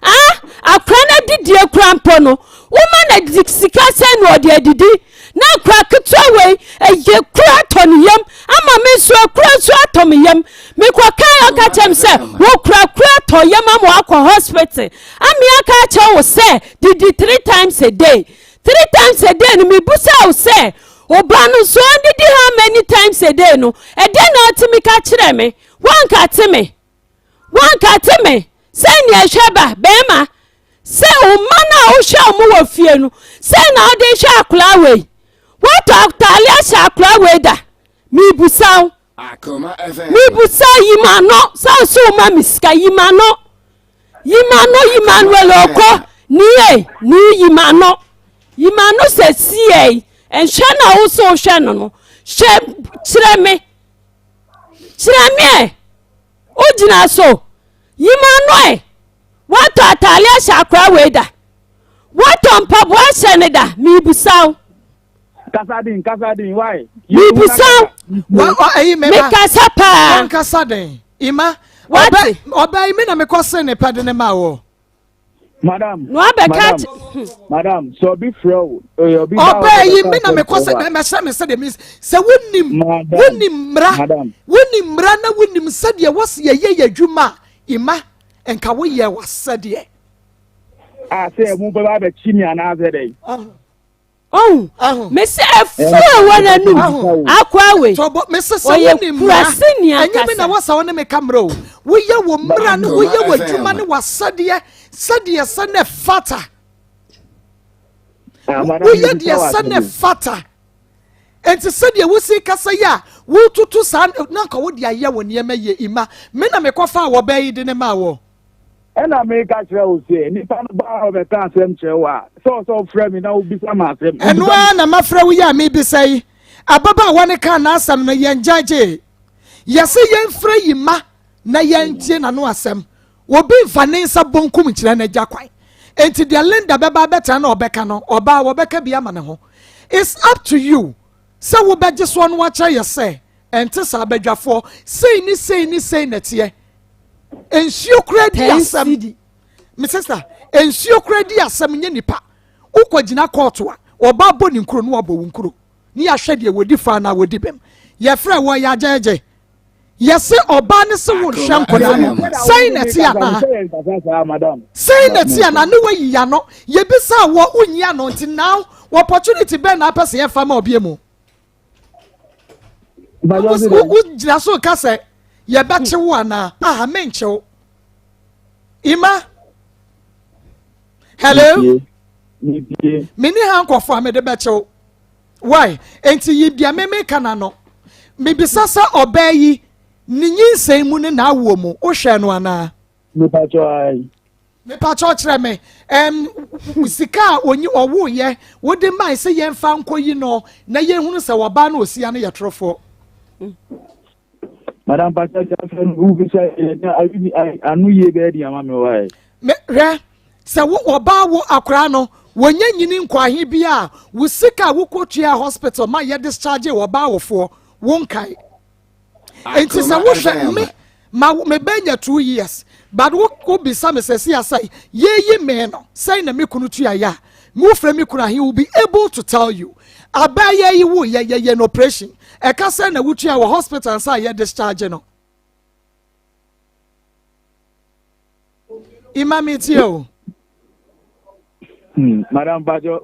Ah, akora no adidie kora mpo no, woma no sika sɛn na ɔde adidi? Na akora ketewa wei, ɛyɛ kura tɔ. atɔ ne yam ama me nso akura nso atɔ me yam. Mekɔkae ɔka kyerɛ me sɛ wokura kura atɔ yam ama wakɔ hospital. Ame aka akyerɛ wo sɛ didi three times a day. Three times a day no mebusa wo sɛ ɔba no nso ɔndidi how many times a day no ɛdɛn na ɔtumi ka kyerɛ me? Woankate me. Woankate me sɛ nea ɛhwɛ ba bɛrima sɛ wo mma no a wohwɛ wɔn wɔ fie no sɛ na wode hwɛ akwadaa wei. Woatɔ ataade ahyɛ akwadaa wei da? Mebusa wo. Mebusa yi ma no sɛ wo so woma me sika yi ma no. Yi ma no yi Manuel ɔkɔ nie ni yi ma no. Yi ma no sɛ sie nhwɛ na wo so wohwɛ no no hwɛ kyerɛ me. Kyerɛ me ɛ! Wogyina so yi m'ano ɛ! Woatɔ ataade ahyɛ akora wei da? Woatɔ mpaboa ahyɛ no da? Mebisa wo. Kasa den, kasa den, why? Mebisa wo. Mekasa paa. Wankasa den. Ima, ɔbɛ yi mi na mekɔ se ne pɛ de ne ma wɔ. Madam, na wabɛka madam, madam, sɛ obi frɛ wo, ɔyɛ obi ba ɔbaa yi mi na mekɔ sɛ mɛhyɛ me sɛdeɛ mi sɛ wonim wonim mmara wonim mmara na wonim sɛdeɛ wɔsi yɛyɛ yɛ adwuma a ima nka woyɛ w'asɛdeɛ. A sɛ ɛmu bɛba abɛkyi mi anaasɛ dɛn. Ɔhu, mese afuo a ɛwɔ n'anum akoa wei. Ɔyɛ kuraseni ankasa. Ɛnyɛ me na wasa wo ne me ka mmerɛ o. Woyɛ wo mmara ne woyɛ w'adwuma ne w'asɛdeɛ sɛdeɛ sɛ ne fata. Woyɛ deɛ sɛ ne fata. Enti sɛdeɛ wosi kasa yi a wotutu saa na nka wode ayɛ wo nneɛma yie ima. Me na mekɔfaa wɔbaa yi de ne maa wɔ. Ɛnna meka kyerɛɛ wo sɛ, Nipa no ba a ɔbɛka asɛm kyerɛ wo a, sɛ ɔsɛ ɔfrɛ me na wobisa me asɛm. Ɛno ara na mafrɛ wo yi a merebisa yi. Ababaawa no kaa n'asɛm no, yɛn gyagye. Yɛse yɛmfrɛ yi mma na yɛntie n'ano asɛm. Obi mfa ne nsa bonkum nkyerɛ n'agya kwan. Enti deɛ Linda bɛba abɛtena na ɔbɛka no, ɔbaa wɔbɛka bi ama ne ho. It's up to you sɛ wobɛgye soɔ na woakyerɛ yɛ sɛ ɛnte saa badwafoɔ, sei ne sei ne sei na ɛteɛ. Nsuo koraa di asɛm. Me sister, nsuo koraa di asɛm nyɛ nipa. Wokɔ gyina kɔɔto a, ɔbaa bɔ ne nkuro na wabɔ wo nkuro. Ne yɛahwɛ deɛ wɔdi fa anaa wɔdi bɛm. Yɛfrɛ wɔ yɛ agyɛgye. Yɛse ɔbaa ne se wo nhwɛ nkɔdaa no. Sɛn na ɛte anaa? Sɛn na ɛte anaa? Ne wayi ano. Yɛbisa wɔ wonyi ano nti now opportunity bɛn na apɛ sɛ yɛfa ma ɔbea mu? Wogyina so ka sɛ yɛbɛkye wo anaa? Aha menkye wo. Ima. Hello. Meni ha nkɔfo a mede bɛkye wo. Why? Enti yi deɛ me meka na no. Mebisa sɛ ɔbaa yi ne nyinsɛn mu ne n'awoɔ mu wohwɛ no anaa? Mepakyɛw ae. Mepakyɛw kyerɛ me ɛm sika a onyi ɔwoyɛ wode mae sɛ yɛmfa nkɔyi no na yɛhunu sɛ ɔbaa no osia no yɛ torofoɔ. Madam pakyɛw kyerɛ sɛ wobisa ano yie bɛyɛ di ama me wae. Me hwɛ sɛ wo ɔbaa wo akwaraa no wɔnyɛ nyini nkɔ ahe bi a wo sika a wokɔtua hospital ma yɛ discharge ɔbaa wofoɔ wo nkae. nti sɛ wohwɛ me ma me bɛ nya two years but wo wo bisa me sɛ si asa yeyi me no sɛn na me kunu tua ya me wofrɛ me kunu he will be able to tell you abaa yɛ yi wo yɛ yɛ yɛ no operation ɛka sɛn na wotua wɔ hospital nsa yɛ discharge no ima me tie o. Hmm, madam Bajo.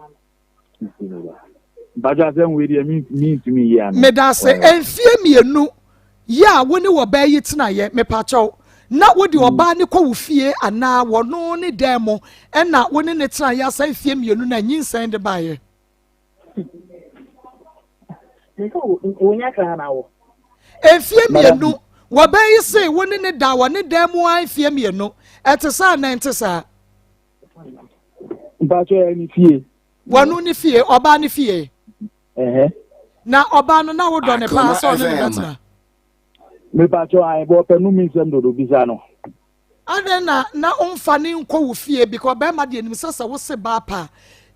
Mpacho asɛm wei deɛ mentumi yi ano. Medase mfie mmienu yi a wo ne ɔbaa yi tenaeɛ mepakyɛw na wode hmm. ɔbaa ne kɔ wo fie anaa wɔno ne dan mu ɛna wo ne ne tenaeɛ asa mfie mmienu na nyinsɛn de baeɛ. Mfie mmienu wɔbaa yi se wo ne ne da wɔ ne dan mu a mfie mmienu ɛte saa na ɛnte saa. Mpatsɔ yɛ ne fie. Wɔno ne fie, ɔbaa ne fie. Na ɔbaa no na wodɔ ne paa sɛ ɔne ne bɛtena. Mepatsɔ ayi bɔ ɔpɛ num nsɛm dodo bisa no. Adɛn na na ɔmfa ne nkɔ wo fie because bɛrima deɛ nim sɛ sɛ wo se baa pa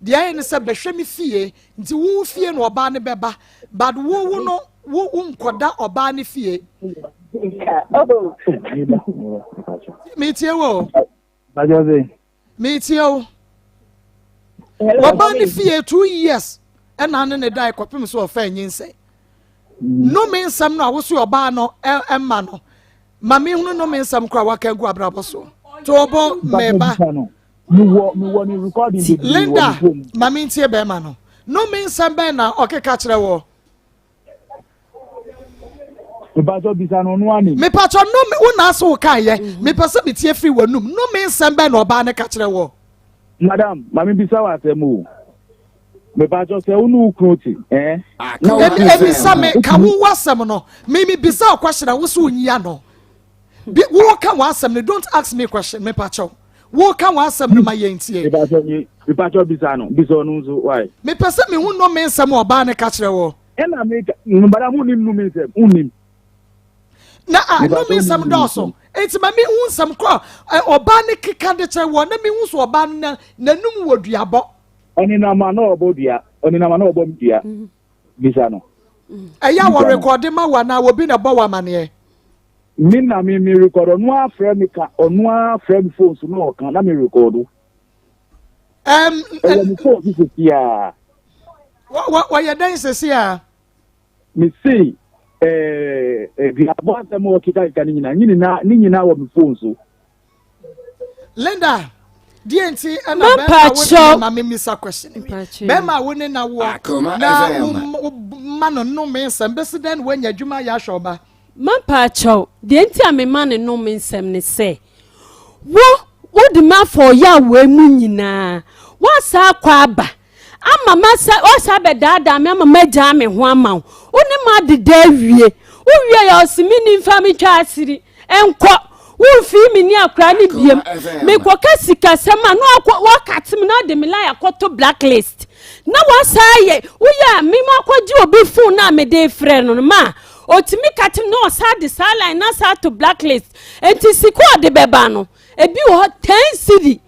deɛ ɛyɛ ne sɛ bɛhwɛ me fie nti wo fie na ɔbaa ne bɛba but wo wo no wo wo nkɔda ɔbaa ne fie. Metie wo. Metie wo. Wɔba ne fie two years ɛna ne ne dae kɔpem so ɔfa nyinsɛn. Nnome nsɛm no a wo so ɔbaa no ɛma no. Ma me hunu nnome nsɛm koraa waka agu abrabɔ so. Toobo meba. Linda, ma me ntie bɛrima no. Nnome nsɛm bɛn na ɔkeka kyerɛ wɔ? Mepatɔ bisa no ɔno anim. Mepatɔ nnome wo na ase wo kan yɛ. Mepɛ sɛ metie firi w'anum. Nnome nsɛm bɛn na ɔbaa no ka kyerɛ wɔ? Madam, ma me bisa wɔ asɛm o. Mepatɔ sɛ wo ne wo kunu te, eh? Na wo kunu Ebisa me ka wo w'asɛm no. Me me bisa wo question a wo so nyi ano. Bi wo ka w'asɛm no don't ask me question mepakyɛw. Wo ka w'asɛm no ma yɛn tie. Mepatɔ nyi, mepatɔ bisa no, bisa ɔno nso why? Mepɛ sɛ mehu nnome nsɛm a ɔbaa no ka kyerɛ wɔ. Ɛna me ka, madam wonnim nnome nsɛm, wonnim. Na a nnome nsɛm dɔɔso. Enti ma mehu nsɛm korɔ a ɔbaa no keka de kyerɛ wɔ na mehu so ɔbaa no n'anum wɔ duabɔ. Ɔnenam a na ɔbɔ dua. Ɔnenam a na ɔbɔ me dua. Bisa no. Ɛyɛ a wɔrekɔde ma wo anaa obi na ɛbɔ wo amaneɛ? Me na me me rekɔdo. Ɔno ara frɛ me ka. Ɔno ara frɛ me phone so na ɔka na me rekɔdo. Ɛwɔ me phone so sisi a. Wɔyɛ dɛn sisi a? Me se ɛɛ duabɔ asɛm a ɔkeka keka ne nyinaa ne nyinaa ne nyinaa wɔ me phone so. Linda, deɛ nti ɛna bɛrima a wo ne ma me misa question mi bɛrima a wo ne na woɔ na wo ma no nnome nsɛm bɛsi dɛn na woanya adwuma ayɛ ahwɛ ɔba. Mapaakyɛw, deɛ nti a mema no nnome nsɛm ne sɛ, wo, wode me afa ɔyaw wei mu nyinaa, woasa akɔ aba, ama masa, woasa abɛdaadaa me ama magyaa me ho ama wo, wo ne m'adeda awie, wowie a ɔse menni mfa metwa asiri, Nkɔ! Womfii me ni akora no biem. Mekɔka sikasɛm a na wakate me na ɔde me line akɔto blacklist. Na wasan ayɛ woyɛ a me makɔgye obi phone no a mede frɛ no no ma ɔtumi kate me na ɔsan de saa line no asan ato blacklist. Nti sika a ɔde bɛba no ebi wɔ hɔ 10 cedi.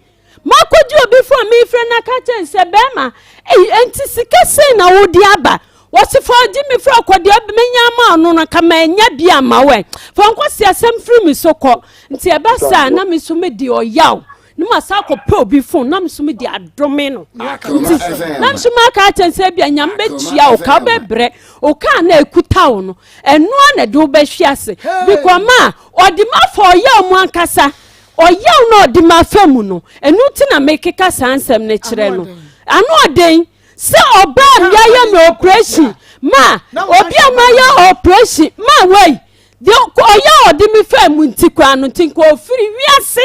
Makɔgye obi fon a merefrɛ no aka kyerɛ no sɛ, Bɛrima, ei, enti sika sei na wode aba? Wɔse fa ɔgye me frɛ kɔ deɛ menya ama ɔno no, nka manya bi ama wo ɛ. Fa nkwaseasɛm firi me so kɔ. Nti ɛba saa na me nso mede ɔyaw na masa akɔpɛ obi fon na me nso mede adome no. Nti na me nso maka akyerɛ no sɛ ebia Nyame bɛtua wo ka, wobɛbrɛ wo kaa na ɛkuta wo no, ɛno ara na ɛde wo bɛhwe ase. Because ma ɔde ma fa ɔyaw mu ankasa. Ɔyaw no a ɔde me afa mu no, ɛno nti na mekeka saa nsɛm no kyerɛ no. Ano ɔden sɛ ɔbaa mi ayɛ me operation ma obi a mayɛ operation ma wei deɛ ɔyaw a ɔde me faa mu nti koraa no nti nka ɔfiri wiase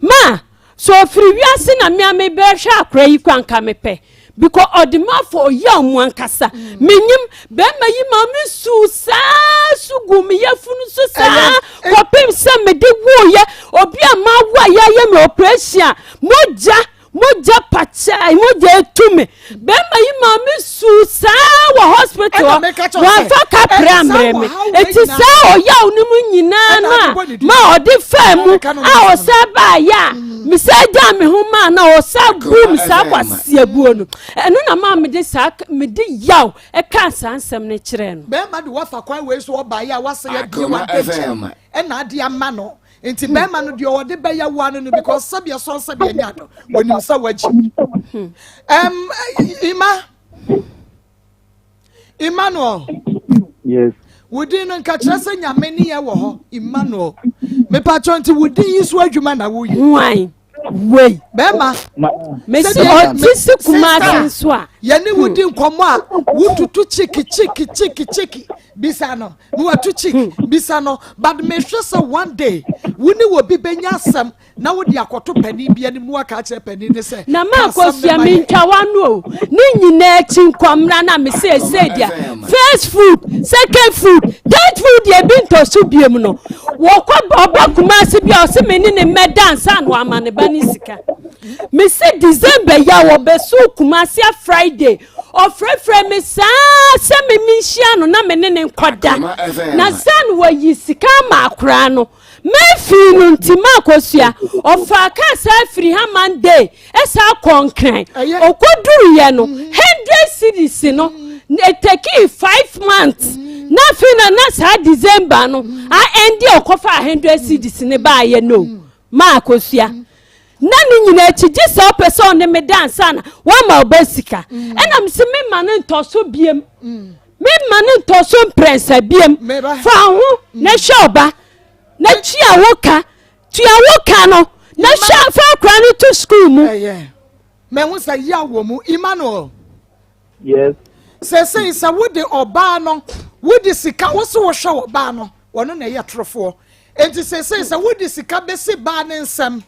ma sɛ ɔfiri wiase na me a mebɛhwɛ akora yi koraa nka mepɛ. Because ɔde me afa ɔyaw mu ankasa. Mm. Menyim bɛrima yi ma me suu saa su gu me yafunu so saa kɔpem sɛ mede woyɛ obi a mawo a yɛayɛ me operation a mogya mogya pakyɛ mogya etu me bɛrima yi ma me suu saa wɔ hospital hɔ wɔamfa kapra mmerɛ me eti saa ɔyaw no mu nyinaa no a ma ɔde faa mu a ɔsan baayɛ a mesan gyaa me ho maa na ɔsan buu me saa kwaseabuo no ɛno na maa mede saa mede yaw ɛkaa saa nsɛm no kyerɛɛ no. Bɛrima de wafa kwan wei so ɔbaeɛ a wasɛ abie w'adagya ɛna ade ama no nti bɛrima no deɛ ɔde bɛyɛ wo ano no because sɛdeɛ sɔn sɛdeɛ nya no wɔnim sɛ wagyi um, ima Emmanuel. Yes. Wo din no nka kyerɛ sɛ nyame ne yɛ wɔ hɔ Emmanuel. Mepatwɔ nti wo din yi so adwuma na woyɛ. Nwan wei. Bɛrima. Mesi ɔte si kumase nso a. Yɛne wo di nkɔmmɔ a wotutu chiki chiki chiki chiki bisa no na watu chiki hmm. bisa no but mehwɛ sɛ one day wo ne wɔ bi bɛnya asɛm na wode akɔto panin bi anim na waka akyerɛ panin no sɛ na maakɔsua mentwa w'ano o ne nyinaa akyi nkɔmmra na mese ɛsɛ deɛ first food second food third food deɛ bi ntɔ so biom no wɔkɔ ɔba kumase bi a ɔse me ne ne mmɛda ansa na wama ne ba ne sika mese december yi a wɔbɛso kumase a friday ɔfrɛfrɛ me saa sɛ me menhyia no na me ne ne nkɔda na san wɔyi sika ama akoraa no Mefii no nti makosua. Ɔfaa kaa saa firi ha Monday ɛsaa kɔɔ Nkran. Ɔkɔduruiɛ no, 100 cedis no, ɛtekii 5 months. Na afei na na saa December no a ɛnde a ɔkɔfaa 100 cedis no baayɛ no makosua. Na ne nyinaa akyi gye sɛ ɔpɛ sɛ ɔne me da ansa na wama ɔba sika. Ɛna mese mema no ntɔ so biem. Memma no ntɔ so mprɛnsa biam. Fa wo ho na hwɛ ɔba na tua wo ka. Tua wo ka no na hwɛ fa akora no to sukuu mu. Ɛyɛ. Mahu sɛ yaw wɔ mu. Emmanuel. Yes. Seesei sɛ wode ɔbaa no, wode sika, wo se wohwɛ ɔbaa no, ɔno na ɛyɛ torofoɔ. Enti seesei sɛ wode sika bɛsi baa ne nsam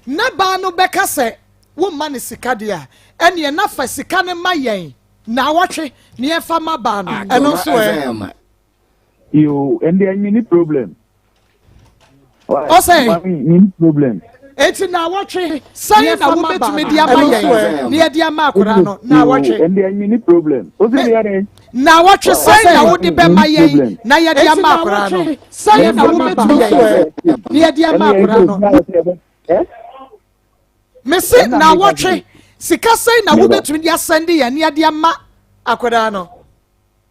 na baa no bɛka sɛ womma no sika deɛ a, ɛneɛ na fa sika no ma yɛn naawɔtwe na yɛmfa ma baa no. Ɛno nso ɛ? Yoo, ɛndeɛ menni problem. Ɔsɛ. Mami, menni problem. Eti naawɔtwe sɛn na wobɛtumi de ama yɛn na yɛde ama akwadaa no naawɔtwe. Ɛndeɛ menni problem. Wosi meyɛ dɛn? Naawɔtwe sɛn na wode bɛma yɛn na yɛde ama akwadaa no sɛn na wobɛtumi yɛn na yɛde ama akwadaa no. Mese naawɔtwe sika sɛn na wobɛtumi de asɛnde yɛn na yɛde ama akwadaa no.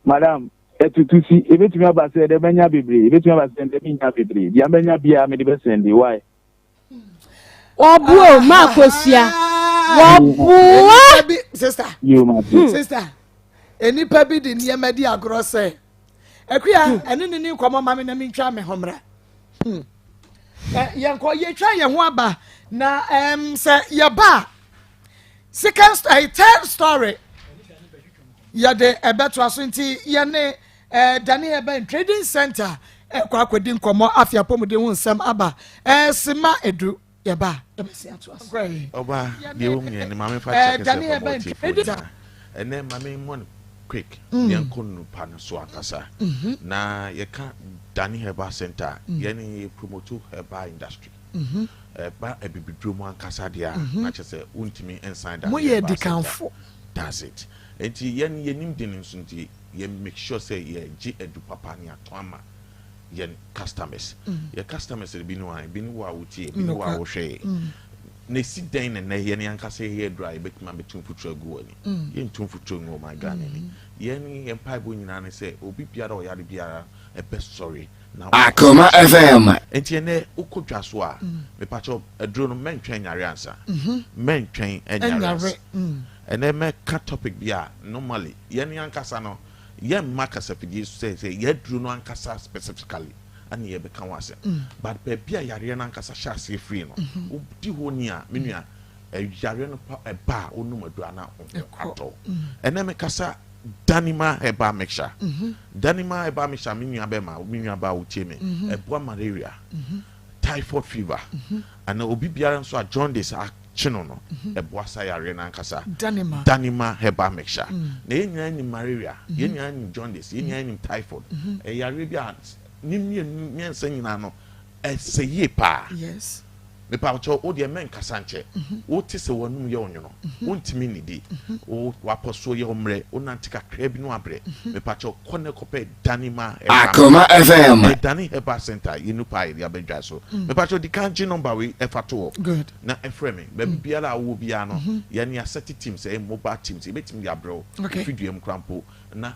Madam, ɛtutu si, ebetumi aba sɛ ɛdɛ mɛnya bebree, ebetumi aba sɛ ɛdɛ menya bebree. Deɛ mɛnya biara mede bɛsɛnde, why? Wɔboa o, ma akosua. Wɔboa. Sister, sister, nnipa bi de nneɛma di agorɔ sɛ akuya hmm. ɛne ne ne nkɔmɔ ma me na mentwa me ho mmra. Hmm. Yɛnkɔ yɛtwa yɛn ho aba na sɛ yɛba a second eh, third story yɛde ɛbɛtoa so nti yɛne eh, Dane Urban Trading Center ɛkɔ akɔdi nkɔmmɔ afe apɔmuden ho nsɛm aba eh, sima edu yɛba a yɛbɛsi atoa so. Ɔba deɛ ɛwɔ mu yɛ ne maame fa kyɛ kɛsɛ fam ɔtiefoɔ nyinaa ɛnɛ maame mmɔ no quick mm. yɛnkɔ nnupa no so ankasa mm-hmm. na yɛka Dane Herbal Center mm. yɛne yɛ promote herbal industry mm-hmm. ɛba abibiduro mu ankasa deɛ a mm-hmm. na kyerɛ sɛ wontumi nsan Dane Herbal Center that's it nti yɛn yɛnim de no nso nti yɛ make sure sɛ yɛ gye adu papa ne atɔn ama yɛn customers. Yɛ customers no bi ne wan? Ebi ne wo a wotie, ebi ne wo a wohwɛ yɛ. Na esi dɛn na nnɛ yɛn ankasa yɛyɛ aduru a yɛbɛtumi abɛtu mfuturo agu w'ani? Yɛntu mfuturo ngu ɔman Ghana ani. Yɛn yɛn mpaebɔ nyinaa ne sɛ obi biara a ɔyare biara ɛbɛsɔre na Akoma FM. Nti ɛnnɛ wokɔ dwa so a, mepakyɛw aduro no mɛntwɛn nyare ansa. Mɛntwɛn nyare ansa. Ɛnnɛ mɛka topic bi a normally yɛn ankasa no yɛmma kasafidie so sɛ sɛ yɛaduro no ankasa specifically ɛna yɛbɛka ho asɛm mm. but baabi a yareɛ no ankasa hyɛ aseɛ firi no mm-hmm. wodi hɔ ni a me nua yareɛ no pa ɛba a wonom aduro ana ho atɔ mm. ɛnɛ mekasa Danima herbal mixture mm-hmm. Danima herbal mixture me nua bɛma me nua ba wotie me mm-hmm. ɛboa malaria typhoid fever ana obi biara nso a jaundice kye no no, ɛboa sa yareɛ no ankasa. Danima herbal mixture. Na yɛn nyinaa nim malaria, yɛn nyinaa nim jaundice, yɛn nyinaa nim typhoid. Ɛyɛ yareɛ bi a ne mmienu mmiɛnsa nyinaa no, ɛsɛ yie paa. Mepakyɛw, wo deɛ mɛnkasa nkyɛ. Wote sɛ w'anum yɛ wo nwono, wontumi nnidi, wo w'apɔsoɔ yɛ wo mmerɛ, wonante kakraa bi na wabrɛ. Mepakyɛw, kɔ na kɔpɛ Danima herbal Akoma FM. Ɛyɛ Dani Herbal Center, yɛn nupa a yɛde aba dwa so. Mepakyɛw, di kan gye nɔmba wei fa to hɔ. na frɛ me. Baabi biara a wowɔ biara no, yɛn yɛasɛte teams, ɛyɛ mobile teams, yɛbɛtumi de abrɛ wo, wofi dua mu koraa mpo, na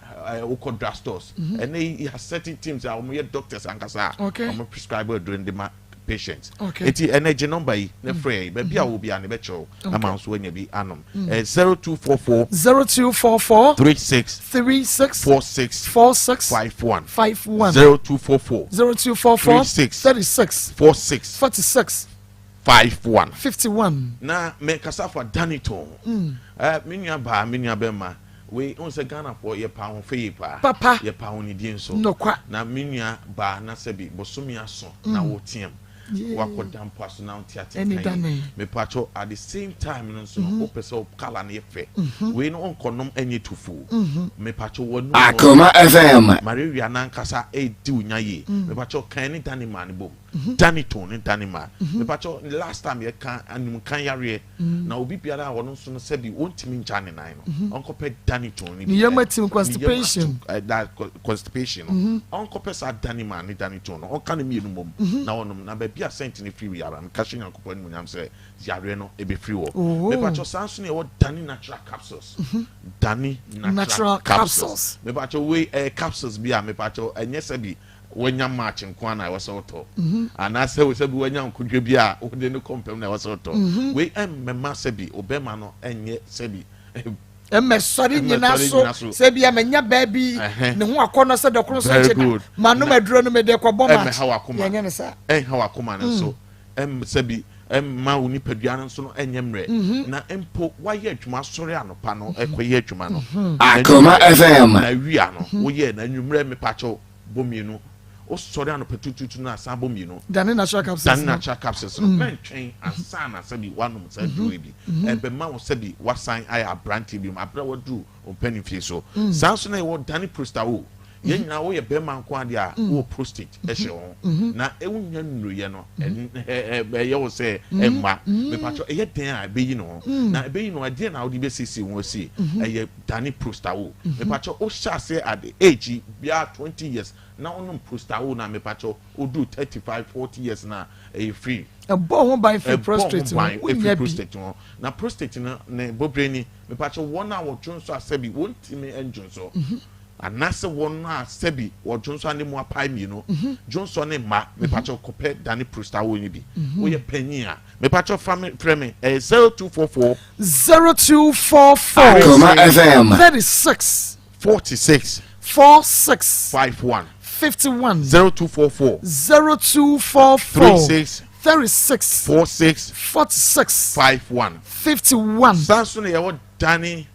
wokɔ drug stores. Ɛnnɛ yi yɛasɛte teams a wɔyɛ doctors ankasa a wɔn prescribe aduro no de ma patients. Eti ɛnnɛ gye number yi na frɛ yɛn, baabi a wowɔ biara no yɛbɛkyerɛ wo ama wo nso woanya bi anom. Ɛyɛ 0244 0244 36 36 46 46 51 51 0244 0244 36 36 46 46 51. 51. Na me kasa fa Danito ho. Mm. Eh, me nua baa, me nua bɛma. Wei, n sɛ Ghana foɔ yɛ pa ahofɛ yie paa. Papa. Yɛ pa ahonidie nso. Nokwa. Na me nua baa na sɛbi bosome aso mm. na woteam. Wakɔ da mpo aso na wote atenka yi. Mepatwɔ at the same time no nso no, mm-hmm. wopɛ sɛ kala no yɛ fɛ. Mm-hmm. Wei no ɔnkɔnom ɛnyɛ tufuo. Mm-hmm. Mepatwɔ wɔnu. Akoma FM. Malaria nankasa ɛdi wo nya yie. Mm. Mepatwɔ kan ne dane maa ne bom. Danito ne Danima. Mepakyɛw last time yɛ ka animka yareɛ na obi biara a ɔno nso no sɛbi ɔntumi ngya ne nan no ɔnkɔpɛ Danito ne bi. Ne yam atim constipation. That constipation no ɔnkɔpɛ saa Danima ne Danito no ɔnka ne mmienu mmom na ɔnom na baabi a scent no firi biara meka hyɛ Nyankopɔn animuonyam sɛ yareɛ no ɛbɛfiri hɔ. Mepakyɛw saa nso na yɛwɔ Dani natural capsules. Dani natural capsules. Mepakyɛw wei ɛyɛ capsules bi a mepakyɛw ɛnyɛ sɛbi Woanya match nko ara na ɛwɔ sɛ wotɔ, anaasɛ sɛ bi woanya nkodwa bi a wode no kɔ mpam na ɛwɔ sɛ wotɔ. Wei ɛmmɛma sɛ bi obɛma no ɛnyɛ sɛ bi. Mmɛsɔre nyina so sɛ bia manya baa bi ne ho akɔnnɔ sɛ dɔkono so nkye da manom aduro no mede kɔbɔ match yɛnyɛ no saa. Ɛnha w'akoma no nso sɛbi ɛmma wo nipadua no nso no ɛnyɛ mmerɛ mhm. na mpo woayɛ adwuma asɔre anɔpa no mhm. ɛkɔyɛ adwuma no mhm. Akoma FM na awia no woyɛ na anwummerɛ mepakyɛw bɔ mmienu wosɔre anɔpa tututu no asan bɔ mmienu dane natural capsules dane natural capsules no mɛntwɛn ansa na sɛbi woanom saa duro yi bi ɛbɛma wo sɛbi wasan ayɛ aberanteɛ bi mu aberɛ a waduru ɔmpɛ fie so mm. saa nso na ɛwɔ dane prostawo yɛn mm-hmm. nyinaa woyɛ bɛrima nko adeɛ a mm. wowɔ prostate ɛhyɛ ho mm-hmm. na ɛwonya nnuruyɛ no ɛyɛ wo sɛ ɛmma mepakyɛ ɛyɛ dɛn a ɛbɛyi ne ho na ɛbɛyi ne ho ɛdeɛn na wode bɛsiesie ho asie ɛyɛ dane prostawo mepakyɛ wohyɛ aseɛ at the age biara 20 years na wonom prostawo na mepakyɛ woduru 35 40 years na ɛyɛ free Ɛbɔ ho ban firi prostate ho, wonya bi. Ho. Na prostate no ne bɔberɛ ni, mepakyɛ wɔn a wɔdwonsɔ a sɛbi wɔntumi ndwonsɔ, mhm. anaasɛ wɔn a sɛbi wɔdwonsɔ a ne mu apae mmienu, mhm. dwonsɔ ne mma, mhm. mepakyɛ kɔpɛ dane prostate wo no bi. Woyɛ panyin a, mepakyɛ fa me frɛ me, ɛyɛ 0244 0244 Akoma FM 36 46 46 51 51 0244 0244 36 36 46 46 51 51. Saa nso na yɛwɔ Dani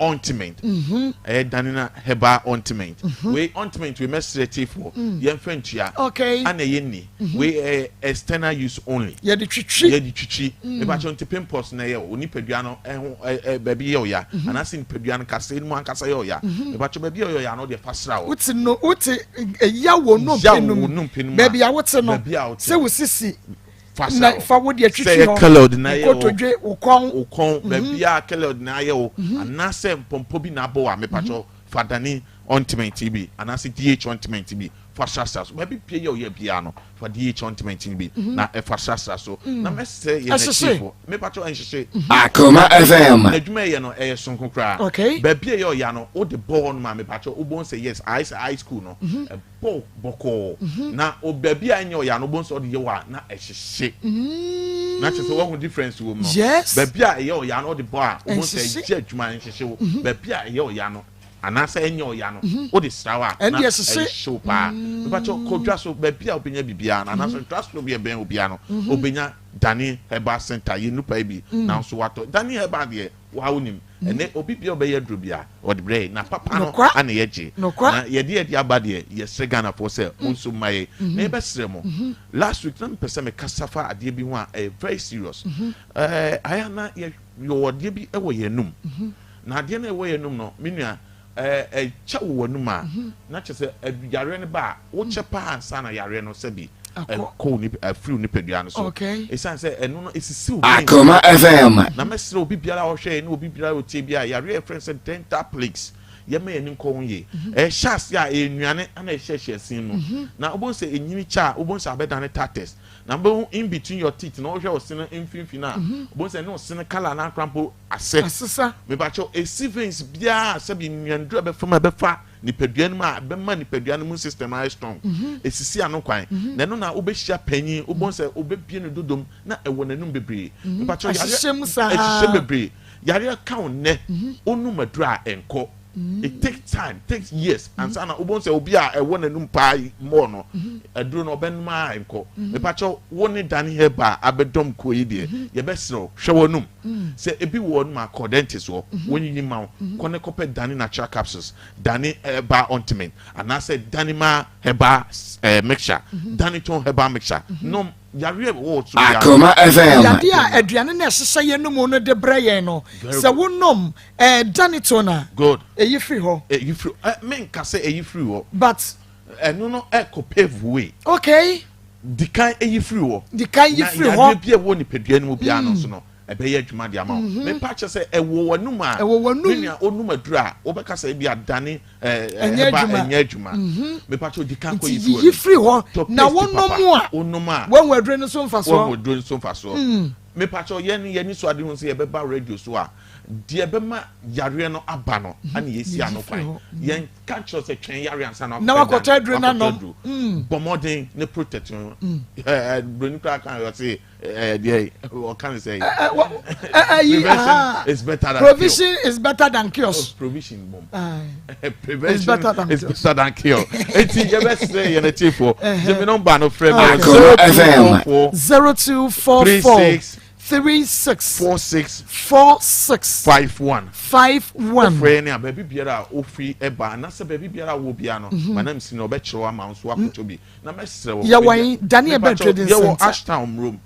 ointment. Mhm. Ɛyɛ Dani na herbal ointment. Mhm. Wei ointment wei mɛsrɛ tiefoɔ mm. yɛmfa ntua. Okay. Ana ɛyɛ nni. Mhm. Wei ɛyɛ external use only. Yɛde twitwi. Yɛde twitwi. Mm. Mepakyɛ nti pimples na ɛyɛ o nipadua no ɛho ɛ baabi yɛ ɔya. Mhm. Anaasɛ nipadua no kasa mu ankasa yɛ ɔya. Mhm. Mepakyɛ baabi yɛ ɔya no deɛ fa sra hɔ. Wote no wote ɛya wɔ nnompe no mu. Baabi a wote no. Sɛ wo sisi. Fa na fa wo deɛ twitwi hɔ. Sɛ kotodwe wo kɔn. Wo kɔn mhm. baabi a kɛlɛd na ayɛ wo anaasɛ mpɔmpɔ bi na abɔ wo a mepakyɛ fa dane ointment bi anaasɛ DH ointment bi fa srasra so baabi pie yɛ ɔyɛ biara no fa DH ointment no bi mhm. na ɛfa srasra so mm. na mɛsrɛ yɛn akyifo mepakyɛ ɛnhyehye mhm. Akoma FM na adwuma ɛyɛ no ɛyɛ sonko koraa baabi ɛyɛ ɔya no wode bɔ hɔ no ma mepakyɛ wobɔ nsɛ yes ayɛ sɛ high school no mhm. ɛbɔ bɔkɔɔ na baabi a ɛnyɛ ɔya no wobɔ nsɛ ɔde yɛ wɔ a na ɛhyehye mm. na kyerɛ sɛ wɔho difference wɔ mu no baabi a ɛyɛ ɔya no ɔde bɔ a wobɔ nsɛ ɛgye adwuma ɛnhyehye wo baabi a ɛyɛ ɔya no anaasɛ ɛnyɛ ɔya no mhm. wode sra wo a na ɛhyew paa mm. mepakyɛ kɔ dwa so baabi a wobɛnya biribiara no anaasɛ mhm. dwa so bi ɛbɛn obiara no mhm. wobɛnya Dani Herbal Center yɛ nupa yi bi nanso watɔ Dani Herbal deɛ waa wonim ɛnɛ obi bia ɔbɛyɛ aduro bia ɔde brɛ na papa no ana yɛgye na yɛde yɛde aba deɛ yɛsrɛ Ghanafoɔ sɛ mo nso mma yɛ na yɛbɛsrɛ mo last week na mepɛ sɛ mekasa fa adeɛ bi ho a ɛyɛ very serious ɛɛ ayɛ na yɛwɔ adeɛ bi ɛwɔ yɛn anum Na adeɛ no a ɛwɔ yɛn anum no, me nua, ɛkyɛ wɔ w'anum a, na kyerɛ sɛ yareɛ no ba a, wokyɛ paa ansa na yareɛ no sɛbi ɛkɔ wo nip afiri wo nipadua no so. Ɛsiane sɛ ɛno no ɛsisi wo veins. Akoma FM. Na mɛsrɛ obi biara a ɔhwɛ yɛn ne obi biara a ɔtie biara, yareɛ a yɛfrɛ no sɛ dental plagues, yɛmma yɛn ani nkɔ ho yie. Ɛhyɛ aseɛ a, ɛyɛ nnuane na ɛhyɛhyɛ ɛse mu. Na wobɛhu sɛ ɛnyini kyɛ a, wobɛhu sɛ abɛdane tatters. Na wobɛhu in between your teeth no, wohwɛ wo se no mfimfini a, wobɛhu sɛ ɛne wo se no colour no ara koraa mpo Asɛ. Asesa. Mepakyɛw, esi veins biara a sɛbi nnuanduru a ɛbɛfa mu a ɛbɛfa nipadua no mu a ɛbɛma nipadua no immune system ayɛ strong. Esisi ano kwan. Na ɛno na wobɛhyia panyin, wobɛhu sɛ wobɛbue ne dodom na ɛwɔ n'anum bebree. Mepakyɛw, yareɛ. Ahyehyɛ mu saa. Ɛhyehyɛ bebree. Yareɛ ka wo nnɛ, wonom aduru a ɛnkɔ. It takes time, takes years ansa na wobɛhu sɛ obi a ɛwɔ n'anum paa more no, aduro no ɔbɛnom ara ɛnkɔ. Mepakyɛw, wo ne Danny Herbal abɛdɔm kuo yi deɛ, yɛbɛsrɛ wo, hwɛ w'anum. Sɛ ebi wɔ hɔ nom a, kɔ dentist hɔ, wɔnyiyi mma wo. Kɔ ne kɔpɛ Dani Natural Capsules, Dani Herbal Ointment, anaasɛ Dani Ma Herbal Mixture, Dani Tone Herbal Mixture. Nom, yareɛ wɔ wo so biara. Akoma FM. Yadeɛ a aduane no a ɛhyehyɛ yɛn anomu no de brɛ yɛn no, sɛ wonom Dani Tone a, Good. ɛyi firi hɔ. Ɛyi firi, menka sɛ ɛyi firi hɔ. But. Ɛno no ɛkɔ pave way. Okay. Di kan yi firi hɔ. Di kan yi firi hɔ. Na yadeɛ bi a ɛwɔ nipadua no mu biara no nso no, ɛbɛyɛ adwuma de ama wo. Mm-hmm. Mepa kyɛ sɛ ɛwɔ w'anum a, ɛwɔ w'anum. Me nua onum aduru a, wobɛka sɛ ebi adane ɛɛ ɛba ɛnyɛ adwuma. Mm-hmm. Mepa kyɛ di kan kɔ yi firi yi firi hɔ. Na wonom a, wonom a, wɔn aduro no so mfasoɔ. Wɔn aduro no so mfasoɔ. Mm. Mepa kyɛ yɛn yɛn ni so ade ho sɛ yɛbɛba radio so a. Deɛ ɛbɛma yareɛ no aba no ana yɛsi ano kwan. Yɛn ka kyerɛ sɛ twɛn yareɛ ansa na Na wakɔtɔ aduro no anom. aduro. Bɔ mmɔden ne protect ho. Broni koraa kan ɔse deɛ ɔka ne sɛ prevention is better than provision is better than cure. Oh, provision bom. Prevention is better than is better than cure. Eti yɛbɛsrɛ yɛn atiefoɔ. Gye me nɔmba no frɛ me Akoma FM. 0244 36 36 46 46 51 51. Wofrɛ yɛn a, baabi biara a wofiri ba anaasɛ baabi biara a wɔ biara no, Madam Sini ɔbɛkyerɛ wo ama wo nso woakɔtɔ bi. Na mɛsrɛ wo. Yɛwɔ he? Daniel Bɛn Mepakyɛw, Trading yɛwɔ Centre. Ashtown Room.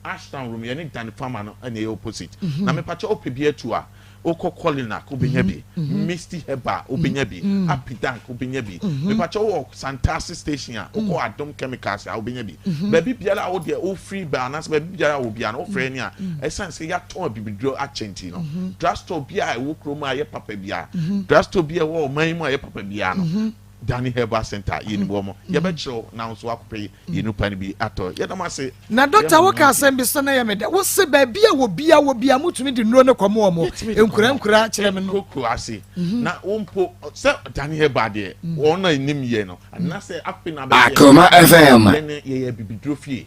Ashtown Room, yɛne Danny Farmer no na ɛyɛ opposite. Na mepakyɛw wopɛ bi atu a, wokɔ Colinak wobɛnya bi, Misty Herbal wobɛnya bi, Apidank wobɛnya bi. Mepakyɛw wowɔ Santase Station a, wokɔ Adom Chemicals a wobɛnya bi. Baabi biara a wo deɛ wofiri ba anaasɛ baabi biara a wɔ biara no, wofrɛ yɛn a, ɛsiane sɛ yɛatɔn abibiduro akyɛ nti no, drugstore biara a ɛwɔ kurom a ɛyɛ papa biara, drugstore biara a ɛwɔ ɔman yi mu a ɛyɛ papa biara no, Danny Herbal Center, yɛnim wɔn. Yɛbɛkyerɛ wo na wo nso woakɔpɛ yɛn nnupa no bi atɔ. Yɛda mo ase. Na dɔkta wo ka asɛm bi so na ɛyɛ me dɛ, wo se baabi a obia wɔ bia mo tumi de nnuro no kɔmo wɔn, nkura nkura kyerɛ me no. Nkura kuro ase na wo mpo sɛ Danny Herbal deɛ wɔn na nim yɛ no anaasɛ afei na abɛyɛ. Akoma FM. Yɛn yɛyɛ abibiduro fie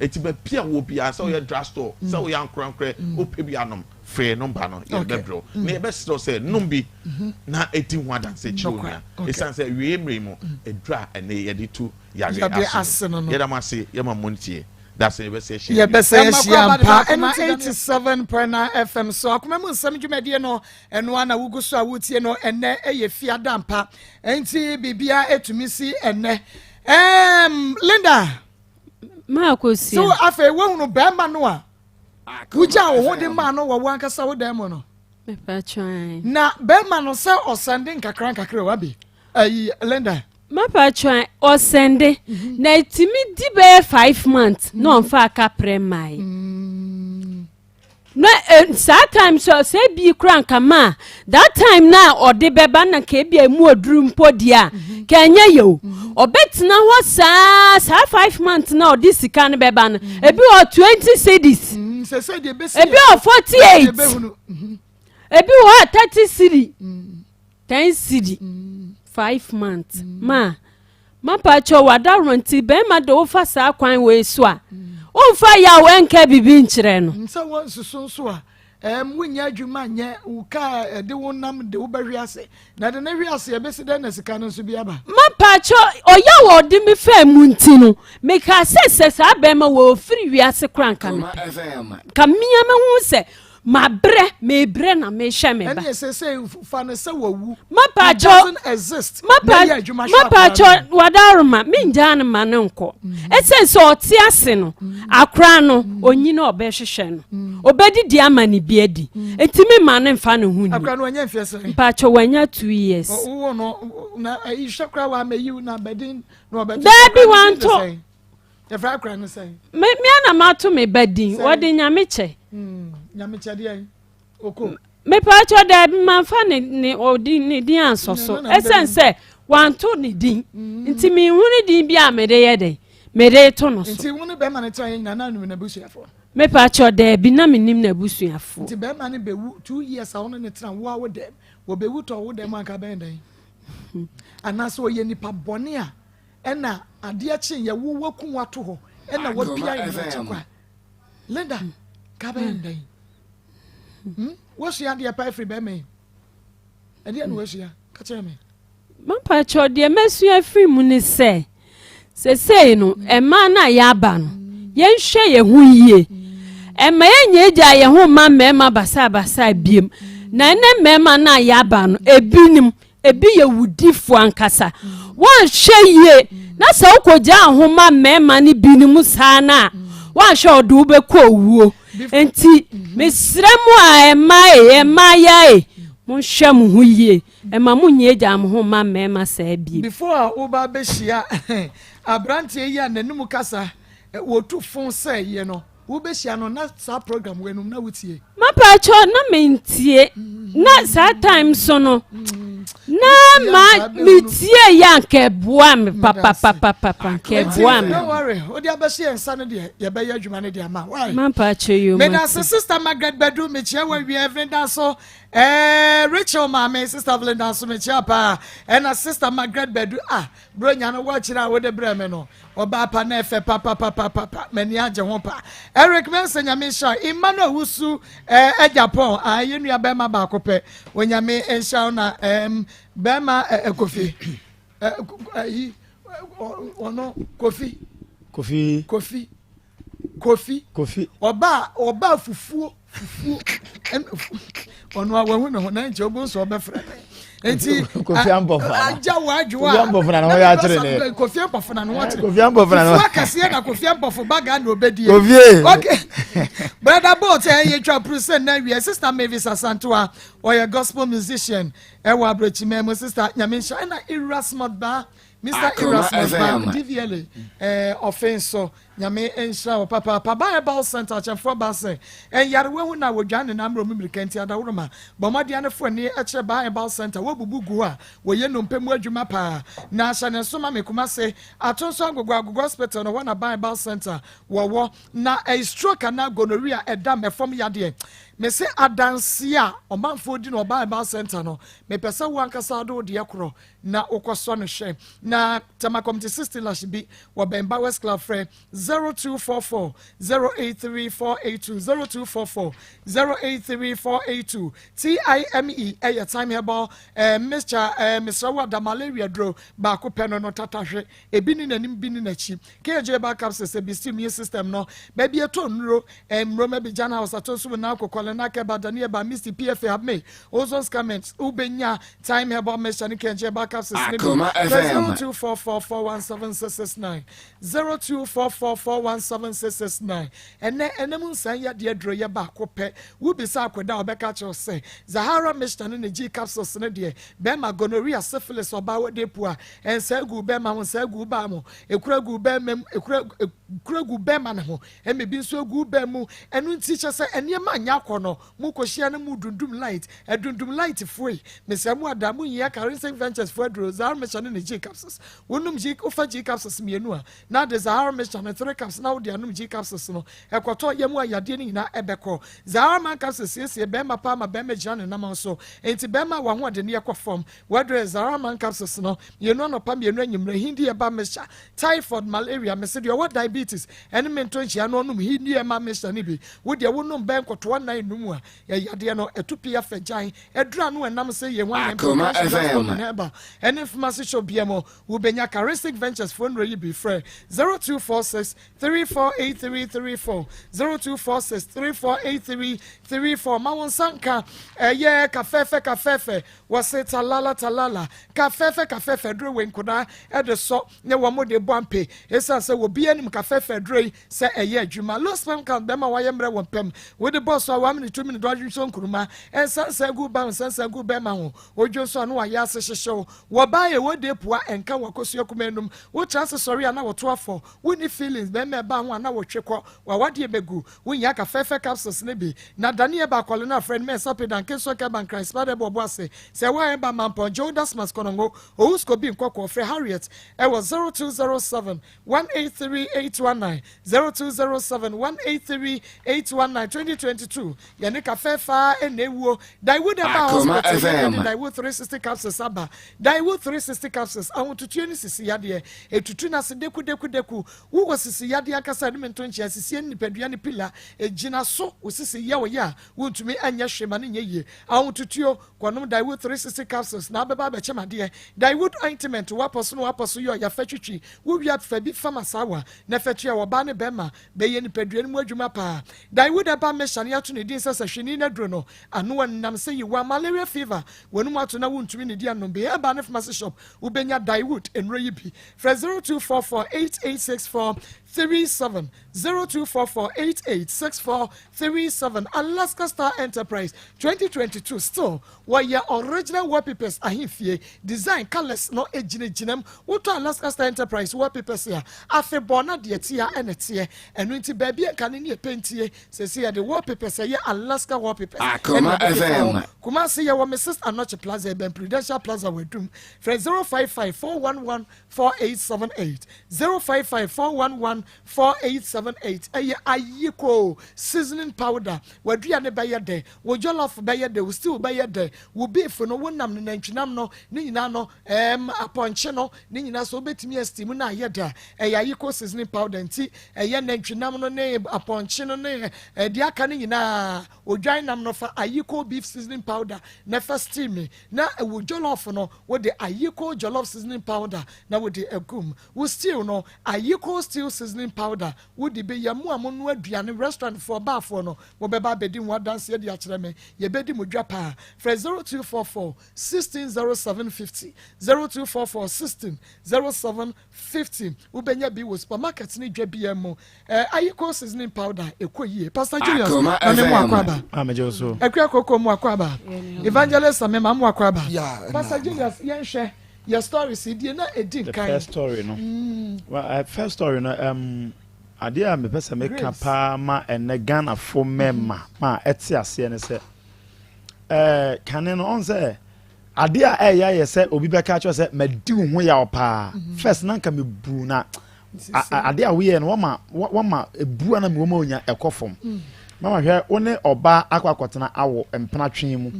eti baabi a wɔ bia sɛ woyɛ drug store sɛ woyɛ ankorankorɛ wopɛ bi anom frɛ nɔmba no yɛde bɛbrɛ wo na yɛbɛsrɛ wo sɛ nom bi na ɛdi ho adanse kyerɛ onua ɛsiane sɛ awieɛ mmerɛ yi mu aduru a ɛnɛ yɛde tu yareɛ ase no yɛda mo ase yɛma mo ntie da sɛ yɛbɛsɛ ahyia bio. Yɛbɛsɛ ahyia ampa. Ɛno 87.9 FM so akoma mu nsɛm dwumadie no ɛno ara na wogu so a wotie no ɛnɛ ɛyɛ fiada ampa ɛnti biribia ɛtumi si ɛnɛ ɛɛm Linda Maakosia. So afei wohunu bɛrima no a wogyaa wo ho de maa no wɔ wo ankasa wo dan mu no na bɛrima no sɛ ɔsɛnde nkakra nkakra wabi ayi Linda. Mapatwa ɔsɛnde mhm. na etimi di bɛyɛ five months na mhm. ɔnfa akaprɛ mmae. Mm. Na eh, saa time so sɛ ebi kura nkama a that time na ɔde bɛba na nka ebi a emu oduru mpo deɛ a mhm. ka ɛnyɛ yɛ o ɔbɛtena hɔ saa saa five months na ɔde sika no bɛba no ebi wɔ 20 cedis ebi wɔ 48 ebi wɔ hɔ 30 cedi 10 cedi 5 months ma mapakyɛ wadaworo nti bɛrima de wofa saa kwan wei so a womfa yaw ɛnka biribi nkyerɛ no. Sɛ wɔnsusu nso a ɛm wonnya adwuma nyɛ wo kaa ɛde wo nam de wobɛhwe ase na ɛde ne hwe ase ɛbɛsi dɛn na sika no nso bi aba. Mapakyɛ ɔyaw a ɔde me faa mu nti no mekaa sɛ sɛ saa bɛrima wɔ ɔfiri wiase koraa nka mepɛ nka mea mɛhu sɛ Mabrɛ, mebrɛ na mehwɛ me ba. Ɛne seesei fa no sɛ wawu. Mapaakyɛw, He doesn't exist. Mapa, Na yɛ adwuma hwɛ akwadaa mapaakyɛw, no. wadaroma, mengyaa no ma no nkɔ. Ɛsiane sɛ ɔte ase no, akora no, onyin a ɔbɛhwehwɛ no, ɔbɛdidi ama no bi adi. Nti memma no mfa ne ho nni. Akora no wanya mfeɛ sɛn? Mpaakyɛw, wanya 2 years. Wowɔ no, na ayi hwɛ koraa wamɛyiw na abɛdin na ɔbɛto. Daabi, Akora no din de wanto. sɛn? Yɛfrɛ akora no sɛn? Me me ana mato me ba din. Wɔde nyame kyɛ. Mm, nyame kyɛ deɛ oko. Mepaakyɛ daabi manfa ne ne ɔdin ne din ansɔ so. Ɛsɛn sɛ wanto ne din. Mm. Nti menhu ne din bi a mede yɛ dɛn. Mede to no so. Nti wo ne bɛrima no tena yɛ nyina na anim n'abusuafoɔ. Mepaakyɛ daabi na menim n'abusuafoɔ. Nti bɛrima no bɛwu 2 years a wo ne ne tena wo a wo dɛm. Wɔbɛwu tɔ wo dɛm anka bɛn dɛn. Anaasɛ ɔyɛ nipa bɔne a Ɛna adeɛ kye yɛ wo waku wo ato hɔ ɛna wapia yɛ n'akyi kwa Linda ka bɛyɛ ndɛn hmm wasua adeɛ pa afiri bɛrima yi ɛdeɛ na wasua ka kyerɛ me. Mapakyɛw deɛ masua afiri mu ne sɛ sesei no mmaa no a yɛaba no yɛnhwɛ yɛn ho yie ɛma yɛnyɛ gya yɛn ho mma mmarima basabasa biem na ɛnɛ mmarima no a yɛaba no ebinom Ebi yɛ wudifo ankasa. Woanhwɛ yie na sɛ wokɔgyaa ho ma mmarima no binom saa no a, woanhwɛ ɔde wo bɛkɔ owuo. Nti mesrɛ mo a mmaa e, mmaayaa e, monhwɛ mo ho yie. Mma monnyaagyaa mo ho mma mmarima saa bio. Before a woba abɛhyia aberanteɛ yi a n'anum kasa wɔtu fo sɛ yɛ no, Wobɛhyia no na saa program wei nom na wotie. Mapaakyɛw na mentie na saa time so no na ma metie yɛ anka ɛboa me papapapapa anka ɛboa me. Don't worry. worry, wode abɛhyɛ yɛn nsa no deɛ, yɛbɛyɛ adwuma no de ama. Why? Mampakyɛ yo Meda ase Sister Margaret Badu, mekyia wo awia Evelyn Danso, eh, Rachel maame, Sister Evelyn Danso, mekyia paa. Ɛna Sister Margaret Badu, ah, bronya no wɔkyerɛ a wode brɛ me no, ɔbaa pa na ɛfɛ papapapapa, m'ani agye ho pa. Eric Mensah, Nyame nhyira wo. Emmanuel Wusu, eh, Agya Paul, ah, yɛn nua bɛrima baako pɛ, Onyame nhyira wo na, eh, bɛrima, eh, Kofi. ayi ɔno kofi kofi kofi kofi kofi ɔbaa ɔbaa fufuo fufuo ɔno a wahu ne ho na nkyɛn obo nso ɔbɛfrɛ me nti kofi ampɔfo agya wɔ adwoa kofi ampɔfo na ne ho yɛ akyere ne kofi ampɔfo na ne ho akyere kofi ampɔfo na ne ho fufuo akɛseɛ na kofi ampɔfo baga na obedie kofi okay brother bolt ɛyɛ twa puru sɛ na wie sister Mavis Asantewa ɔyɛ gospel musician Ɛwɔ abrɛkyimɛ mu sister nyame nhyira ɛna Erasmus ba Mr Erasmus ba DVLA ɛɛ ɔfe nso nyame nhyira wɔ papaapa ba herbal center akyɛnfoɔ ba sɛ ɛnyarewa hu na wɔdwan ne nan mmerɛ mu mmirika nti adaworoma bɔ mmɔden anefo ani ɛkyerɛ ba herbal center wɔbubu gu hɔ a wɔyɛ nnompe mu adwuma paa na hyɛ ne nso ma me Kumase ato nso agogo agogo hospital no hɔ na ba herbal center wɔwɔ na ɛyɛ stroke anaa gonorrhea ɛda mɛfam yadeɛ Mese adanseɛ a ɔmanfoɔ di no wɔ Bible Center no, mepɛ sɛ wo ankasa wode wo deɛ korɔ na wokɔsɔ no hwɛ. Na Tema Committee 16 Lash bi wɔ bɛn Bowers Club frɛ 0244 083 482 0244 083 482 TIME ɛyɛ Thyme Herbal eh, mixture eh, mesrɛ wo ada malaria duro baako pɛ no no tatahwe ebi ne n'anim bi ne n'akyi KJ Herbal capsules ebi si immune system no baabi ɛtɔ nnuro Mmrom Abidjan House ato nso mu Nalco, Kɔlena, Keba, Danieba, Misty, PFA, Habme, Ozone Scamment, Wobɛnya Thyme Herbal Mixture ne Kɛnkye Herbal Capsules no bi. Akoma Frɛ FM. 0244417669, 0244417669. Ɛnnɛ, ɛna mu nsan yadeɛ aduro yɛ baako pɛ. Wobisa akwadaa a, ɔbɛka akyerɛ wo sɛ Zahara Mixture ne ne G Capsules no deɛ, bɛrima, gonorrhea, syphilis, ɔbaa wode pua, nsaa gu wo bɛrima ho, nsaa gu wo baa mu, ekura gu wo bɛrima mu, ekura, ekura gu bɛrima no ho, Ɛma ebi nso agu wo bɛn mu. Ɛno nti kyerɛ sɛ nneɛma nyɛ akɔnnɔ. Mokɔhyia na modundum light. Adundum light foe. Mesrɛ mo ada, monhia Karinsing Ventures foɔ aduro, Zahar Mixture ne ne G capsules. Wonom G, wofa G capsules mmienu a, na ade Zahar Mixture no three cups na wode anom G capsules no. Ɛkɔtɔ yam a yadeɛ no nyinaa ɛbɛkɔ. Zahar Man capsules siesie bɛɛma paa ma bɛɛma gyina ne naman so. Enti bɛɛma a w'ahoɔdenneɛ kɔ fam. W'aduro yɛ Zahar Man capsules no, mmienu anɔpa mmienu anwummerɛ. Hindi Herbal Mixture. Typhoid, malaria, mese deɛ ɔwɔ diabetes ɛne mento nhyia no ɔnom he nie ɛma mixture no bi, wo deɛ wo nom bɛɛ nkɔtoa nnan num a yadeɛ no ɛto pii afɛ gyan aduru ano ɛnam sɛ yɛ ho ahemfo Akoma cash FM. dot herbal ɛne mfomase shop bia mu wo bɛnya Charistic Ventures foɔ nnuro yi bi frɛ 0246 348334 0246 348334 ma wo nsa nka ɛyɛ kafɛɛfɛ kafɛɛfɛ wɔse talala talala kafɛɛfɛ kafɛɛfɛ duro wei nkodaa ɛde sɔ ne wɔn de bɔ ampe esiane sɛ obiara nim kafɛɛfɛ aduro yi sɛ ɛyɛ adwuma. Low sperm count bɛma wayɛ mmerɛ wɔ mpam. Wode bɔ so a one minute two minute wadwonsɔ nkuruma nsansan gu ba ho nsansan gu bɛrima ho. Wodwonsɔ a na wayɛ ase hyehyew. Wɔ baa yɛ wɔ de pua ɛnka wɔ akosua kumaa num. Wotra ase sɔre a na wɔto afɔ. Wonni feelings bɛrima ɛba ho a na wotwe kɔ. Wawadeɛ bɛgu. Wohia kafɛɛfɛ capsules no bi. Na dane ɛba akɔle no afrɛ no mɛnsa peda nkensɔ kɛba nkran spada ɛbɔ ɔbo ase sɛ ɛwɔ a ɛba mampɔn Jodas mas kɔnɔngo Owusko bi nkɔkɔɔ frɛ Harriet ɛwɔ 0207 183 819 0207 183 819 2022 Yɛne kafɛɛfɛ ara na ɛwuo Daewoo Herbal Akoma Hospital yɛde FM. Daewoo 360 capsules aba Daewoo 360 capsules ahotutuo ne sisi yadeɛ ɛtutu no ase deku deku deku Wowɔ sisi yadeɛ ankasa a ɛne mento nkyea sisie ne nipadua ne pila ɛgyina so wo sisi yɛ wo ya a wontumi nyɛ hwee ma no nyɛ yie ahotutuo Kɔnom Daewood 360 capsules na abɛba abɛkyɛ m'adeɛ. Daewood ointment woapɔ so na woapɔ so yɔ ya fɛ twitwi wo wia fa bi fa masawa na fɛ tua ɔbaa ne bɛɛma bɛyɛ nipadua no mu adwuma paa. Daewood herbal mixture no yɛato ne din sɛ sahwini no aduro no ano ɛnam sɛ yiwa malaria fever w'anum ato na wontumi nidi anom bi herbal ne pharmacy shop wobɛnya Daewood nnuro yi bi frɛ 0244 8864 37, 0244 88 64 37 Alaska Star Enterprise 2022 still wɔyɛ original wallpapers ahemfie design colours no gyinagyina mu wotɔ Alaska Star Enterprise wallpapers a afebɔɔ na deɛ tia ɛna teɛ ɛno nti baabi a nkane ne ɛpɛntie sɛsi yɛde wallpapers ɛyɛ Alaska wallpapers Akoma ɛna ɛbɛfefa FM. hɔ Kumasi yɛwɔ Mrs Anokye Plaza ɛbɛn Prudential Plaza wɔ Adum frɛ 055 411 4878 055 411 4878 Ɛyɛ ayikoo seasoning powder W'aduane bɛyɛ dɛ, wo jollof bɛyɛ dɛ, wo stew bɛyɛ dɛ, wo beef no, wo nam no, nantwinam no, ne nyinaa no, ɛɛm, apɔnkye no, ne nyinaa sɛ wobɛtumi a steam no ayɛ dɛ a, ɛyɛ ayikoo seasoning powder nti ɛyɛ nantwinam no ne apɔnkye no ne deɛ aka no nyinaa, odwan nam no fa ayikoo beef seasoning powder na fa steam na wo jollof no wode ayikoo jollof seasoning powder na wode agu mu. Wo stew no, ayikoo stew seasoning powder wode bɛyɛ. Mo a monoa aduane, restaurant foɔ, bar foɔ no, mobɛba abɛdi ho adanseɛ de akyerɛ me. Yɛbɛdi mo dwa paa. Frɛ 0244 16 07 50, 0244 16 07 50. Wobɛnya bi wɔ supermarket ne dwa biara mu. Eh, ayiko seasoning powder ɛkɔ yie. Pastor Julius, Akoma mame mo FM. akɔ aba. Ah, megye wo so. Akua Koko mo akɔ aba. Evangelist Amema mo akɔ aba. Yeah, Pastor na- Julius, yɛnhwɛ yɛ stories yi deɛ na ɛdi The nkan. first story no. Well, first story no, adeɛ a mepɛ sɛ meka Grace. paa ma ɛnɛ Ghanafo mmarima ma ɛte aseɛ ne sɛ, kane no ɔn sɛ adeɛ a ɛyɛ ayɛ sɛ obi bɛka kyerɛ sɛ madi wo ho yaw paa. First na nka mebu na adeɛ a woyɛ no wama wama ebu a na mewɔ ma onya ɛkɔ fam. Mama hwɛ, wo ne ɔbaa akɔ akɔtena awo mpena twe mu.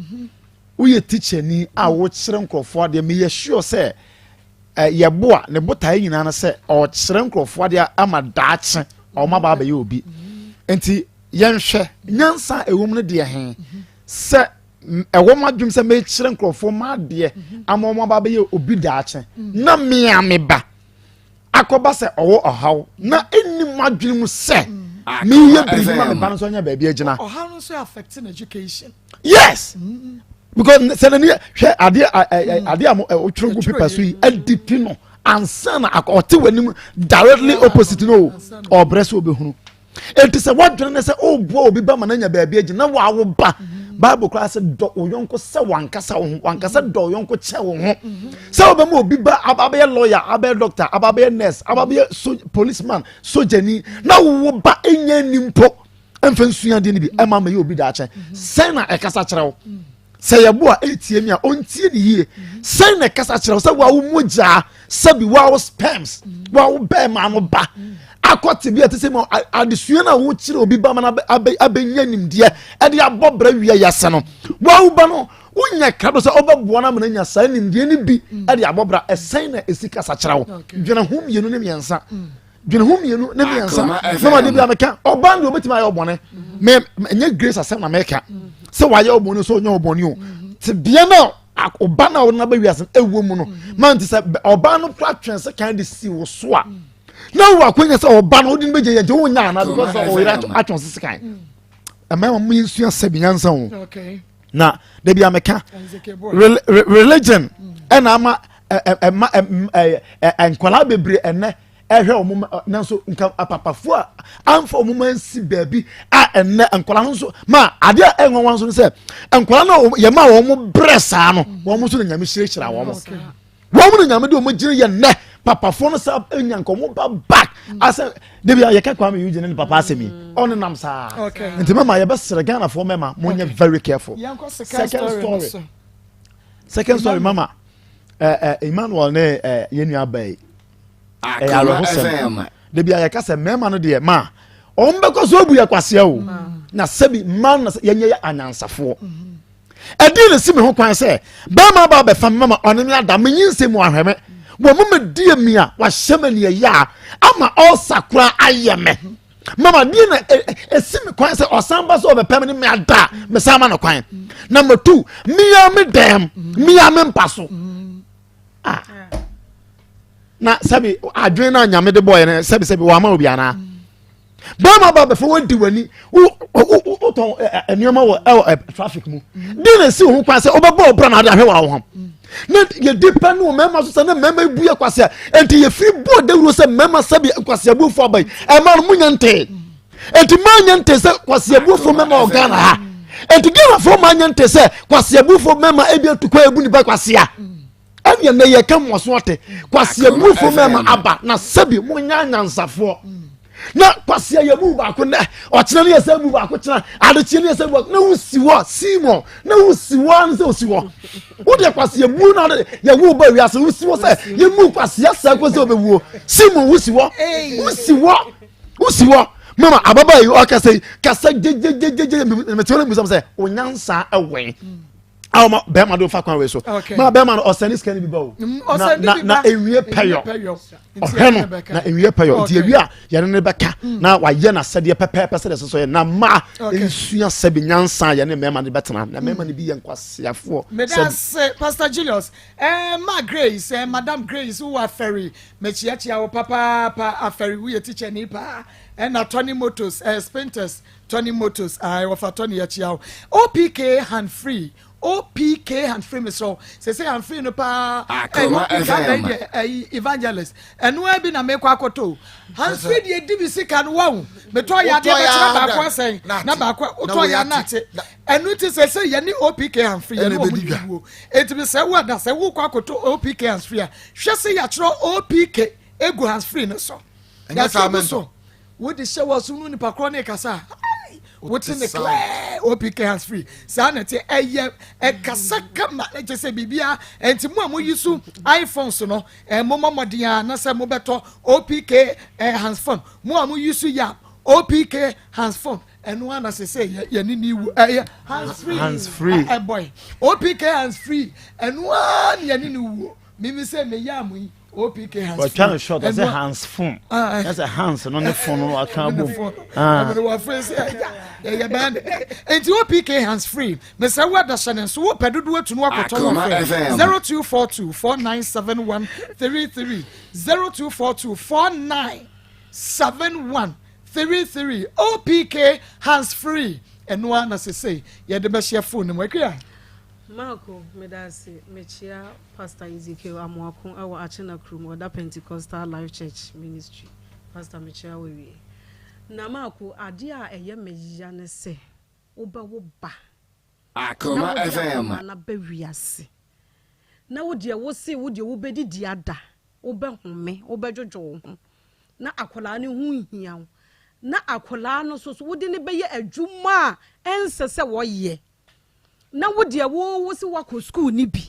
Woyɛ tikyani a wokyerɛ nkurɔfoɔ adeɛ, meyɛ sure sɛ yɛboa ne botaeɛ nyinaa no sɛ ɔkyerɛ nkurɔfoɔ adeɛ ama daakye ɔma ba abɛyɛ obi. Nti yɛnhwɛ nyansa a ɛwɔ mu no deɛ he sɛ ɛwɔ mu adwom sɛ mekyerɛ nkurɔfoɔ ma adeɛ ama ɔmo aba abɛyɛ obi daakye na mea me ba akɔba sɛ ɔwɔ ɔhaw na ɛnni mu adwene mu sɛ meyɛ biribi ma me ba no nso anya baabi agyina. Ɔhaw no nso affect education. Yes, because sɛ nani hwɛ adeɛ adeɛ a mo wotwerɛ gu paper so yi adi pi no ansa na ɔte w'anim directly opposite no o ɔbrɛ sɛ obɛhunu. Eti sɛ wadwene ne sɛ ɔreboa obi ba ma n'anya baabi agyina na wawo ba, Bible koraa sɛ dɔ wo yɔnko sɛ wankasa wo ho, wankasa dɔ wo yɔnko kyɛ wo ho sɛ wobɛma obi ba abɛyɛ lawyer, abɛyɛ doctor, abɛyɛ nurse, abɛyɛ so policeman, sogyani, na wo ba enya ni mpo mfa nsua adeɛ no bi ɛma ma yɛ obi daakye. Sɛn na ɛkasa kyerɛ wo sɛ yɛbo a ɛtie mi a ɔntie ne yie? Sɛn na ɛkasa kyerɛ wo sɛ wawo mogyaa, sɛbi wawo sperms, wawo bɛɛma no ba akɔ te bi a ɛte sɛ mu adesua no a wokyerɛ obi ba ma no abɛnya nimdeɛ ɛde abɔ brɛ wie yɛsɛ no, wawo ba no wonya krado sɛ ɔbɛboa no ama no anya saa nimdeɛ no bi ɛde abɔ bra. Ɛsɛn na ɛsi kasa kyerɛ wo? Dwene ho mmienu ne mmiɛnsa, dwene ho mmienu ne mmiɛnsa. Akoma na ma de bi a meka ɔbaa no deɛ obɛtumi ayɛ ɔbɔne me ɛnyɛ Grace asɛm na meka sɛ wayɛ ɔbɔne sɛ ɔnyɛ ɔbɔne o, te bea no a ɔba no a wɔde no aba wiase no ɛwɔ mu no ma nti sɛ ɔbaa no kora twɛn sɛ kan de si wo so a na wowɔ akwanya sɛ ɔba no wode no bɛgya yɛ nti wonya ana because sɛ ɔyere atwɛn sɛ sekan. Ɛmɛma mo yɛnsua sɛ bi nyansa o. Na dabi a meka religion ɛna ama ɛma nkwadaa bebree ɛnɛ ɛhwɛ wɔn ma nanso nka apapafoɔ a amfa wɔn ma nsi baabi a ɛnɛ nkwadaa no nso ma adeɛ a ɛnwanwa nso no sɛ nkwadaa no yɛ ma wɔn brɛ saa no, wɔn nso na Nyame hyirahyira wɔn, wɔn na Nyame de wɔn gyina yɛ nnɛ papafoɔ no sa nya nka wɔn ba back asɛ debi a yɛka Kwame Eugene ne papa asɛm yi ɔne nam saa. Nti mɛma yɛbɛsrɛ Ghanafoɔ mɛma mo nyɛ very careful. Second story, second story, mama Emmanuel ne yɛn nua ba yi ɛyɛ awerɛhosɛm. Debi a yɛka sɛ mmarima no deɛ ma wɔn bɛkɔ so abu yɛ kwasea o, na sɛbi mmaa no yɛnyɛ yɛ anyansafoɔ. Ɛdi na si mi ho kwan sɛ bɛrima ba bɛfa mi mama ɔne mi ada mi nyi nsɛm mu ahwɛ me wɔn mu mi die mi a wahyɛ mi ni ɛyɛ a ama ɔsa koraa ayɛ mɛ mama deɛ na esi mi kwan sɛ ɔsan ba sɛ ɔbɛpɛ mi ne mi ada mi san ma no kwan na ma tu mia mi dɛm mia mi mpa so. Ah, na sɛbi adwene na Nyame de bɔɔ yɛ no, sɛbi sɛbi wɔama obi anaa bɛrima ba bɛfɛ wɔdi w'ani wotɔn nneɛma wɔ ɛwɔ traffic mu di na esi ho kwan sɛ wobɛbɔ ɔbra na ade ahwɛ wɔ ho. Na yɛdi pɛ ne wɔ mmarima so sɛ ne mmarima bu yɛ kwasea. Enti yɛfiri bɔɔ dawuro sɛ mmarima sɛbi nkwaseabuofoɔ aba yi. Ɛma no munya ntee. Enti maa nya ntee sɛ kwaseabuofoɔ mmarima wɔ Ghana ha. Enti Ghanafoɔ maa nya ntee sɛ kwaseabuofoɔ mmarima ebi atu kwan ebu nipa kwasea. Ɛnneɛ nnɛ yɛka mmoaso ate. Kwaseabuofoɔ mmarima aba na sɛbi monya anyansafoɔ. Na kwasea yɛ mu baako nnɛ, ɔkyena ne yɛ sɛ mu baako kyena, adekyeɛ ne yɛ sɛ mu baako, na wosi hɔ Simon, na wosi hɔ ano sɛ osi hɔ. Wodeɛ kwasea buo na ade yɛwo ba wiase, wosi hɔ sɛ yɛmu kwasea saa kɔ sɛ ɔbɛwuo. Simon wosi hɔ, wosi hɔ, wosi hɔ. Mama ababaa yi ɔkasa yi kasa gyegyegyegye mete hɔ na mbisa sɛ onyansa ɛwɛn. a ɔma bɛrima de fa kwan wei so ma bɛrima no ɔsɛne sika no bi ba o mm, na na na ewie pɛyɔ ɔhwɛ no na ewie pɛyɔ nti ewie a yɛne ne bɛka mm. na wayɛ n'asɛdeɛ pɛpɛɛpɛ sɛdeɛ ɛsɛ so yɛ na mmaa nsua sɛbi nyansa yɛne mmarima no bɛtena na mmarima no bi yɛ nkwaseafoɔ. medase pastor julius ɛɛ eh, ma grace ɛɛ eh, madam grace wɔ afɛri mɛkyiakyia wo papaapa afɛri woyɛ teacher ni paa ɛna tɔni motors ɛɛ eh, spinters. Tony Motors ae wɔfa Tony yɛkyea wo. OPK hand free OPK hand free mesrɛ wo sese hand free no paa Akoma ɛyi OPK abɛn FM. deɛ ɛyi evangelist ɛnoa bi na mekɔ akɔtɔ o hand free deɛ di mi sika no wahu metɔ yɛ adeɛ Wotɔ yɛ bɛkyerɛ a baako na- asɛn na na ate. baako Na wotɔ wei yɛ a na ate. ate ɛno ti sese yɛne OPK hand free yɛne Ɛna wɔn ɛbɛdi di dwa. wuo eti mi sɛ wo ada sɛ wokɔ akɔtɔ OPK hand free a hwɛ sɛ yɛatwerɛ OPK egu hands free no so Ɛnyɛ saa yɛatwerɛ gu mɛntɔ. so Wode hyɛ w'asom no nipa korɔ ne kasa a, wote ne klɛɛ OPK hands free saa na ɛte ɛyɛ ɛkasa kama ɛkyɛ sɛ biribiara ɛnti mo a moyi so iPhones no ɛmo mɔ mmɔden a na sɛ mobɛtɔ OPK hands phone mo a moyi so yam OPK hands phone ɛno ana sɛ sɛ yɛne ne wu ɛyɛ hands free hands free ɛbɔe OPK hands free ɛno ara ne yɛne ne wuo mimi sɛ meyɛ amo yi OPK hands free. Wɔtwa no short ɔsɛ hands phone. Ɛsɛ hands no ne phone no aka abom. Ɛmene wɔafrɛ sɛ ɛya ɛyɛ bɛn de. Nti OPK hands free. Mesɛ wo adahyɛ ne nso wopɛ dodoɔ atu no akɔtɔ wɔ frɛ 0242 497133 0242 497133 OPK hands free. Ɛno ara na sesei yɛde bɛhyɛ phone no mu. Akua. Marko, meda ase. Mekyia Pastor Ezekiel Amoako wɔ Akyena kurom, ɔda Pentecostal Life Church Ministry. Pastor mekyia wo awie. Na Marko, adeɛ a ɛyɛ me ya ne sɛ wobɛwo ba na Akoma wode FM. akwadaa no aba wiase na wo deɛ wo se wo deɛ wobɛdidi ada, wobɛhome, wobɛdwodwo wo ho na akwadaa no ho nhia wo na akwadaa no nso so wode no bɛyɛ adwuma a ɛnsɛ sɛ wɔyɛ. Na wo deɛ wo wo se woakɔ sukuu no bi,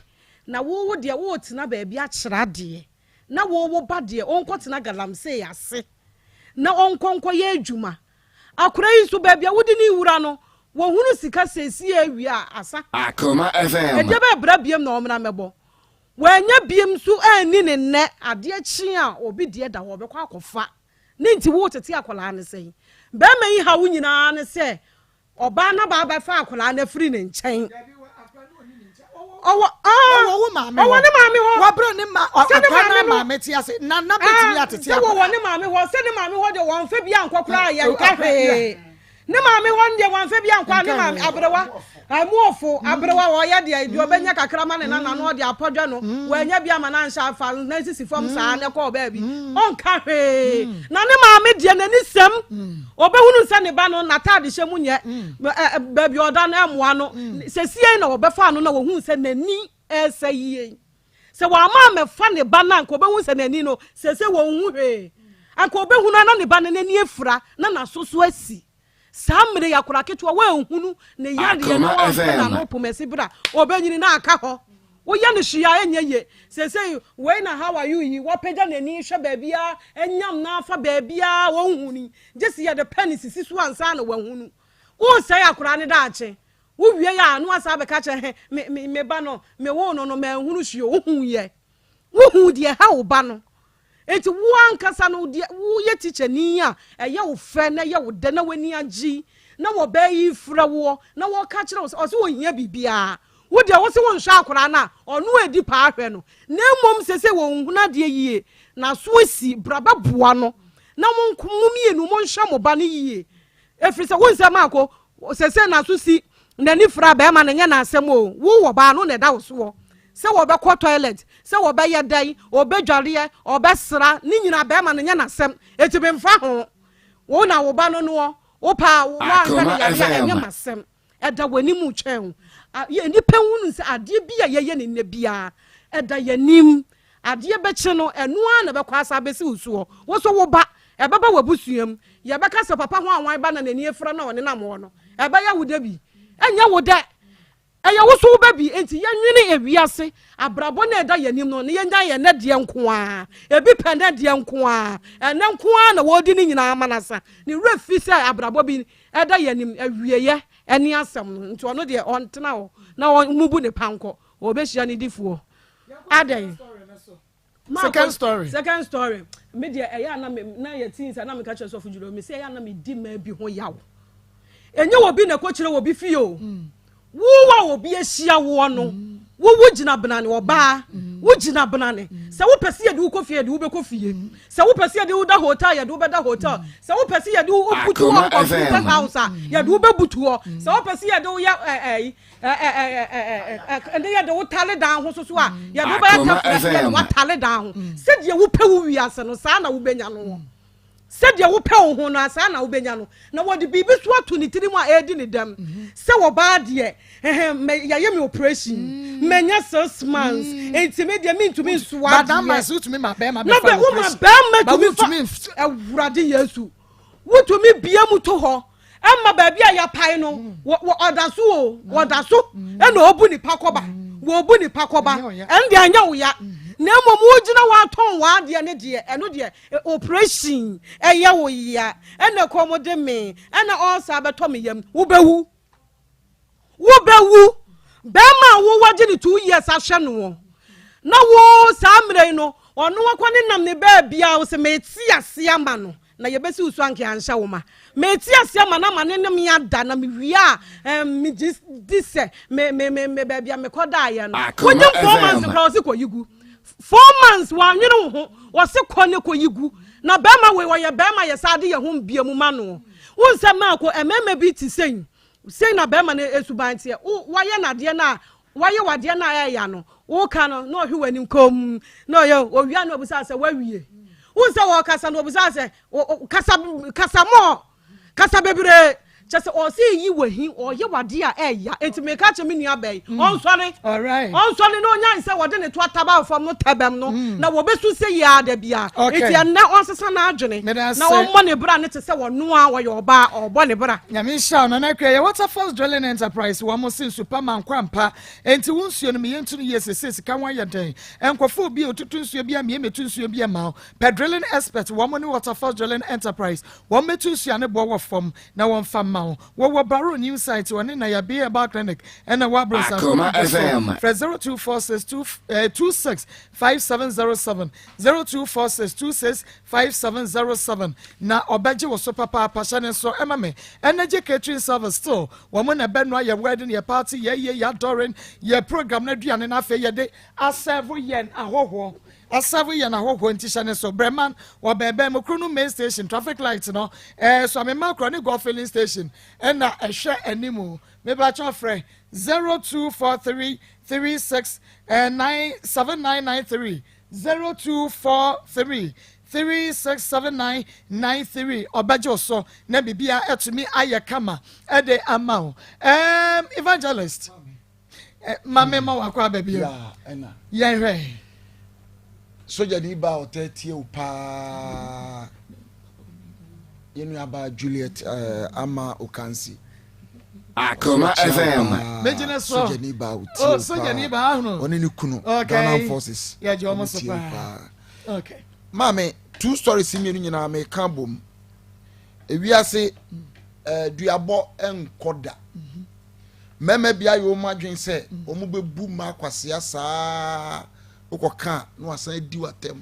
na wo wo deɛ woretena baabi akyerɛ adeɛ, na wo wo ba deɛ ɔnkɔtena galamsey ase na ɔnkɔ nkɔyɛ adwuma. Akwadaa yi nso baabi a wode no rewura no, wɔhunu sika seesie wie a, asa. Akoma FM. Ɛdeɛ bɛyɛ bra biam na ɔmmra mmɛbɔ. Wannya biam nso anni ne nnɛ, adeɛ kye a obi deɛ da hɔ ɔbɛkɔ akɔfa. Ne nti woretete akwadaa no sɛn? Barima yi haw nyinaa ne sɛ Ɔbaa no aba abɛfa akwadaa no afiri ne nkyɛn. Ɔwɔ ɔwɔ maame ɔwɔ ne maame hɔ. Wɔbrɛ ne ma akwadaa no maame te ase na na bɛtumi atete akwadaa. Sɛ wɔwɔ ne maame hɔ sɛ ne maame hɔ deɛ wɔnfɛ bi ankɔ koraa yɛ nka hwee. Ne maame hɔ deɛ wɔnfɛ bi ankɔ a ne maame aberewa ɛmu ɔfo aberewa ɔyɛ deɛ deɛ ɔbɛnya kakra ma ne nana no ɔde apɔdwa no wɔanya bi ama no anhyɛ afa na sisi fam saa na ɛkɔɔ baabi ɔnka hwee na ne maame deɛ n'ani sɛm. Ɔbɛhunu sɛ ne ba no n'ataadehyɛ mu nyɛ, baabi a ɔda no mmoa no. Sesie na wɔbɛfaa no na wɔhuu sɛ n'ani resa yie. Sɛ wɔama ammɛfa ne ba no a, anka ɔbɛhu sɛ n'ani no, seesei wɔnhu hwee. Anka ɔbɛhunu a na ne ba no n'ani afura na n'aso so asi. Saa mmerɛ yi akwadaa ketewa wanhunu ne yareɛ na Akoma wampɛ FM. n'ano pomasi berɛ a ɔbɛnyini na aka hɔ. Woyɛ no hwee a ɛnyɛ yie. Seesei wei na how are you yi, wapagya n'ani hwɛ baabiara, anyam no afa baabiara a ɔnhunu yi, gye sɛ yɛde pɛn sisi so ansa na wahunu. Woresɛe akwadaa no daakye. Wowie a na wasan abɛka kyerɛ he, me, me, me ba no, mewoo no no, manhunu hwee o. Wohuiɛ. Wohuu deɛ ɛha wo ba no. Enti wo ankasa no, deɛ woyɛ tikyani a ɛyɛ wo fɛ na ɛyɛ wo dɛ na w'ani agye na wɔbaa yi frɛ woɔ na wɔka kyerɛ wo sɛ ɔse ɔhia biribiara, wo deɛ wose wonhwɛ akwadaa no a, ɔno adi paa hwɛ no. Na mmom seesei wɔnhunu adeɛ yie, n'aso asi, bra bɛboa no na mo mmienu monhwɛ mo ba no yie. Ɛfiri sɛ wo nsɛm akɔ, seesei n'aso si, n'ani fira, bɛrima no nyɛ n'asɛm o, wo wɔ baa no na ɛda wo soɔ. Sɛ wɔbɛkɔ toilet, sɛ wɔbɛyɛ dɛn, ɔbɛdwareɛ, ɔbɛsra, ne nyinaa bɛrima no nyɛ n'asɛm. Enti memfa ho. Wo na wo ba no noɔ, wopɛ a woanhwɛ no Akoma yareɛ a, ɛnyɛ FM. m'asɛm. Ɛda w'anim retwɛn wo. Nnipa hunu sɛ adeɛ bi a yɛyɛ no nnɛ biara, ɛda yɛn anim. Adeɛ bɛkye no, ɛno ara na ɛbɛkɔ asa abɛsi wo soɔ. Wo nso wo ba, ɛbɛba w'abusua mu. Yɛbɛka sɛ papa ho anwan ba na n'ani afira na ɔnenam hɔ no, ɛbɛyɛ wo dɛ bi? Ɛnyɛ wo dɛ. Ɛyɛ wo so wo ba bi. Enti yɛnwene ewiase abrabɔ no a ɛda yɛn anim no na yɛnya yɛn nnɛ deɛ nko ara. Ebi pɛ nnɛ deɛ nko ara. Ɛnnɛ nko ara na wɔredi ne nyinaa ama no asa. Ne werɛ fi sɛ abrabɔ bi da yɛn anim, awieeɛ ne asɛm no. Nti ɔno deɛ ɔntena hɔ na ɔmmubu ne pankɔ. Ɔbɛhyia ne difoɔ. Adɛn? Second story. Second story. Me deɛ ɛyɛ a na me na yɛ teens a na meka kyerɛ sɔfo Julius me sɛ ɛyɛ a na me di mmaa bi ho yaw. Ɛnyɛ obi na ɛkɔ kyerɛ obi fie o. Mm. Wo a obi ahyia woɔ no, mm. wo wo gyina benane ɔbaa, mm. wo gyina benane. Sɛ wopɛ sɛ yɛde wo kɔ fie yɛde wo bɛkɔ fie. Sɛ wopɛ sɛ yɛde wo da hotel yɛde wo bɛda hotel. Sɛ wopɛ sɛ yɛde wo butu hɔ computer house a yɛde wo bɛbutu hɔ. Sɛ wopɛ sɛ yɛde wo yɛ ɛɛ ɛne yɛde wo tale dan ho soso a yɛde wo bɛyɛ tɛfrɛ yɛde watale dan ho sɛdeɛ wopɛ wo wiase no saa na wobɛnya no wɔ sɛdeɛ wopɛ wo ho no saa na wobɛnya no na wɔde biribi so ato ne tirim a ɛredi ne dɛm sɛ wɔbaa deɛ yɛyɛ me operation manya six months nti me deɛ mentumi nsoa adeɛ na bɛ woma bɛrima tumi fa awurade yesu Wotumi bue mu to hɔ ma baabi a yɛapae no, ɔda so o, ɔda so na ɔbu nipa kɔba, wɔbu nipa kɔba, ɛno deɛ ɛnyɛ wo ya. Na mmom wogyina hɔ atɔn w'adeɛ no deɛ, ɛno deɛ operation ɛyɛ wo ya, ɛna kɔm de me, ɛna ɔɔsa bɛtɔ me yam, wobɛwu. Wobɛwu. Bɛrima a wo wagye ne 2 years ahwɛ noɔ na wo saa mmerɛ yi no ɔno akɔ ne nam ne baabia wo sɛ mete ase ama no na yɛbɛsi wo so anka anhyɛ wo ma mete ase ama no ama ne ne me ada na mewie a megye di sɛ me me me me baabi a mekɔdaeɛ no wonyim 4 months koraa ɔse kɔyi gu 4 months wɔanwene wo ho wɔse kɔ ne kɔyi gu na bɛrima wei ɔyɛ bɛrima yɛ saa de yɛ ho mbia mu ma no wo nsɛ maako mmarima bi te sɛn Sei na bɛrima no suban teɛ. Wo wayɛ no adeɛ no a wayɛ wadeɛ no a ɛɛya no woka no na ɔhwe w'anim komm na ɔyɛ owia na ɔbusa sɛ wawie. Wohu sɛ wɔkasa no ɔbusa sɛ kasa kasa mɔɔ kasa bebree kyɛ sɛ ɔsɛ yi wahi ɔyɛ wadeɛ a ɛɛya. Enti meka kyerɛ me nua bɛyi ɔnsɔre ɔnsɔre na ɔnyan sɛ wɔde ne to ataba fam no tɛbɛm no na wɔbɛsu sɛ yi ara da biara. Enti ɛnnɛ ɔnsesa n'adwene na ɔmmɔ ne bra no te sɛ ɔno ara ɔyɛ ɔbaa ɔrebɔ ne bra. Nyame nhyira wo Nana Akua. Yɛ Waterfalls Drilling Enterprise wɔn mo se nsu pa ma nkwa ampa enti wo nsuo no meyɛ ntu no yie sese sika ho ayɛ den nkɔfa obi a otutu nsuo bi a meyɛ metu nsuo bi ɛma wo pɛ drilling expert wɔn mo ne Waterfalls Drilling Enterprise wɔn mɛtu nsuo a ne boɔ wɔ fam na wɔn fa mma wo wɔwɔ Barrow New Site wɔne Nayabi Herbal Clinic ɛna wɔ Abronsan Akoma Kɔmputa so FM. frɛ 0246 26 5707 0246 26 5707 na ɔbɛgye wo so papaapa hyɛ ne nso ɛma me Energy Catering Service still wɔn na ɛbɛnoa yɛ wedding yɛ party yɛ yie yɛ adoring yɛ program no aduane na afei yɛde asɛvo yɛn ahɔhoɔ asɛvo yɛn ahɔhoɔ nti hyɛ ne so brɛman wɔ bɛɛbɛn mu kuro no main station traffic light no ɛɛ so amema korɔ ne golf filling station ɛna ɛhwɛ anim mebakyɛ frɛ 0243 36 9 7993 0243 367993 ɔbɛgye wo so na biribia atumi ayɛ kama ɛde ama wo evangelist ma me ma wakɔ aba bio yɛhwɛ sogyani ba a ɔtaa tie wo paa yɛn nuabaa Juliet Ama Okansi Akoma FM. Megyina so. Sogyani ba otie oh, sogyani ba ahunu. Ɔne ne kunu. Ghana forces. Yɛgye wɔn so paa. Okay. Maame, two stories mmienu nyinaa meka bom. Ewiase eh, duabɔ nkɔ da. Mmarima bi ayɛ wɔn adwene sɛ wɔn bɛbu mmaa kwasea saa wokɔka na wasan adi w'atɛm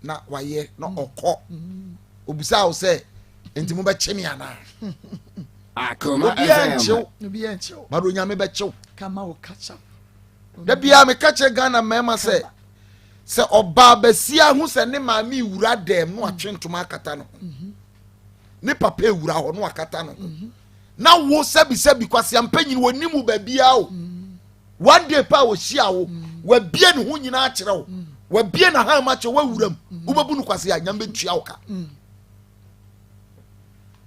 na wayɛ na ɔkɔ. Obisaa wo sɛ nti mobɛkye me anaa? Obiara nkyew, but Onyame bɛkyew. Da biara meka kyerɛ Ghana mmarima sɛ sɛ ɔbaa basia ho sɛ ne maame wura dɛm na watwe ntoma akata ne ho mhm. ne papa ewura hɔ na wakata ne ho mhm. na wo sɛbisɛbi kwasi ampanyin wɔ nim wo baabiara o mhm. one day pa a wɔhyia wo. Wabie ne ho nyinaa akyerɛ wo. Wabie n'ahan mu akyerɛ wo awura mu. Wobɛbu no kwasea a, Nyame bɛtua wo ka.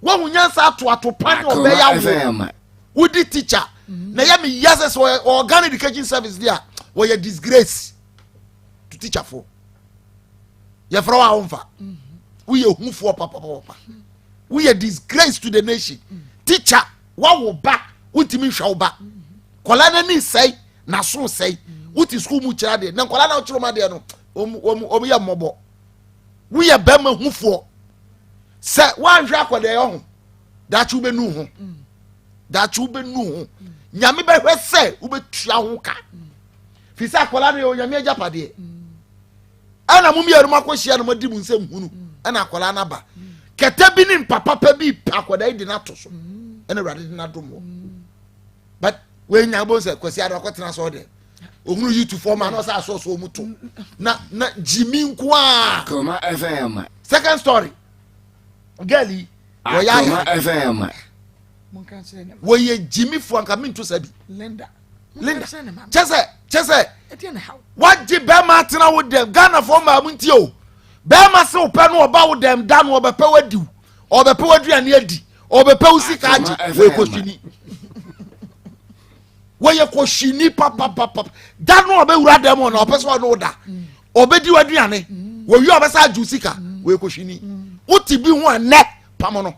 Woahu nyansa atoato pa ne ɔbɛyɛ awo. Wodi teacher. Na ɛyɛ me ya sɛ sɛ ɔwɔ Ghana Education Service deɛ a, wɔyɛ disgrace to teacher fo. Yɛfrɛ wo a womfa. Woyɛ hufoɔ papapapa. Woyɛ disgrace to the nation. Teacher, wawo ba, wontumi nhwɛ wo ba. Kɔla n'ani sɛe, n'aso sɛe. Wote sukuu mu kyerɛ adeɛ, na nkɔla na wokyerɛ wɔn adeɛ no, wɔn yɛ mmɔbɔ. Woyɛ bɛrima hufoɔ. Sɛ woanhwɛ akɔda ɛyɛ ho, daakye wobɛnu ho. Daakye wobɛnu ho. Nyame bɛhwɛ sɛ wobɛtua ho ka. Firi sɛ akwadaa no yɛ onyame agyapadeɛ. Ɛna mo mmienu mo akɔhyia no moadi mo nsɛm hunu ɛna akwadaa no aba. Kɛtɛ bi ne mpapapa bi pɛ akwadaa yi de no ato so. Ɛna Awurade de no adom wɔ. But wɔanya bɔ sɛ Kwasi Ado akɔtena sɛ ɔdɛ. Ohunu yutufoɔ ma na ɔsɛ asɔɔsɔ ɔmu to. Na na gyimi nko a. Akoma FM. Second story. Girl yi wɔyɛ Akoma ayɛ. FM. Wɔyɛ gyimifoɔ anka mento sa bi. Linda. Linda. Kyɛ sɛ kyɛ sɛ wagye bɛrima atena wo dɛm Ghanafoɔ mmaa mu nti o. Bɛrima se wo pɛ no ɔba wo dɛm da no ɔbɛpɛ wadi wo. Ɔbɛpɛ w'aduane adi. Ɔbɛpɛ wo sika agye. Wɔyɛ kɔhwini. Wɔyɛ kɔhwini papapapa. Da no ɔbɛwura dɛm hɔ na ɔpɛ sɛ ɔne wo da. Ɔbɛdi w'aduane. Wɔwie ɔbɛsa agye wo sika. Wɔyɛ kɔhwini. Wote bi ho a nnɛ pam no.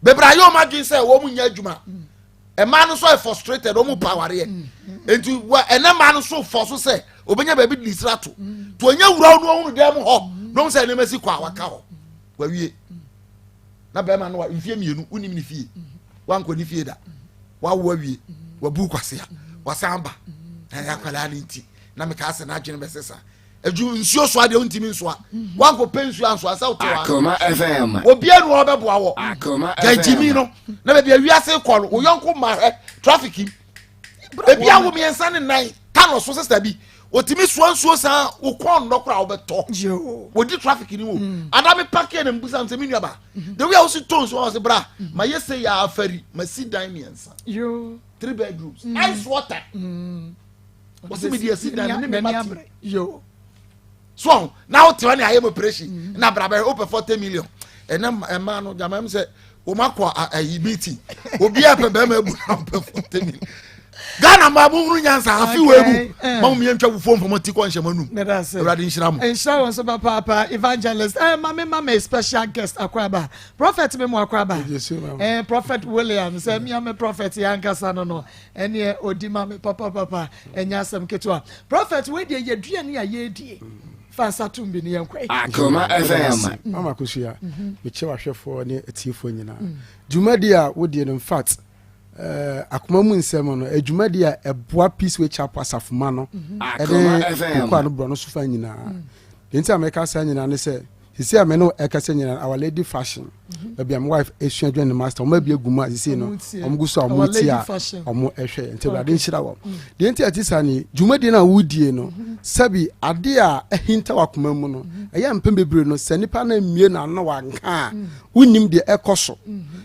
Bebree ayɛ wɔn adwene sɛ wɔn nyɛ adwuma. Mmaa no nso ayɛ frustrated, wɔn pa awareɛ. Nti wɔ ɛnɛ mmaa no nso fɔ so sɛ obɛnya baabi de ne sira to. To onye wura no ohunu dɛm hɔ na ohun sɛ nneɛma si kɔ a waka hɔ. Wawie. Na bɛrima no wa mfie mmienu wonim ne fie. Wankɔ ne fie da. Wawo awie. Wabu kwasea. Wasan ba. Na ɛyɛ akwadaa no nti na mekaa sɛ n'adwene bɛsesa. Edu nsuo soa deɛ wontumi nsoa. Wankɔ pɛ nsuo ansoa sɛ wote hɔ. Akoma FM. Obiara nu ɔbɛboa wɔ. Akoma FM. Gyagyimi no na baabi a wiase kɔ no wo yɔnko ma hwɛ traffic yi. Ebi awo mmiɛnsa ne nan tanɔ so sista bi otumi soa nsuo saa wo kɔn nnɔ koraa wobɛtɔ. Wɔdi traffic ni wo. Ada me pakeɛ na mbusa sɛ me nuaba. The way a wosi tɔ nsuo ɔse bra ma yɛ sɛ yɛ afari ma si dan mmiɛnsa. Three bedrooms. Ice water. Wɔsi mi di esi dan mi ne mi ma ti. So ɔho na wote hɔ ne ayɛ mu operation mm. na bra bɛhwɛ wopɛ 40 million ɛnɛ ɛma no gyama m sɛ wɔn akɔ ayi meeting obiara pɛ bɛrima abu na ɔpɛ 40 million ghana maa mo hunu nyansa afi wɔ emu eh. ma mo yɛn ntwa fufuo nfɔmɔ ti kɔ nhyɛn mo anum awurade nhyira mo. Nhyira wɔn so papaapa evangelist ɛ eh, maame maame special guest akoraba prophet mi mu akoraba ɛ eh, prophet williams ɛ mi ame prophet yɛ ankasa no no Ɛneɛ ɔdi ma me papapapa ɛnyɛ asɛm ketewa. Prophet wei deɛ yɛ duane a yɛredie fa nsa tom bi ne yɛnkɔ. Akoma FM. Mama Akosua, mekyɛ wahwɛfoɔ ne atiefoɔ nyinaa. Dwumadi a wodie no in fact eh, akoma mu nsɛm no adwumadi a ɛboa Peace Way Chapel asafoma no ɛne kokoa no borɔ no so fa nyinaa. Deɛ nti a meka saa nyinaa ne sɛ Sisi a me ne wo ɛkasa nyinaa Our Lady Fashion mhm. baabi a my wife esua adwuma ne master wɔn abi egu mu a sisi no wɔn gu so a wɔn ti a wɔn ɛhwɛ nti awurade nhyira wɔn mm. deɛ nti a ɛte saa ni dwumadie no a wodie no mhm. sɛbi adeɛ a ɛhinta wakoma mu no mhm. ɛyɛ mpɛn bebree no sɛ nipa no mmie n'ano wanka a mm. wonim deɛ ɛkɔ so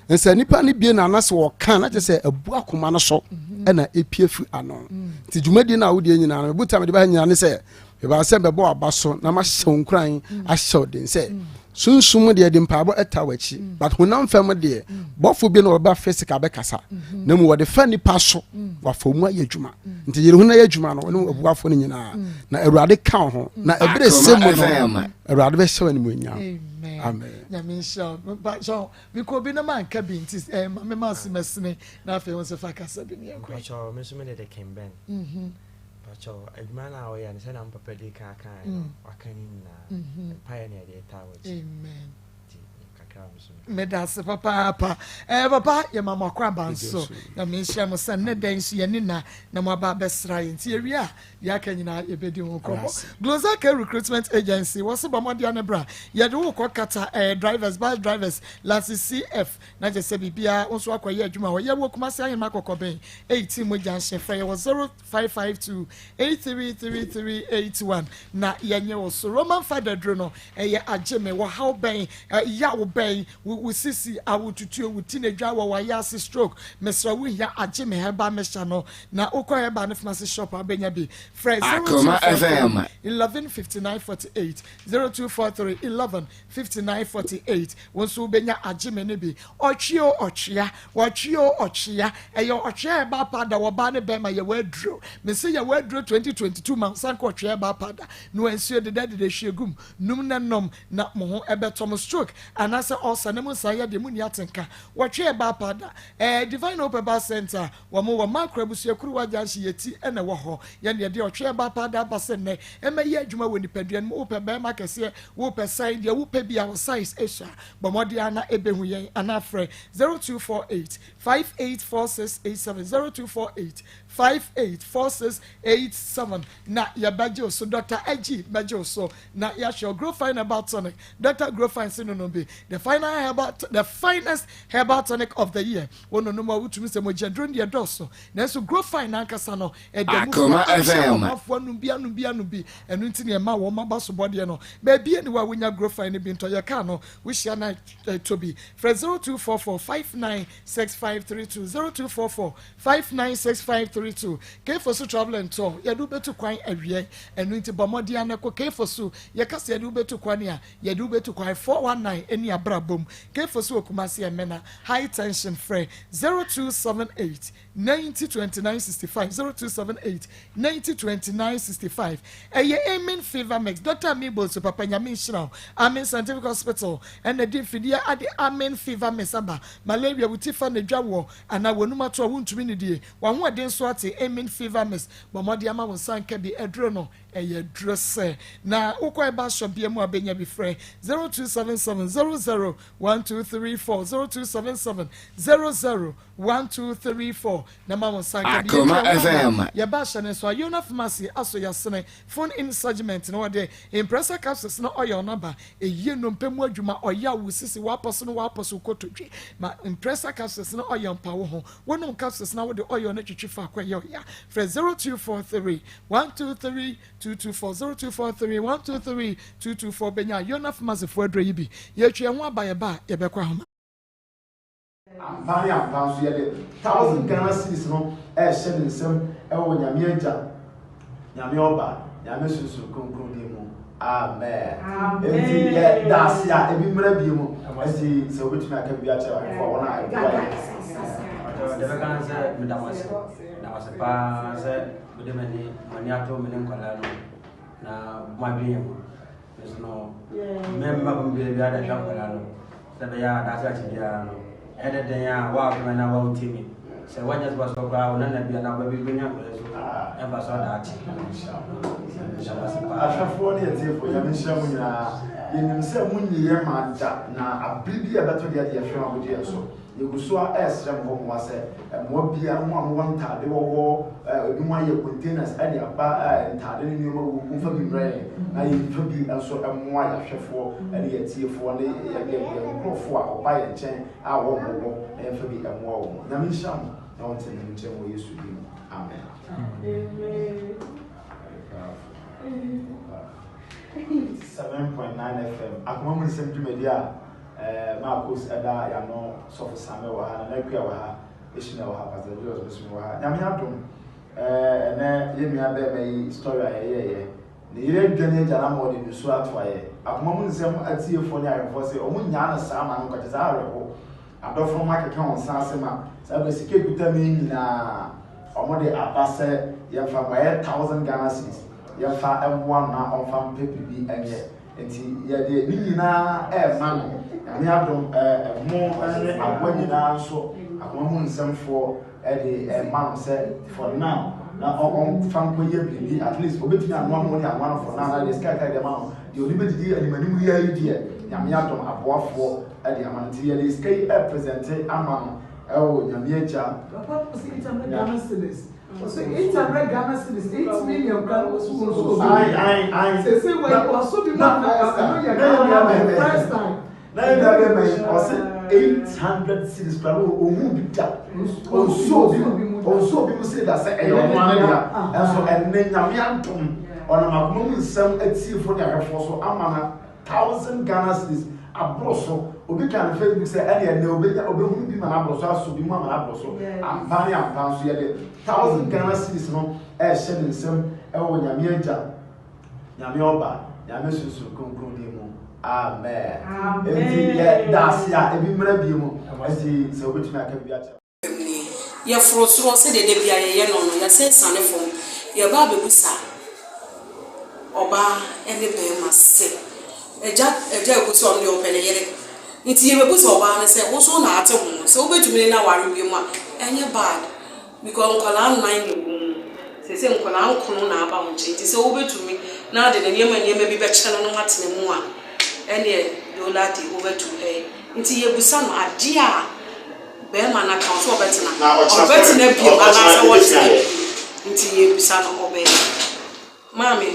nsɛ nipa no bie n'ano sɛ wɔka na kyerɛ sɛ ɛbu akoma no so ɛna epie firi ano mm. nti dwumadie no a wodie nyinaa no ebuta mede ba nyinaa ne sɛ Mebaa sɛ mebɛbɔ w'aba so na mahyɛ wo nkuran ahyɛ wo den sɛ sunsum deɛ de mpaebɔ ɛta w'akyi mm. but honam fam deɛ mm. bɔfo bi na ɔbɛba physical bɛkasa mm-hmm. na mu wɔde fa nipa so mm. wafa mu ayɛ adwuma nti yere ho na yɛ adwuma no ɔne abuafo no nyinaa na awurade ka wo ho na ɛberɛ sɛ mu no awurade bɛhyɛ wo animuonyam amen nyame nhyira wo mekɔ bi na manka bi nti eh, ma mema ase mɛsene na afei wo nso fa kasa bi ne yɛkɔ me nso mede de kembɛn mm-hmm. Pakyɛw, adwuma no a woyɛ no, sɛnea me papa dii kan kae no, waka ne nyinaa. Mpaeɛ na yɛde taa w'akyi. Amen. Nti, kakra a me nso meka. Meda ase papaapa. Eh, papa, yɛma mo akwaaba nso. Nyame nhyira mo sɛ nnɛ da yi nso yɛne na na mo aba abɛsra yɛn. Nti yɛwie a, deɛ aka nyinaa yɛbɛdi ho nkɔmmɔ. Glozaka Recruitment Agency, wɔse bɔ mmɔden ne bra. Yɛde wo kɔ Qatar, eh, drivers, bus drivers, Lansi CF, na kyerɛ sɛ biribiara wo nso akɔyɛ adwuma hɔ. Yɛwɔ Kumasi Ahema Kɔkɔbɛn, 18 mo junction. Frɛ yɛ wɔ 0 552 8333 81 na yɛnyɛ wo so. Roman fada duro no ɛyɛ agye me wɔhaw bɛn yaw bɛn. bɛn wo wo sisi awotutuo wo ti na dwa wɔ wayɛ ase stroke mesrɛ wo hia agye me herbal mixture no na wokɔ herbal ne pharmacy shop a wobɛnya bi frɛ Akoma 0243 FM. 11 59 48 0243 11 59 48 wo nso wobɛnya agye me no bi ɔtwe o ɔtwea wɔtwe o ɔtwea ɛyɛ ɔtwea herbal powder wɔbaa ne bɛrima yɛwɔ aduro mese yɛwɔ aduro 2022 ma nsa nka ɔtwea herbal powder no nsuo deda deda hwie gum num na nom na mo ho ɛbɛtɔ mo stroke anaasɛ ulcer ne mo nsa yɛ deɛ mo ni atenka wɔtwe herbal powder ɛɛ divine hope herbal center wɔn wɔ makro abusuakuruwa junction yɛ ti ɛna ɛwɔ hɔ yɛn deɛ deɛ ɔtwe herbal powder aba sɛ nnɛ ɛmɛ yɛ adwuma wɔ nipadua no mu wopɛ bɛrima kɛseɛ wopɛ sɛn deɛ wopɛ bi a wɔ size esua bɔ mmɔden ana ebehu yɛn ana frɛ 0248 584687 0248 584687 na yɛbɛgye wo so dr agyi bɛgye wo so na yɛahwɛ grow fine herbal tonic dr grow fine si nonom bi the final herbal the finest herbal tonic of the year wɔn nonom a wotumi sɛ mogya duro deɛ dɔɔso nanso grow fine nankasa no ɛda mu Akoma akyɛ FM. ɔmanfoɔ anum bi anum bi anum bi ɛno nti ne ɛma wɔn aba so bɔdeɛ no baabi ani wa wonya grow fine no bi ntɔ yɛ kaa no wohyia na ɛtɔ bi frɛ 0244 596532 0244 596532 kefo so travel and tour yɛde wobɛtu kwan awie ɛno nti bɔ mmɔden anɛkɔ kefo so yɛka sɛ yɛde wobɛtu kwan a yɛde wobɛtu kwan 419 ɛni abrabom kefo so wɔ kumase ɛmɛna high tension frɛ 0278 90 29 65 0278 90 29 65 ɛyɛ amen fever mix dr amibo so papa nyame nhyira wo amen scientific hospital ɛna di mfidie ade amen fever mix aba malaria wo ti fa na dwa wɔ anaa wɔnum ato a wontumi ne die wahoɔden nso ate amen fever mix bɔ mmɔden ama wo nsa nka bi aduro no ɛyɛ duro sɛ na wokɔ ɛba shop bia mu a bɛnya bi frɛ 0277 00 1234 0277 00 1234 na ma wo nsa nka bi Akoma Yɛtwa wo FM. ama. yɛba ahyɛ ne nso a yona pharmacy aso yɛasene phone in segment na wɔde impressor capsules na ɔyɛ ɔnaba ɛyie nnompe mu adwuma ɔyɛ a wo sisi woapɔ so no woapɔ so kotodwe ma impressor capsules na ɔyɛ mpa wo ho wonom capsules na wode ɔyɛ no twitwi fa akɔ ɛyɛ ɔya frɛ 0243 123 224 0243 123 224 bɛnya yona pharmacy foɔ aduro yi bi yɛtwi ɛho aba yɛba a yɛbɛkɔ ahoma Ampa ne ampa nso yɛde thousand Ghana cedis no ɛrehyɛ ne nsam ɛwɔ Nyame Agya, Nyame Ɔba, Nyame Sunsum Kronkron din mu. Amen. Enti yɛ da ase a ebi mmra bie mu. Enti sɛ wobɛtumi aka biribi akyerɛ ahwɛfo a wɔn a ɛboa yɛ. Deɛ bɛka ne sɛ meda mo ase meda mo ase paa sɛ mode m'ani mo ani ato me ne nkwadaa no na mo adwene yɛ ho nso no mɛmma bom biara biara de ahwɛ nkwadaa no sɛ ɛbɛyɛ a daakye akye biara no ɛyɛ dɛ dɛn a woafrɛ na wotie me sɛ woanyɛ so basoɔ koraa wo nana bi anaa wobɛbi bɛnya nkwadaa so ɛmfa so adaakye meda mo ase paa. Ahwɛfoɔ ne atiefoɔ, Nyame nhyira mo nyinaa. Yɛnim sɛ monyi yɛn ma da, na abere bi a ɛbɛto deɛ deɛ yɛhwɛ ma mogye yɛn so. Yɛgu so ara resrɛ mo hɔ mmoa sɛ mmoa biara, mo a mowɔ ntaade wɔ hɔ, ebinom ayɛ containers de aba a ntaade ne nneɛma wɔ mu, momfa bi mmrɛ yɛn na yɛmfa bi nso mmoa yɛn ahwɛfoɔ ne yɛn atiefoɔ ne yɛn yɛn nkurɔfoɔ a wɔba yɛn nkyɛn a wɔmmɔbɔ na yɛmfa bi mmoa wɔn. Nyame nhyira mo na ɔnte ne ho nkyerɛ mo wɔ Yesu din mu. Amen. 7.9 FM akoma mu nsɛm dwumadi a eh, Marcos ɛda yano sɔfo Samuel wɔ ha Nana Akua wɔ ha Ishmael wɔ ha Pastor Julius nso wɔ ha Nyame adom eh, ɛnɛ yɛn nua bɛrima yi story a yɛyɛɛyɛ ne yere adwane agya no ama ɔde nusu ato ayɛ akoma mu nsɛm atiefoɔ ne ahwɛfoɔ sɛ ɔmo nyaa no saa ma no nkɔkyɛ saa awerɛho adɔfo no akeka wɔn nsa ase ma saa bɛ sika ekuta mi nyinaa ɔmo de aba sɛ yɛmfa mmoa ɛyɛ thousand Ghana cedis yɛmfa mmoa no na ɔmfa mpɛ biribi nyɛ nti yɛde ne nyinaa ɛɛma no Nyame adom ɛmo ne aboa nyinaa nso akoma mu nsɛmfoɔ ɛde ɛma no sɛ for now na ɔmfa nkɔyɛ biribi at least obetumi anoa mo ne anoa no for now na deɛ sika kakra de ama no deɛ ɔde bɛdidi animanim yɛ yi deɛ Nyame adom aboafoɔ ɛde ama no nti yɛde sika yi ɛpresente ama no ɛwɔ Nyame agya. Papa no sɛ 800 Ghana cedis. Ɔsɛ 800 Ghana cedis, 8 million kura no ɔso wɔn so obi. Ayi ayi ayi. Sese wɔ yi ɔso bi mu na ɛno yɛ Ghana first time. Na yɛ nua bɛrima yi ɔsɛ 800 cedis kura no ohun bi da. Ɔnso obi mu ɔnso obi mu se da sɛ ɛyɛ ɔno ano dea. Ɛnso ɛnɛ Nyame adom ɔnam akoma mu nsɛm atiefo ne ahwɛfoɔ so ama na thousand Ghana cedis aboro so. Obi ka no Facebook sɛ ɛne ɛnɛ obenya obehunu bi ma n'aboro so aso bi mu ama n'aboro so. Ampa ne ampa nso yɛde 1000 Ghana cedis no ɛrehyɛ ne nsam ɛwɔ Nyame Agya, Nyame Ɔba, Nyame Sunsum Kronkron din mu. Amen. Enti yɛ da ase a ebi mmra bi mu. Enti sɛ wobɛtumi aka biribi akyerɛ. Nie. Yɛforo soro sɛdeɛ da biara yɛyɛ no no, yɛsan siane fam. Yɛba abɛbisa ɔbaa ne barima sɛ, Agya, agya agu sɛ ɔno deɛ ɔpɛ ne yere. Nti yɛbɛbisa ɔbaa no sɛ, wo nso wo na ate ho, sɛ wobɛtumi ne no aware bio a, ɛnyɛ bad. Because nkwadaa nnan na ɛwɔ mu. Seesei nkwadaa nkono na aba wo nkyɛn. Nti sɛ wobɛtumi na ade ne nneɛma nneɛma bi bɛkyɛ no na moatena mu a, ɛnneɛ Dolati over to her. Nti yɛbisa no adeɛ a Bɛɛma no aka wo sɛ ɔbɛtena ɔbɛtena bio anaasɛ wɔtena bio nti yɛbisa no ɔbɛyɛ maame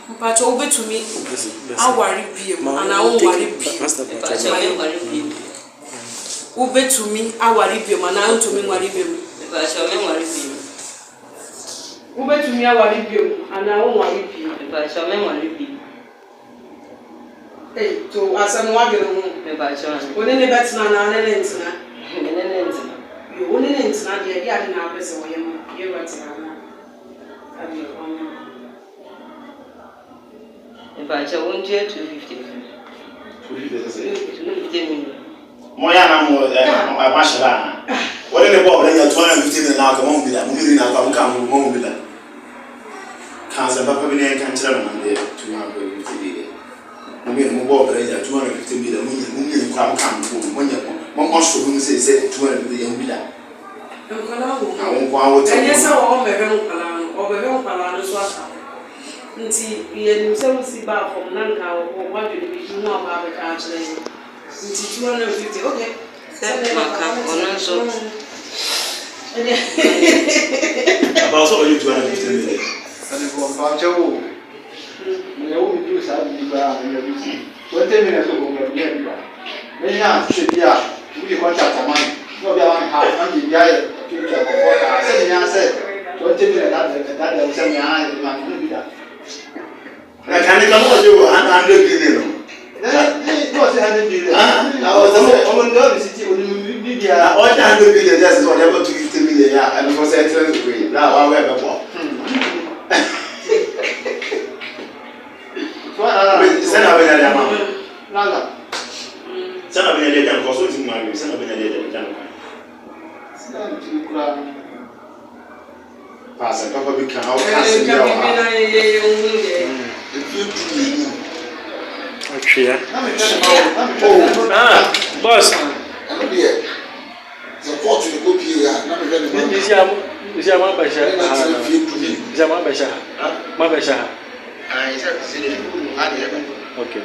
mpakyɛ wobɛtumi aware bio anaa wonware bio wobɛtumi aware bio anaa wontumi nware bio mpakyɛ menware bio wobɛtumi aware bio anaa wonware bio mpakyɛ menware bio. Ei, to asɛm no w'adwene ho. Mepakyɛw ane. Wo ne ne bɛtena anaa ne ne ntena? Me ne ne ntena. Yo, wo ne ne ntena deɛ, ɛdeɛ ade na wopɛ sɛ ɔyɛ ma wo? Yɛwura te ha na ka deɛ ɔnyɛ ma wo. Mepakyɛw, wontua 250 mma me. 250 sɛ sɛn? 250 million. Mo yɛ ana mo ɛ mo ahyɛ da ana? Wɔde ne bɔ ɔbɛn nya 250 million na akɔ mo ho bi da, mo mmienu nyinaa kɔ a mo ka mo ho bi da. Ka asɛm papa bi na yɛnka nkyerɛ no na deɛ 250 million. Mo mmienu mo bɔ ɔbɛn nya 250 million mo nyɛ mo mmienu kora mo ka mo bɔ mo nyɛ mo mo asɔ mo mu sɛ sɛ 250 yɛn ho bi da. Nkwadaa wɔ mu. Na wo nko ara wote Ɛnyɛ sɛ wɔmmɛhwɛ nkwadaa no, wɔbɛhwɛ nkwadaa no nso aka ho. Nti yɛnim sɛ wosi baa fam na nka w'adwene biribi ho aba abɛka akyerɛ yɛn. Nti 250, okay. Sɛ maka ɔno nso. Papa ɔsɛ ɔyɛ 250 million. Ɔdefo mpakyɛw o, meyɛ wo meduru saa bere yi koraa a manya bi si 20 million so kɔnkura menya bi da. Menya sɛ bi a obi de contract ama me na obi ama me half na mede bi ayɛ atuatua nkurɔfoɔ kaa sɛ menya sɛ 20 million da da mu sɛ mea yɛ de ma me bi da. Na kane ka mo ɔgye wɔ 100 billion no. Na ne ne ɔsɛ 100 billion. Ah, na ɔsɛ sɛ ɔmo ndɔ ne siti onim biribiara. Na ɔgye 100 billion sɛ sɛ ɔde abɛto 50 million a ɛno nso sɛ ɛkyerɛ nso wei na wawa ɛbɛboa. Sɛ na abɛnya de ama. Lala. Sɛ na abɛnya de agya no kɔ so nti mu awie sɛ na abɛnya de agya no kwan. Sɛ na ntumi koraa no. Pa asɛm papa bi ka na ɔka asɛm bi a wɔ ha. Mfie 12. Ɔtwea. Oh, ah, boss. Ɛno deɛ sɛ kɔɔto ne kɔ pie a na mehwɛ ne ma. Nisi a nisi a ma bɛhyɛ ha na nisi a ma bɛhyɛ ha ma bɛhyɛ ha. Ayi sɛ sɛ ne sukuu ha deɛ. Okay.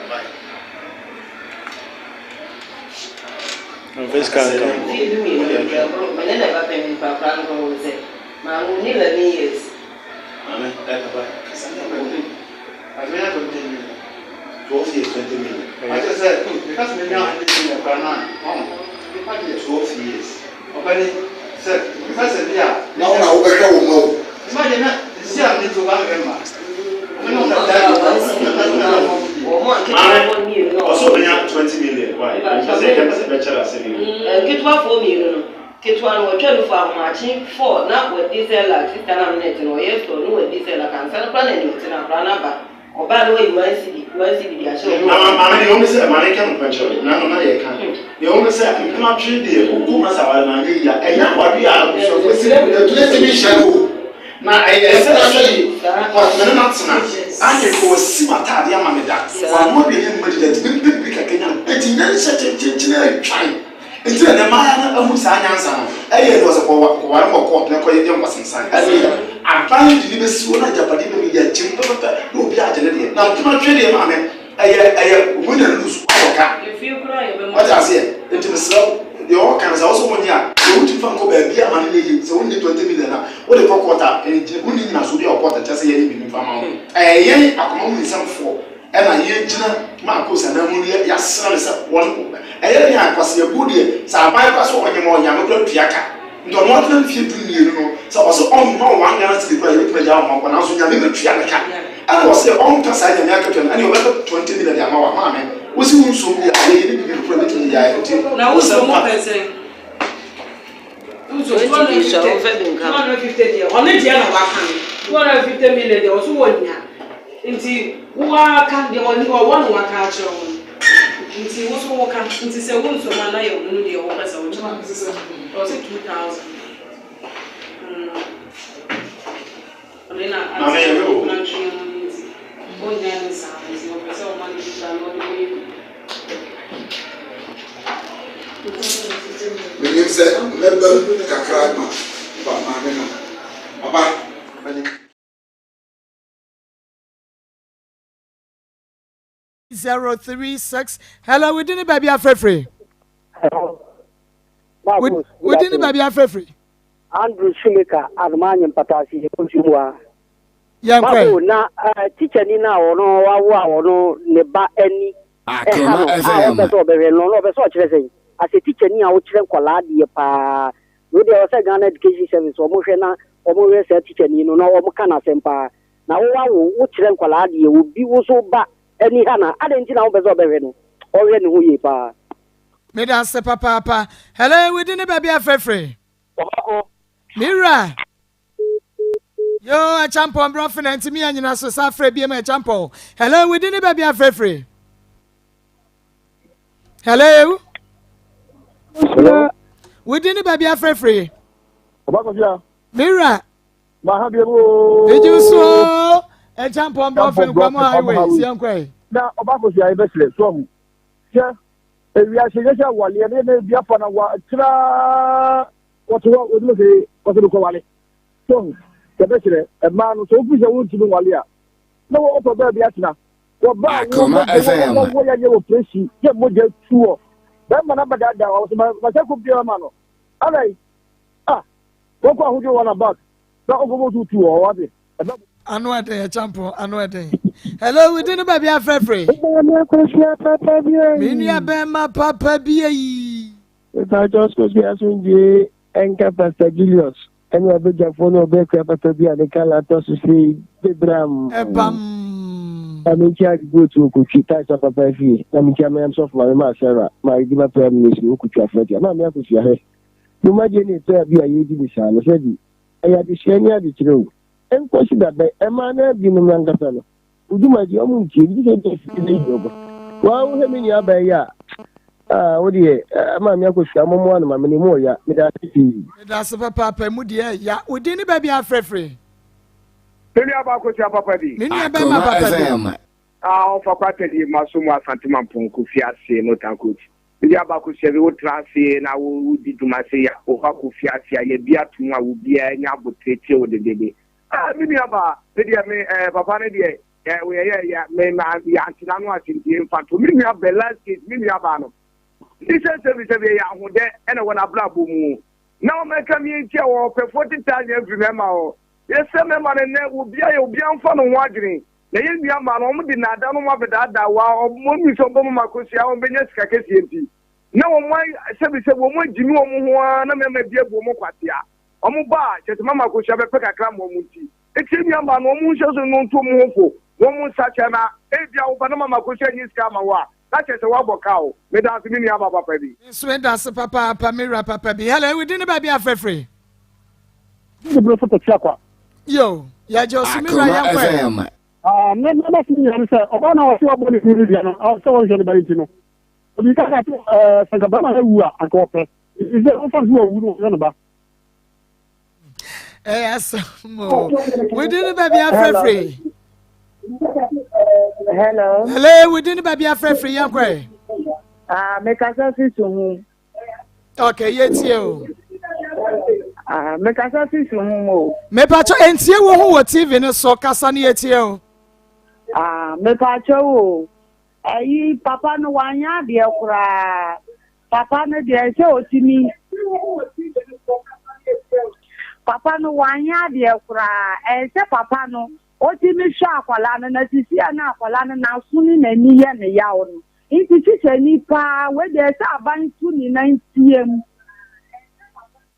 Mfe sika nka ho. Mfe 12 no deɛ ɔboro me ne ne ba panyin koraa koraa no kɔhuu sɛ maame ɔnni 11 years. Maame ɛ papa kasa ne ɔbɛ no. Menya 20 million. 12 years 20 million. Akyɛ sɛ meka sɛ menya 20 million koraa no a ɔn nipa deɛ. 12 years. Ɔbɛne sɛ meka sɛ bi a. Na wo na wobɛhwɛ wo mma o. Mma deɛ na sisi a mete hɔ a mehwɛ mma. Maame ɔsɛ ɔbɛnya 20 million why ɛmpɛ sɛ ɛmpɛ sɛ ɛbɛkyɛrɛ asɛm yi mu. Nketewafoɔ mmienu no, ketewa no wɔtwa nufu ahomakye four na wadi sɛlak, sista no a me ne no te no ɔyɛ store na wadi sɛlak ansa no koraa na nea ɔte no akwadaa no aba, ɔbaa na wayi one cedi, one cedi de ahyɛ ɔmo. Na maame deɛ ɔmo sɛ maame nka nokorɛ nkyerɛ wo na no na yɛka deɛ ɔmo sɛ mpena twe deɛ wokɔ ma sɛ aware no anyɛ yie a ɛnyɛ awareɛ a abusuafoɔ si mu Yɛtumi nhyɛ no o. Na ɛyɛ sɛ sɛbi me ne no atena, anyɛ hwee wasi m'atadeɛ ama me da, wanoa aduane ama madi da, nti mempɛ biribi kakra nya no. Enti nyansa kyenkyenkyen atwan. Enti na nnɛ mmaa no ahu saa nyansa no, ɛyɛ deɛ ɔsɛ kɔware wɔ kɔɔto na kɔyɛ yɛ nkwasensan. Ɛnneɛ aban de ne bɛsi hɔ na agyapadeɛ bɛmu yɛ akyem pɛpɛpɛ na obiara agye ne deɛ. Na mpena twe deɛ maame, Ɛyɛ ɛyɛ win and lose wabɔ ka. Wate aseɛ? Nti mesrɛ wo deɛ ɔka no sɛ wo sɛ wonyɛ a deɛ wontumi fa nkɔ baabi a ma no nyɛ yie sɛ wonni 20 million a wode kɔ court a ɛngyina wonni nyinasoɔ bi a wɔ court ɛkyɛ sɛ yɛnyɛ biribi mfa ma wo. Ɛyɛ yɛn akoma mu nsɛmfoɔ ɛna yɛgyina Marcos anan mu no yɛasrɛ no sɛ wɔn ɛyɛ den a kwaseabuo deɛ sɛ aban koraa sɛ ɔnyɛ ma ɔnyɛ a mɛkora tua ka. Nti ɔno atena mfie 12 no sɛ ɔse ɔmma wo one Ghana cedi koraa yɛbɛtumi agyaa wo ma wokɔ nanso Nyame bɛtua ne ka ɛna ɔse ɔnka saa Nyame akatua no ɛne ɔbɛpɛ 20 million de ama wo a maame wose wo nsom bi a yɛyɛ ne biribi foforɔ. Megyae nti. Na wo nso mo pɛ sɛn? Nso 250 deɛ ɔno deɛ na waka no 250 million deɛ ɔso wɔ nya nti waka deɛ ɔwɔ no waka akyerɛ wo nti wo so woka nti sɛ wo nso ma na yɛ hunu deɛ wopɛ sɛ wokyerɛ ɔsɛ 2000 Ɔne na Maame yɛ hwɛ o. N'atwe ho no nti ɔnnya ne saa nti ɔpɛ sɛ ɔma no sika na ɔde kɔyɛ bi. Menim sɛ mɛba mu kakra ma ba maame no. Papa. 036 hello wodi ne baabi afrɛfrɛ wodi ne baabi afrɛfrɛ Andrew Shumeka Adomanye Mpataase yɛ nsuo mu a. Yɛnkɔ. Na eh, tikyani no a ɔno wawo a ɔno ne ba ani ɛha no a ɔmpɛ sɛ ɔbɛhwɛ no ɔno ɔpɛ sɛ ɔkyerɛ sɛn asɛ tikyani a wokyerɛ nkɔlaa deɛ paa wei deɛ ɔsɛ Ghana Education Service wɔn hwɛ na wɔn hwɛ saa tikyani no na wɔn ka n'asɛm paa Na wo awo wo kyerɛ nkwadaa adeɛ obi wo so ba ani ha na adɛn nti na wo mpɛ sɛ ɔbɛhwɛ no ɔhwɛ ne ho yie paa. Medase papaapa. Hello, wo din ne baabi a frɛfrɛ? Ɔbako. Me wura. Yoo, Acheampong brɔfo na ntumi anyina so sa frɛ biem Acheampong. Hello, wo din ne baabi a frɛfrɛ? Hello. Hello. Wo din ne baabi a frɛfrɛ? Ɔbako fia. Me wura. Maha bi mu. Eji nso ɛkya mpɔmpɔ fɛ nkwamu highway si ɛnkɔ yi. Na ɔba kɔ si ayɛ bɛsrɛ so ɔho sɛ ewiase nyɛ sɛ waleɛ ne ne bi afa na wa tra wɔte hɔ wɔde sɛ wɔsɛ bɛkɔ wale so ɔho sɛ bɛsrɛ ɛmaa no sɛ wofi sɛ wontumi wale a na wɔpɛ baabi atena wɔba a wɔwɔ yɛ yɛ wɔ presi yɛ mogya tuɔ bɛrima no abɛdaadaa wɔ sɛ masɛ kɔ biara ma no alai ah Wɔkɔ ahodwo wɔn about na ɔkɔ bɔ tutu wɔ hɔ wate. Ano ɛden ɛkyampɔn ano ɛden. Hello within no baabi afrɛfrɛ. Maame akosua papa bi ayi. Me nua bɛrima papa bi ayi. Mepa Oscar asomdwe nka Pastor Julius ɛne abadwafoɔ ne ɔbɛkua papa bi a ne kala atɔ so sei bebram. Ɛbam. Na menkyia Goat wɔ Kotwi Tyson papa afie na menkyia Mayam sɔfo maame maa Sarah maa Redima Prayer Ministry wɔ Kotwi Afratia maame akosua hɛ. Dwumadie ne ɛtɔ bi a yɛredi no saa no, sɛbi, ɛyɛ adesua ne adekyerɛ o, ɛnkɔsi da bɛn, ɛmaa no binom no ankasa no, wo dwumadie ɔmo ntie, gye sɛ ebi afiri ne yɛ ɔbɔ. Waa wohwɛ me nua baa yi a, ah, wo deɛ, ama me akɔsua mɔmmoa no ma me ne mu ɔya, meda ase pii. Meda ase papaapa, emu deɛ ɛya. Wo din ne baabi a afrɛfrɛ? Me nua baa Akosua papa bi. Me nua bɛrima papa bi. Ah, ɔfa kwatani ma so mu Asante Mampong Kofi ase no tankochi. Ebi aba kosua bi, wotra ase na wodi dwuma sei a, wokɔ akɔfi ase a, yɛbi ato mu a obiara nya aboterɛ tie wo dedede. Ah, me nua baa, me deɛ me eh, papa no deɛ eh, yɛyɛ yɛ me ma yɛante n'ano ase nti yɛmfa nto. Me nua bɛ last case, me nua baa no, ne sɛ sɛbisɛbi ɛyɛ ahodɛ ɛna wɔ n'abrabɔ mu. Na wɔmɛka me nti a wɔpɛ 40,000 afiri mɛma hɔ. Yɛsɛ mɛma no nnɛ, obiara yɛ obiara mfa ne ho adwene. Na yɛn nua mmaa no, wɔn de nnaadaa no wɔn abɛdaadaa wa, wɔn nim sɛ wɔn bɔ mama akosua, wɔn bɛnya sika kɛseɛ nti. Na wɔn a, sɛbi sɛ wɔn agyimi wɔn ho ara na mmarima bi abu wɔn kwatea. Wɔn ba a, kyerɛ sɛ mama akosua bɛpɛ kakra ama wɔn nti. Enti yɛn nua mmaa no, wɔn nhyɛ so no nto wɔn ho fo, wɔn nsa kyɛ na ebia wo ba na mama akosua nyi sika ama wo a, na kyerɛ sɛ woabɔ ka o. Meda ase me nua ba papa bi. Me nso meda ase papaapa me wura papa bi. Hello, wo din ne baabi a frɛfrɛ? Ne bere so tɛkyerɛ kwa. Yo, yɛgye ɔso me wura yɛnkɔ ɛ. Ah, me me ma sini nyina sɛ ɔbaa na ɔse ɔbɔ ne kunu no dua no sɛ wɔnhwɛ ne ba no nti no obi ka ka sɛ ɛɛ sɛ nka bɛrima no awu a anka ɔpɛ nti sɛ ɔmfa no sɛ wawu no ɔhwɛ ne ba. Ɛyɛ asɛm o. Wodi ne baabi afrɛfrɛ. Hello. Hello, wodi ne baabi afrɛfrɛ yɛnkɔ ɛ. Ah, mekasa fi suhum. Ok, yɛtie o. Ah, mekasa fi suhum o. Mepatwɔ entie wo ho wɔ TV no so, kasa no yɛtie o. Ah, mepatwɔ o. Ayi, papa no wanyɛ adeɛ koraa. Papa no deɛ sɛ otumi. Papa no wanyɛ adeɛ koraa. Ɛyɛ sɛ papa no otumi hwɛ akwadaa no na sisi a na akwadaa no n'aso ne n'ani yɛ ne yaw no. Nti kyikyɛni paa wei deɛ ɛsɛ aban tu ne nan tia mu.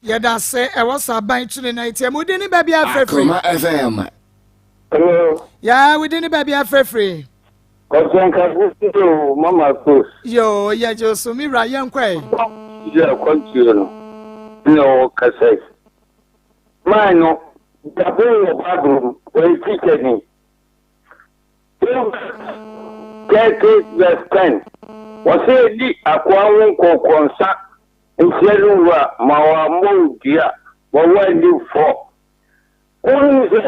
Yɛdase ɛwɔ sɛ aban tu ne nan tia mu. Wodin ne baabi a frɛfiri. Akoma FM. Hello. Yeah, wodin ne baabi a frɛfiri. Ɔsɛnkafo o, Mama Rose. Yoo, yɛgye wo so, me wura, yɛnkɔ ɛ. Yɛ akwantuo no na ɔkasa yi. Man no, dabo wɔ Bible mu, ɔyɛ tikyani. Proverbs 30 verse 10, wɔsɛ ɛdi akoa ho nkɔnkɔnsa nkyerɛ no wura ma wammɔ wo dua, ma woanni fɔ. Wonim sɛ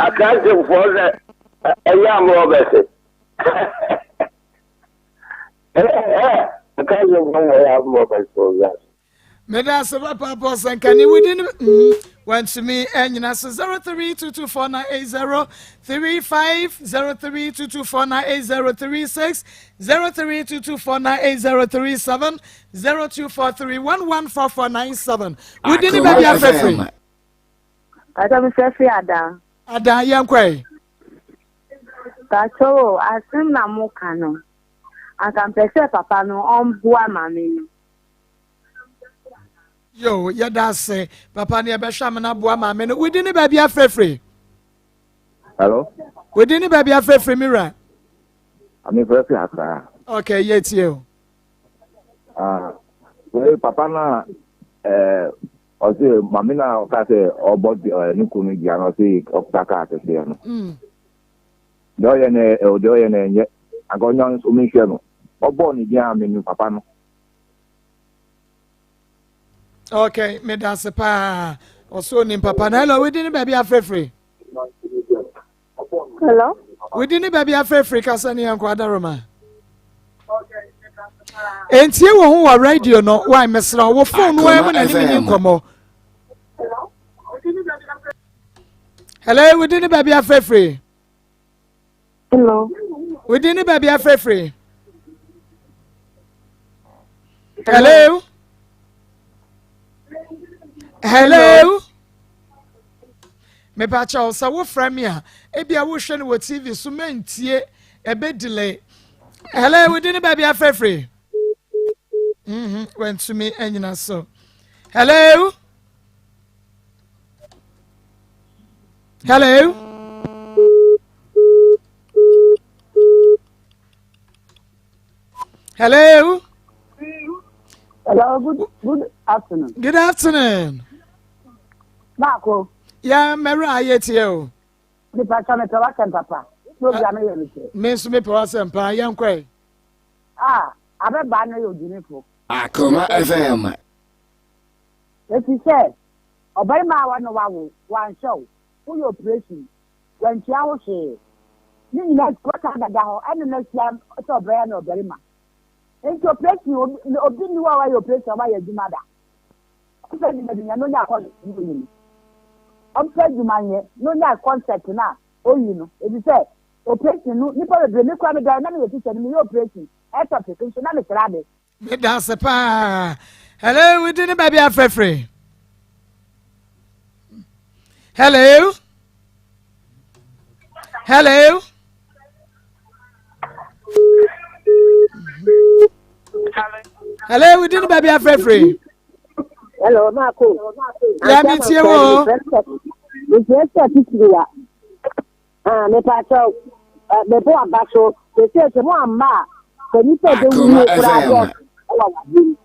akansefoɔ sɛ ɛyɛ amorɔbɛse. Akansefoɔ na ɛyɛ amorɔbɛse wɔ wiase. Meda ase papaapa ɔsɛnkani wodi no mm, wantumi anyina so 0322498035 0322498036 0322498037 0243114497 wodi ne baabi afɛfiri. Pàtó mi fẹ́ fi àdá. Àdá yẹn kọ́ ẹ̀. Pàtó asɛm na mo ka no anka mpɛ sɛ papa no ɔmboa maame no. Yo, yɛda ase papa ne yɛbɛhwɛ amena aboa maame no. Wodi ne baabi afrɛfrɛ. Hello. Wodi ne baabi afrɛfrɛ mi wura. Ame frɛfrɛ akra. Okay, yɛtie o. Ah, wei papa no a eh, ɔse maame no a ɔka sɛ ɔbɔ eh, ne kunu dua no ɔse ɔkuta kaa kɛseɛ no. Mm. Deɛ ɔyɛ no eh, deɛ ɔyɛ no ɛnyɛ. Anka ɔnya nso menhwɛ no. Ɔbɔɔ ne din a menim papa no. Okay, meda ase paa. Ɔsɛ onim papa no. Hello, wodi ne baabi afrɛfrɛ. Hello. Wodi ne baabi afrɛfrɛ kasa ne yɛnkɔ adaroma. Entie wɔ ho wɔ radio no, wai mesrɛ wo phone no mu na ne mini nkɔmmɔ. Hello, wodi ne baabi afrɛfrɛ. Hello. Wodi ne baabi afrɛfrɛ. Hello. Hello. Mepakyɛw sɛ wofrɛ me a ebi a wohwɛ no wɔ TV so mɛntie ɛbɛ delay. Hello, wodi ne baabi afrɛfrɛ. Mhm, wantumi anyina so. Hello. Hello. Hello. Hello, good, good afternoon. Good afternoon. Baako. Ya mɛrɛ ayɛ tie o. Nipa sọ mi pɛ w'asɛm papa. Program yɛ mi fɛ. Mi nso mi pɛ w'asɛm paa yɛn kɔ yi. Ah, abɛbaa no yɛ ogyinifo. Akoma FM. Efisɛ ɔbarima a wɔne wo awo, wanhwɛ wo, woyɛ opresin, wantua wo hwee. Ne nyinaa akyi woasan abɛda hɔ ɛne no ahyia sɛ ɔbaa ne ɔbarima. Enti opresin, obi nni hɔ a wayɛ opresin a wayɛ adwuma da. Ɔmpɛ adwuma bi nyɛ na onya kɔnsɛt na oyi no. Ɔmpɛ adwuma nyɛ na onya kɔnsɛt no a oyi no. Efisɛ opresin no, nnipa bebree, me koraa medae na meyɛ tikya no, meyɛ opresin, ectopic nso na mekyerɛ ade. Meda ase paa. Hello, wodi ne baabi afrɛfrɛ. Hello. Hello. Hello, wodi ne baabi afrɛfrɛ. Hello, Marco. Ya mi tie wo. Mefrɛ sɛ titiri wa. Ah, mepakyɛw, eh, mebɔ aba so. Sese sɛ mo amma a, sɛ nipa bɛwu Akoma koraa FM. dɔɔso ɛwɔ awadeɛ mu.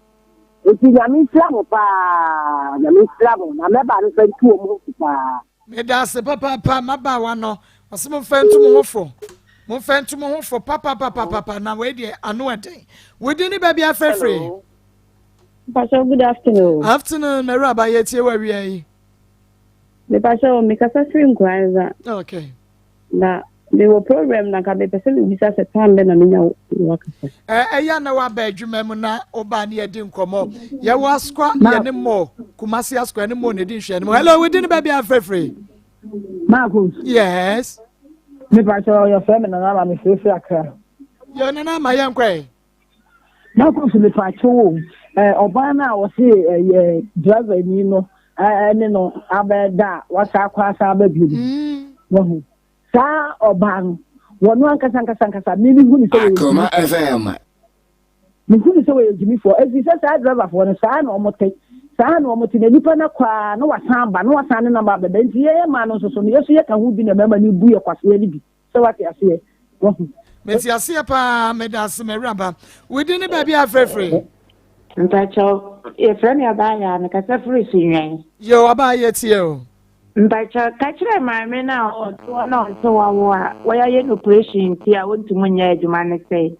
Nti nyame nhyira mo paa, nyame nhyira mo, na mɛba no mfa ntu wɔn ho fo paa. Meda ase papaapa mmabaawa no ɔsɛ momfa ntu mo ho fo momfa ntu mo ho fo papapapapa na wei deɛ ano ɛden wodi ne baabi afrɛfrɛ. Pastor, good afternoon. Afternoon, mɛwura ba yɛtie wɔ awia yi. Mepakyɛ wo, mekasa firi Nkoranza. Okay. Na mewɔ program na nka mepɛ sɛ mebisa sɛ time bɛ na menya wo wakasa. Ɛyɛ na waba adwuma mu na woba ne yɛdi nkɔmmɔ. Yɛwɔ askwa yɛne mmɔ Kumasi askwa yɛne mmɔ na ɛdi nhwɛ no mu. Hello, wodi ne baabi afrɛfrɛ. Marcus. Yes. Mepakyɛ yɛfrɛ me Nana Ama mefirefiri Accra. Yɛ Nana Ama yɛnkɔ ɛ. Marcus mepaakyɛw o, eh, ɔbaa no a ɔse ɛyɛ driver ni no ɛne no abɛda a wasa akɔ asa aba bio no. Mm. Wahu. Saa ɔbaa no, wɔno ankasa ankasa ankasa, me mehu ne sɛ wɔyɛ Akoma FM. Mehu ne sɛ wɔyɛ gyimifoɔ, ɛfiri sɛ saa driverfoɔ no saa na wɔn te, saa na wɔn te, na nipa no akɔ a na wasan aba, na wasan ne nam abɛda, nti yɛyɛ mmaa no nso so no, yɛso yɛka ho bi na mmarima no bu yɛ kwaseɛ no bi, sɛ wate aseɛ. Mete aseɛ paa, meda ase m'awuraba. Wo din ne baabi a afrɛfrɛ? Mpakyɛw, yɛfrɛ me Abaayaa, mekasa firi Sunyani. Yo, Abaayaa tie o. Mpakyɛw, ka kyerɛ maame no a ɔte hɔ na ɔse wawo a wɔayɛ no operation nti a ɔntumi nyɛ adwuma no sɛ,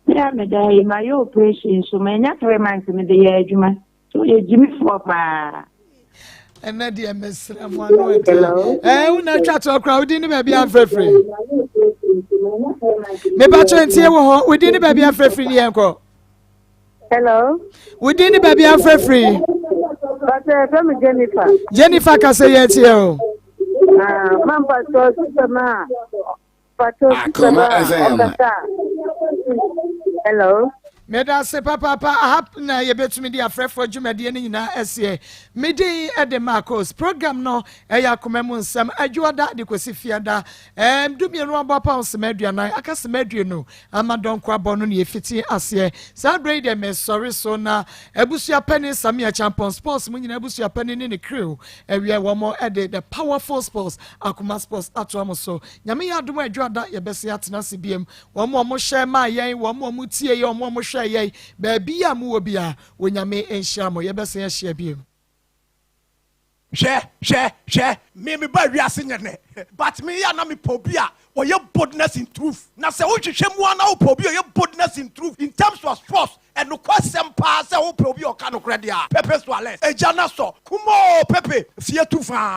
me a meda ha yi mayɛ operation nso manya 3 months mede yɛ adwuma. So yɛ gyimifoɔ paa. Ɛnɛ deɛ mesrɛ mo ano ɛdɛ. Ɛɛ wo na atwa toɔ koraa wodin ne baabi amfrɛfrɛ. Mepakyɛ ntie wɔ hɔ wodin ne baabi amfrɛfrɛ ni yɛn kɔ. Hello. Wodin ne baabi amfrɛfrɛ. Pastor ɛfɛ mi Jennifer. Jennifer kasa yɛ tie o. Ah, mampa sɔ sisɛ ma. Akoma FM. Hello. Meda ase papaapa aha na yɛbɛtumi de afrɛfoɔ dwumadie no nyinaa ɛseɛ me din de Marcos program no ɛyɛ akoma mu nsɛm adwoada de kɔsi fiada ɛɛm dumienu abɔ apaw sema aduanan aka sema aduonu ama dɔnko abɔ no ne yɛfiti aseɛ saa berɛ yi deɛ mesɔre so na abusua panin Samia Champon sports mu nyinaa abusua panin ne ne crew ɛwiɛ wɔn ɛde the powerful sports Akoma Sports atoa mo so. Nyame yɛ adom a Adwoada yɛbɛsen atena ase biam. Wɔn a wɔhyɛ maa yɛn, wɔn a wɔtie yɛn, wɔn a wɔhwɛɛ yɛn, baabi a mowɔ biara, Onyame nhyira mo. Yɛbɛsen ahyia biam. Hwɛ hwɛ hwɛ me me ba wiase nyɛ nɛ but me yɛ a na me pɛ obi a ɔyɛ boldness in truth na sɛ wo hwehwɛ mu a na wo pɛ obi a ɔyɛ boldness in truth in terms of sports ɛnokwasɛm paa sɛ wo pɛ obi a ɔka nokorɛ deɛ a Pepe Suarez agya na sɔ kumoo Pepe fie tu faa.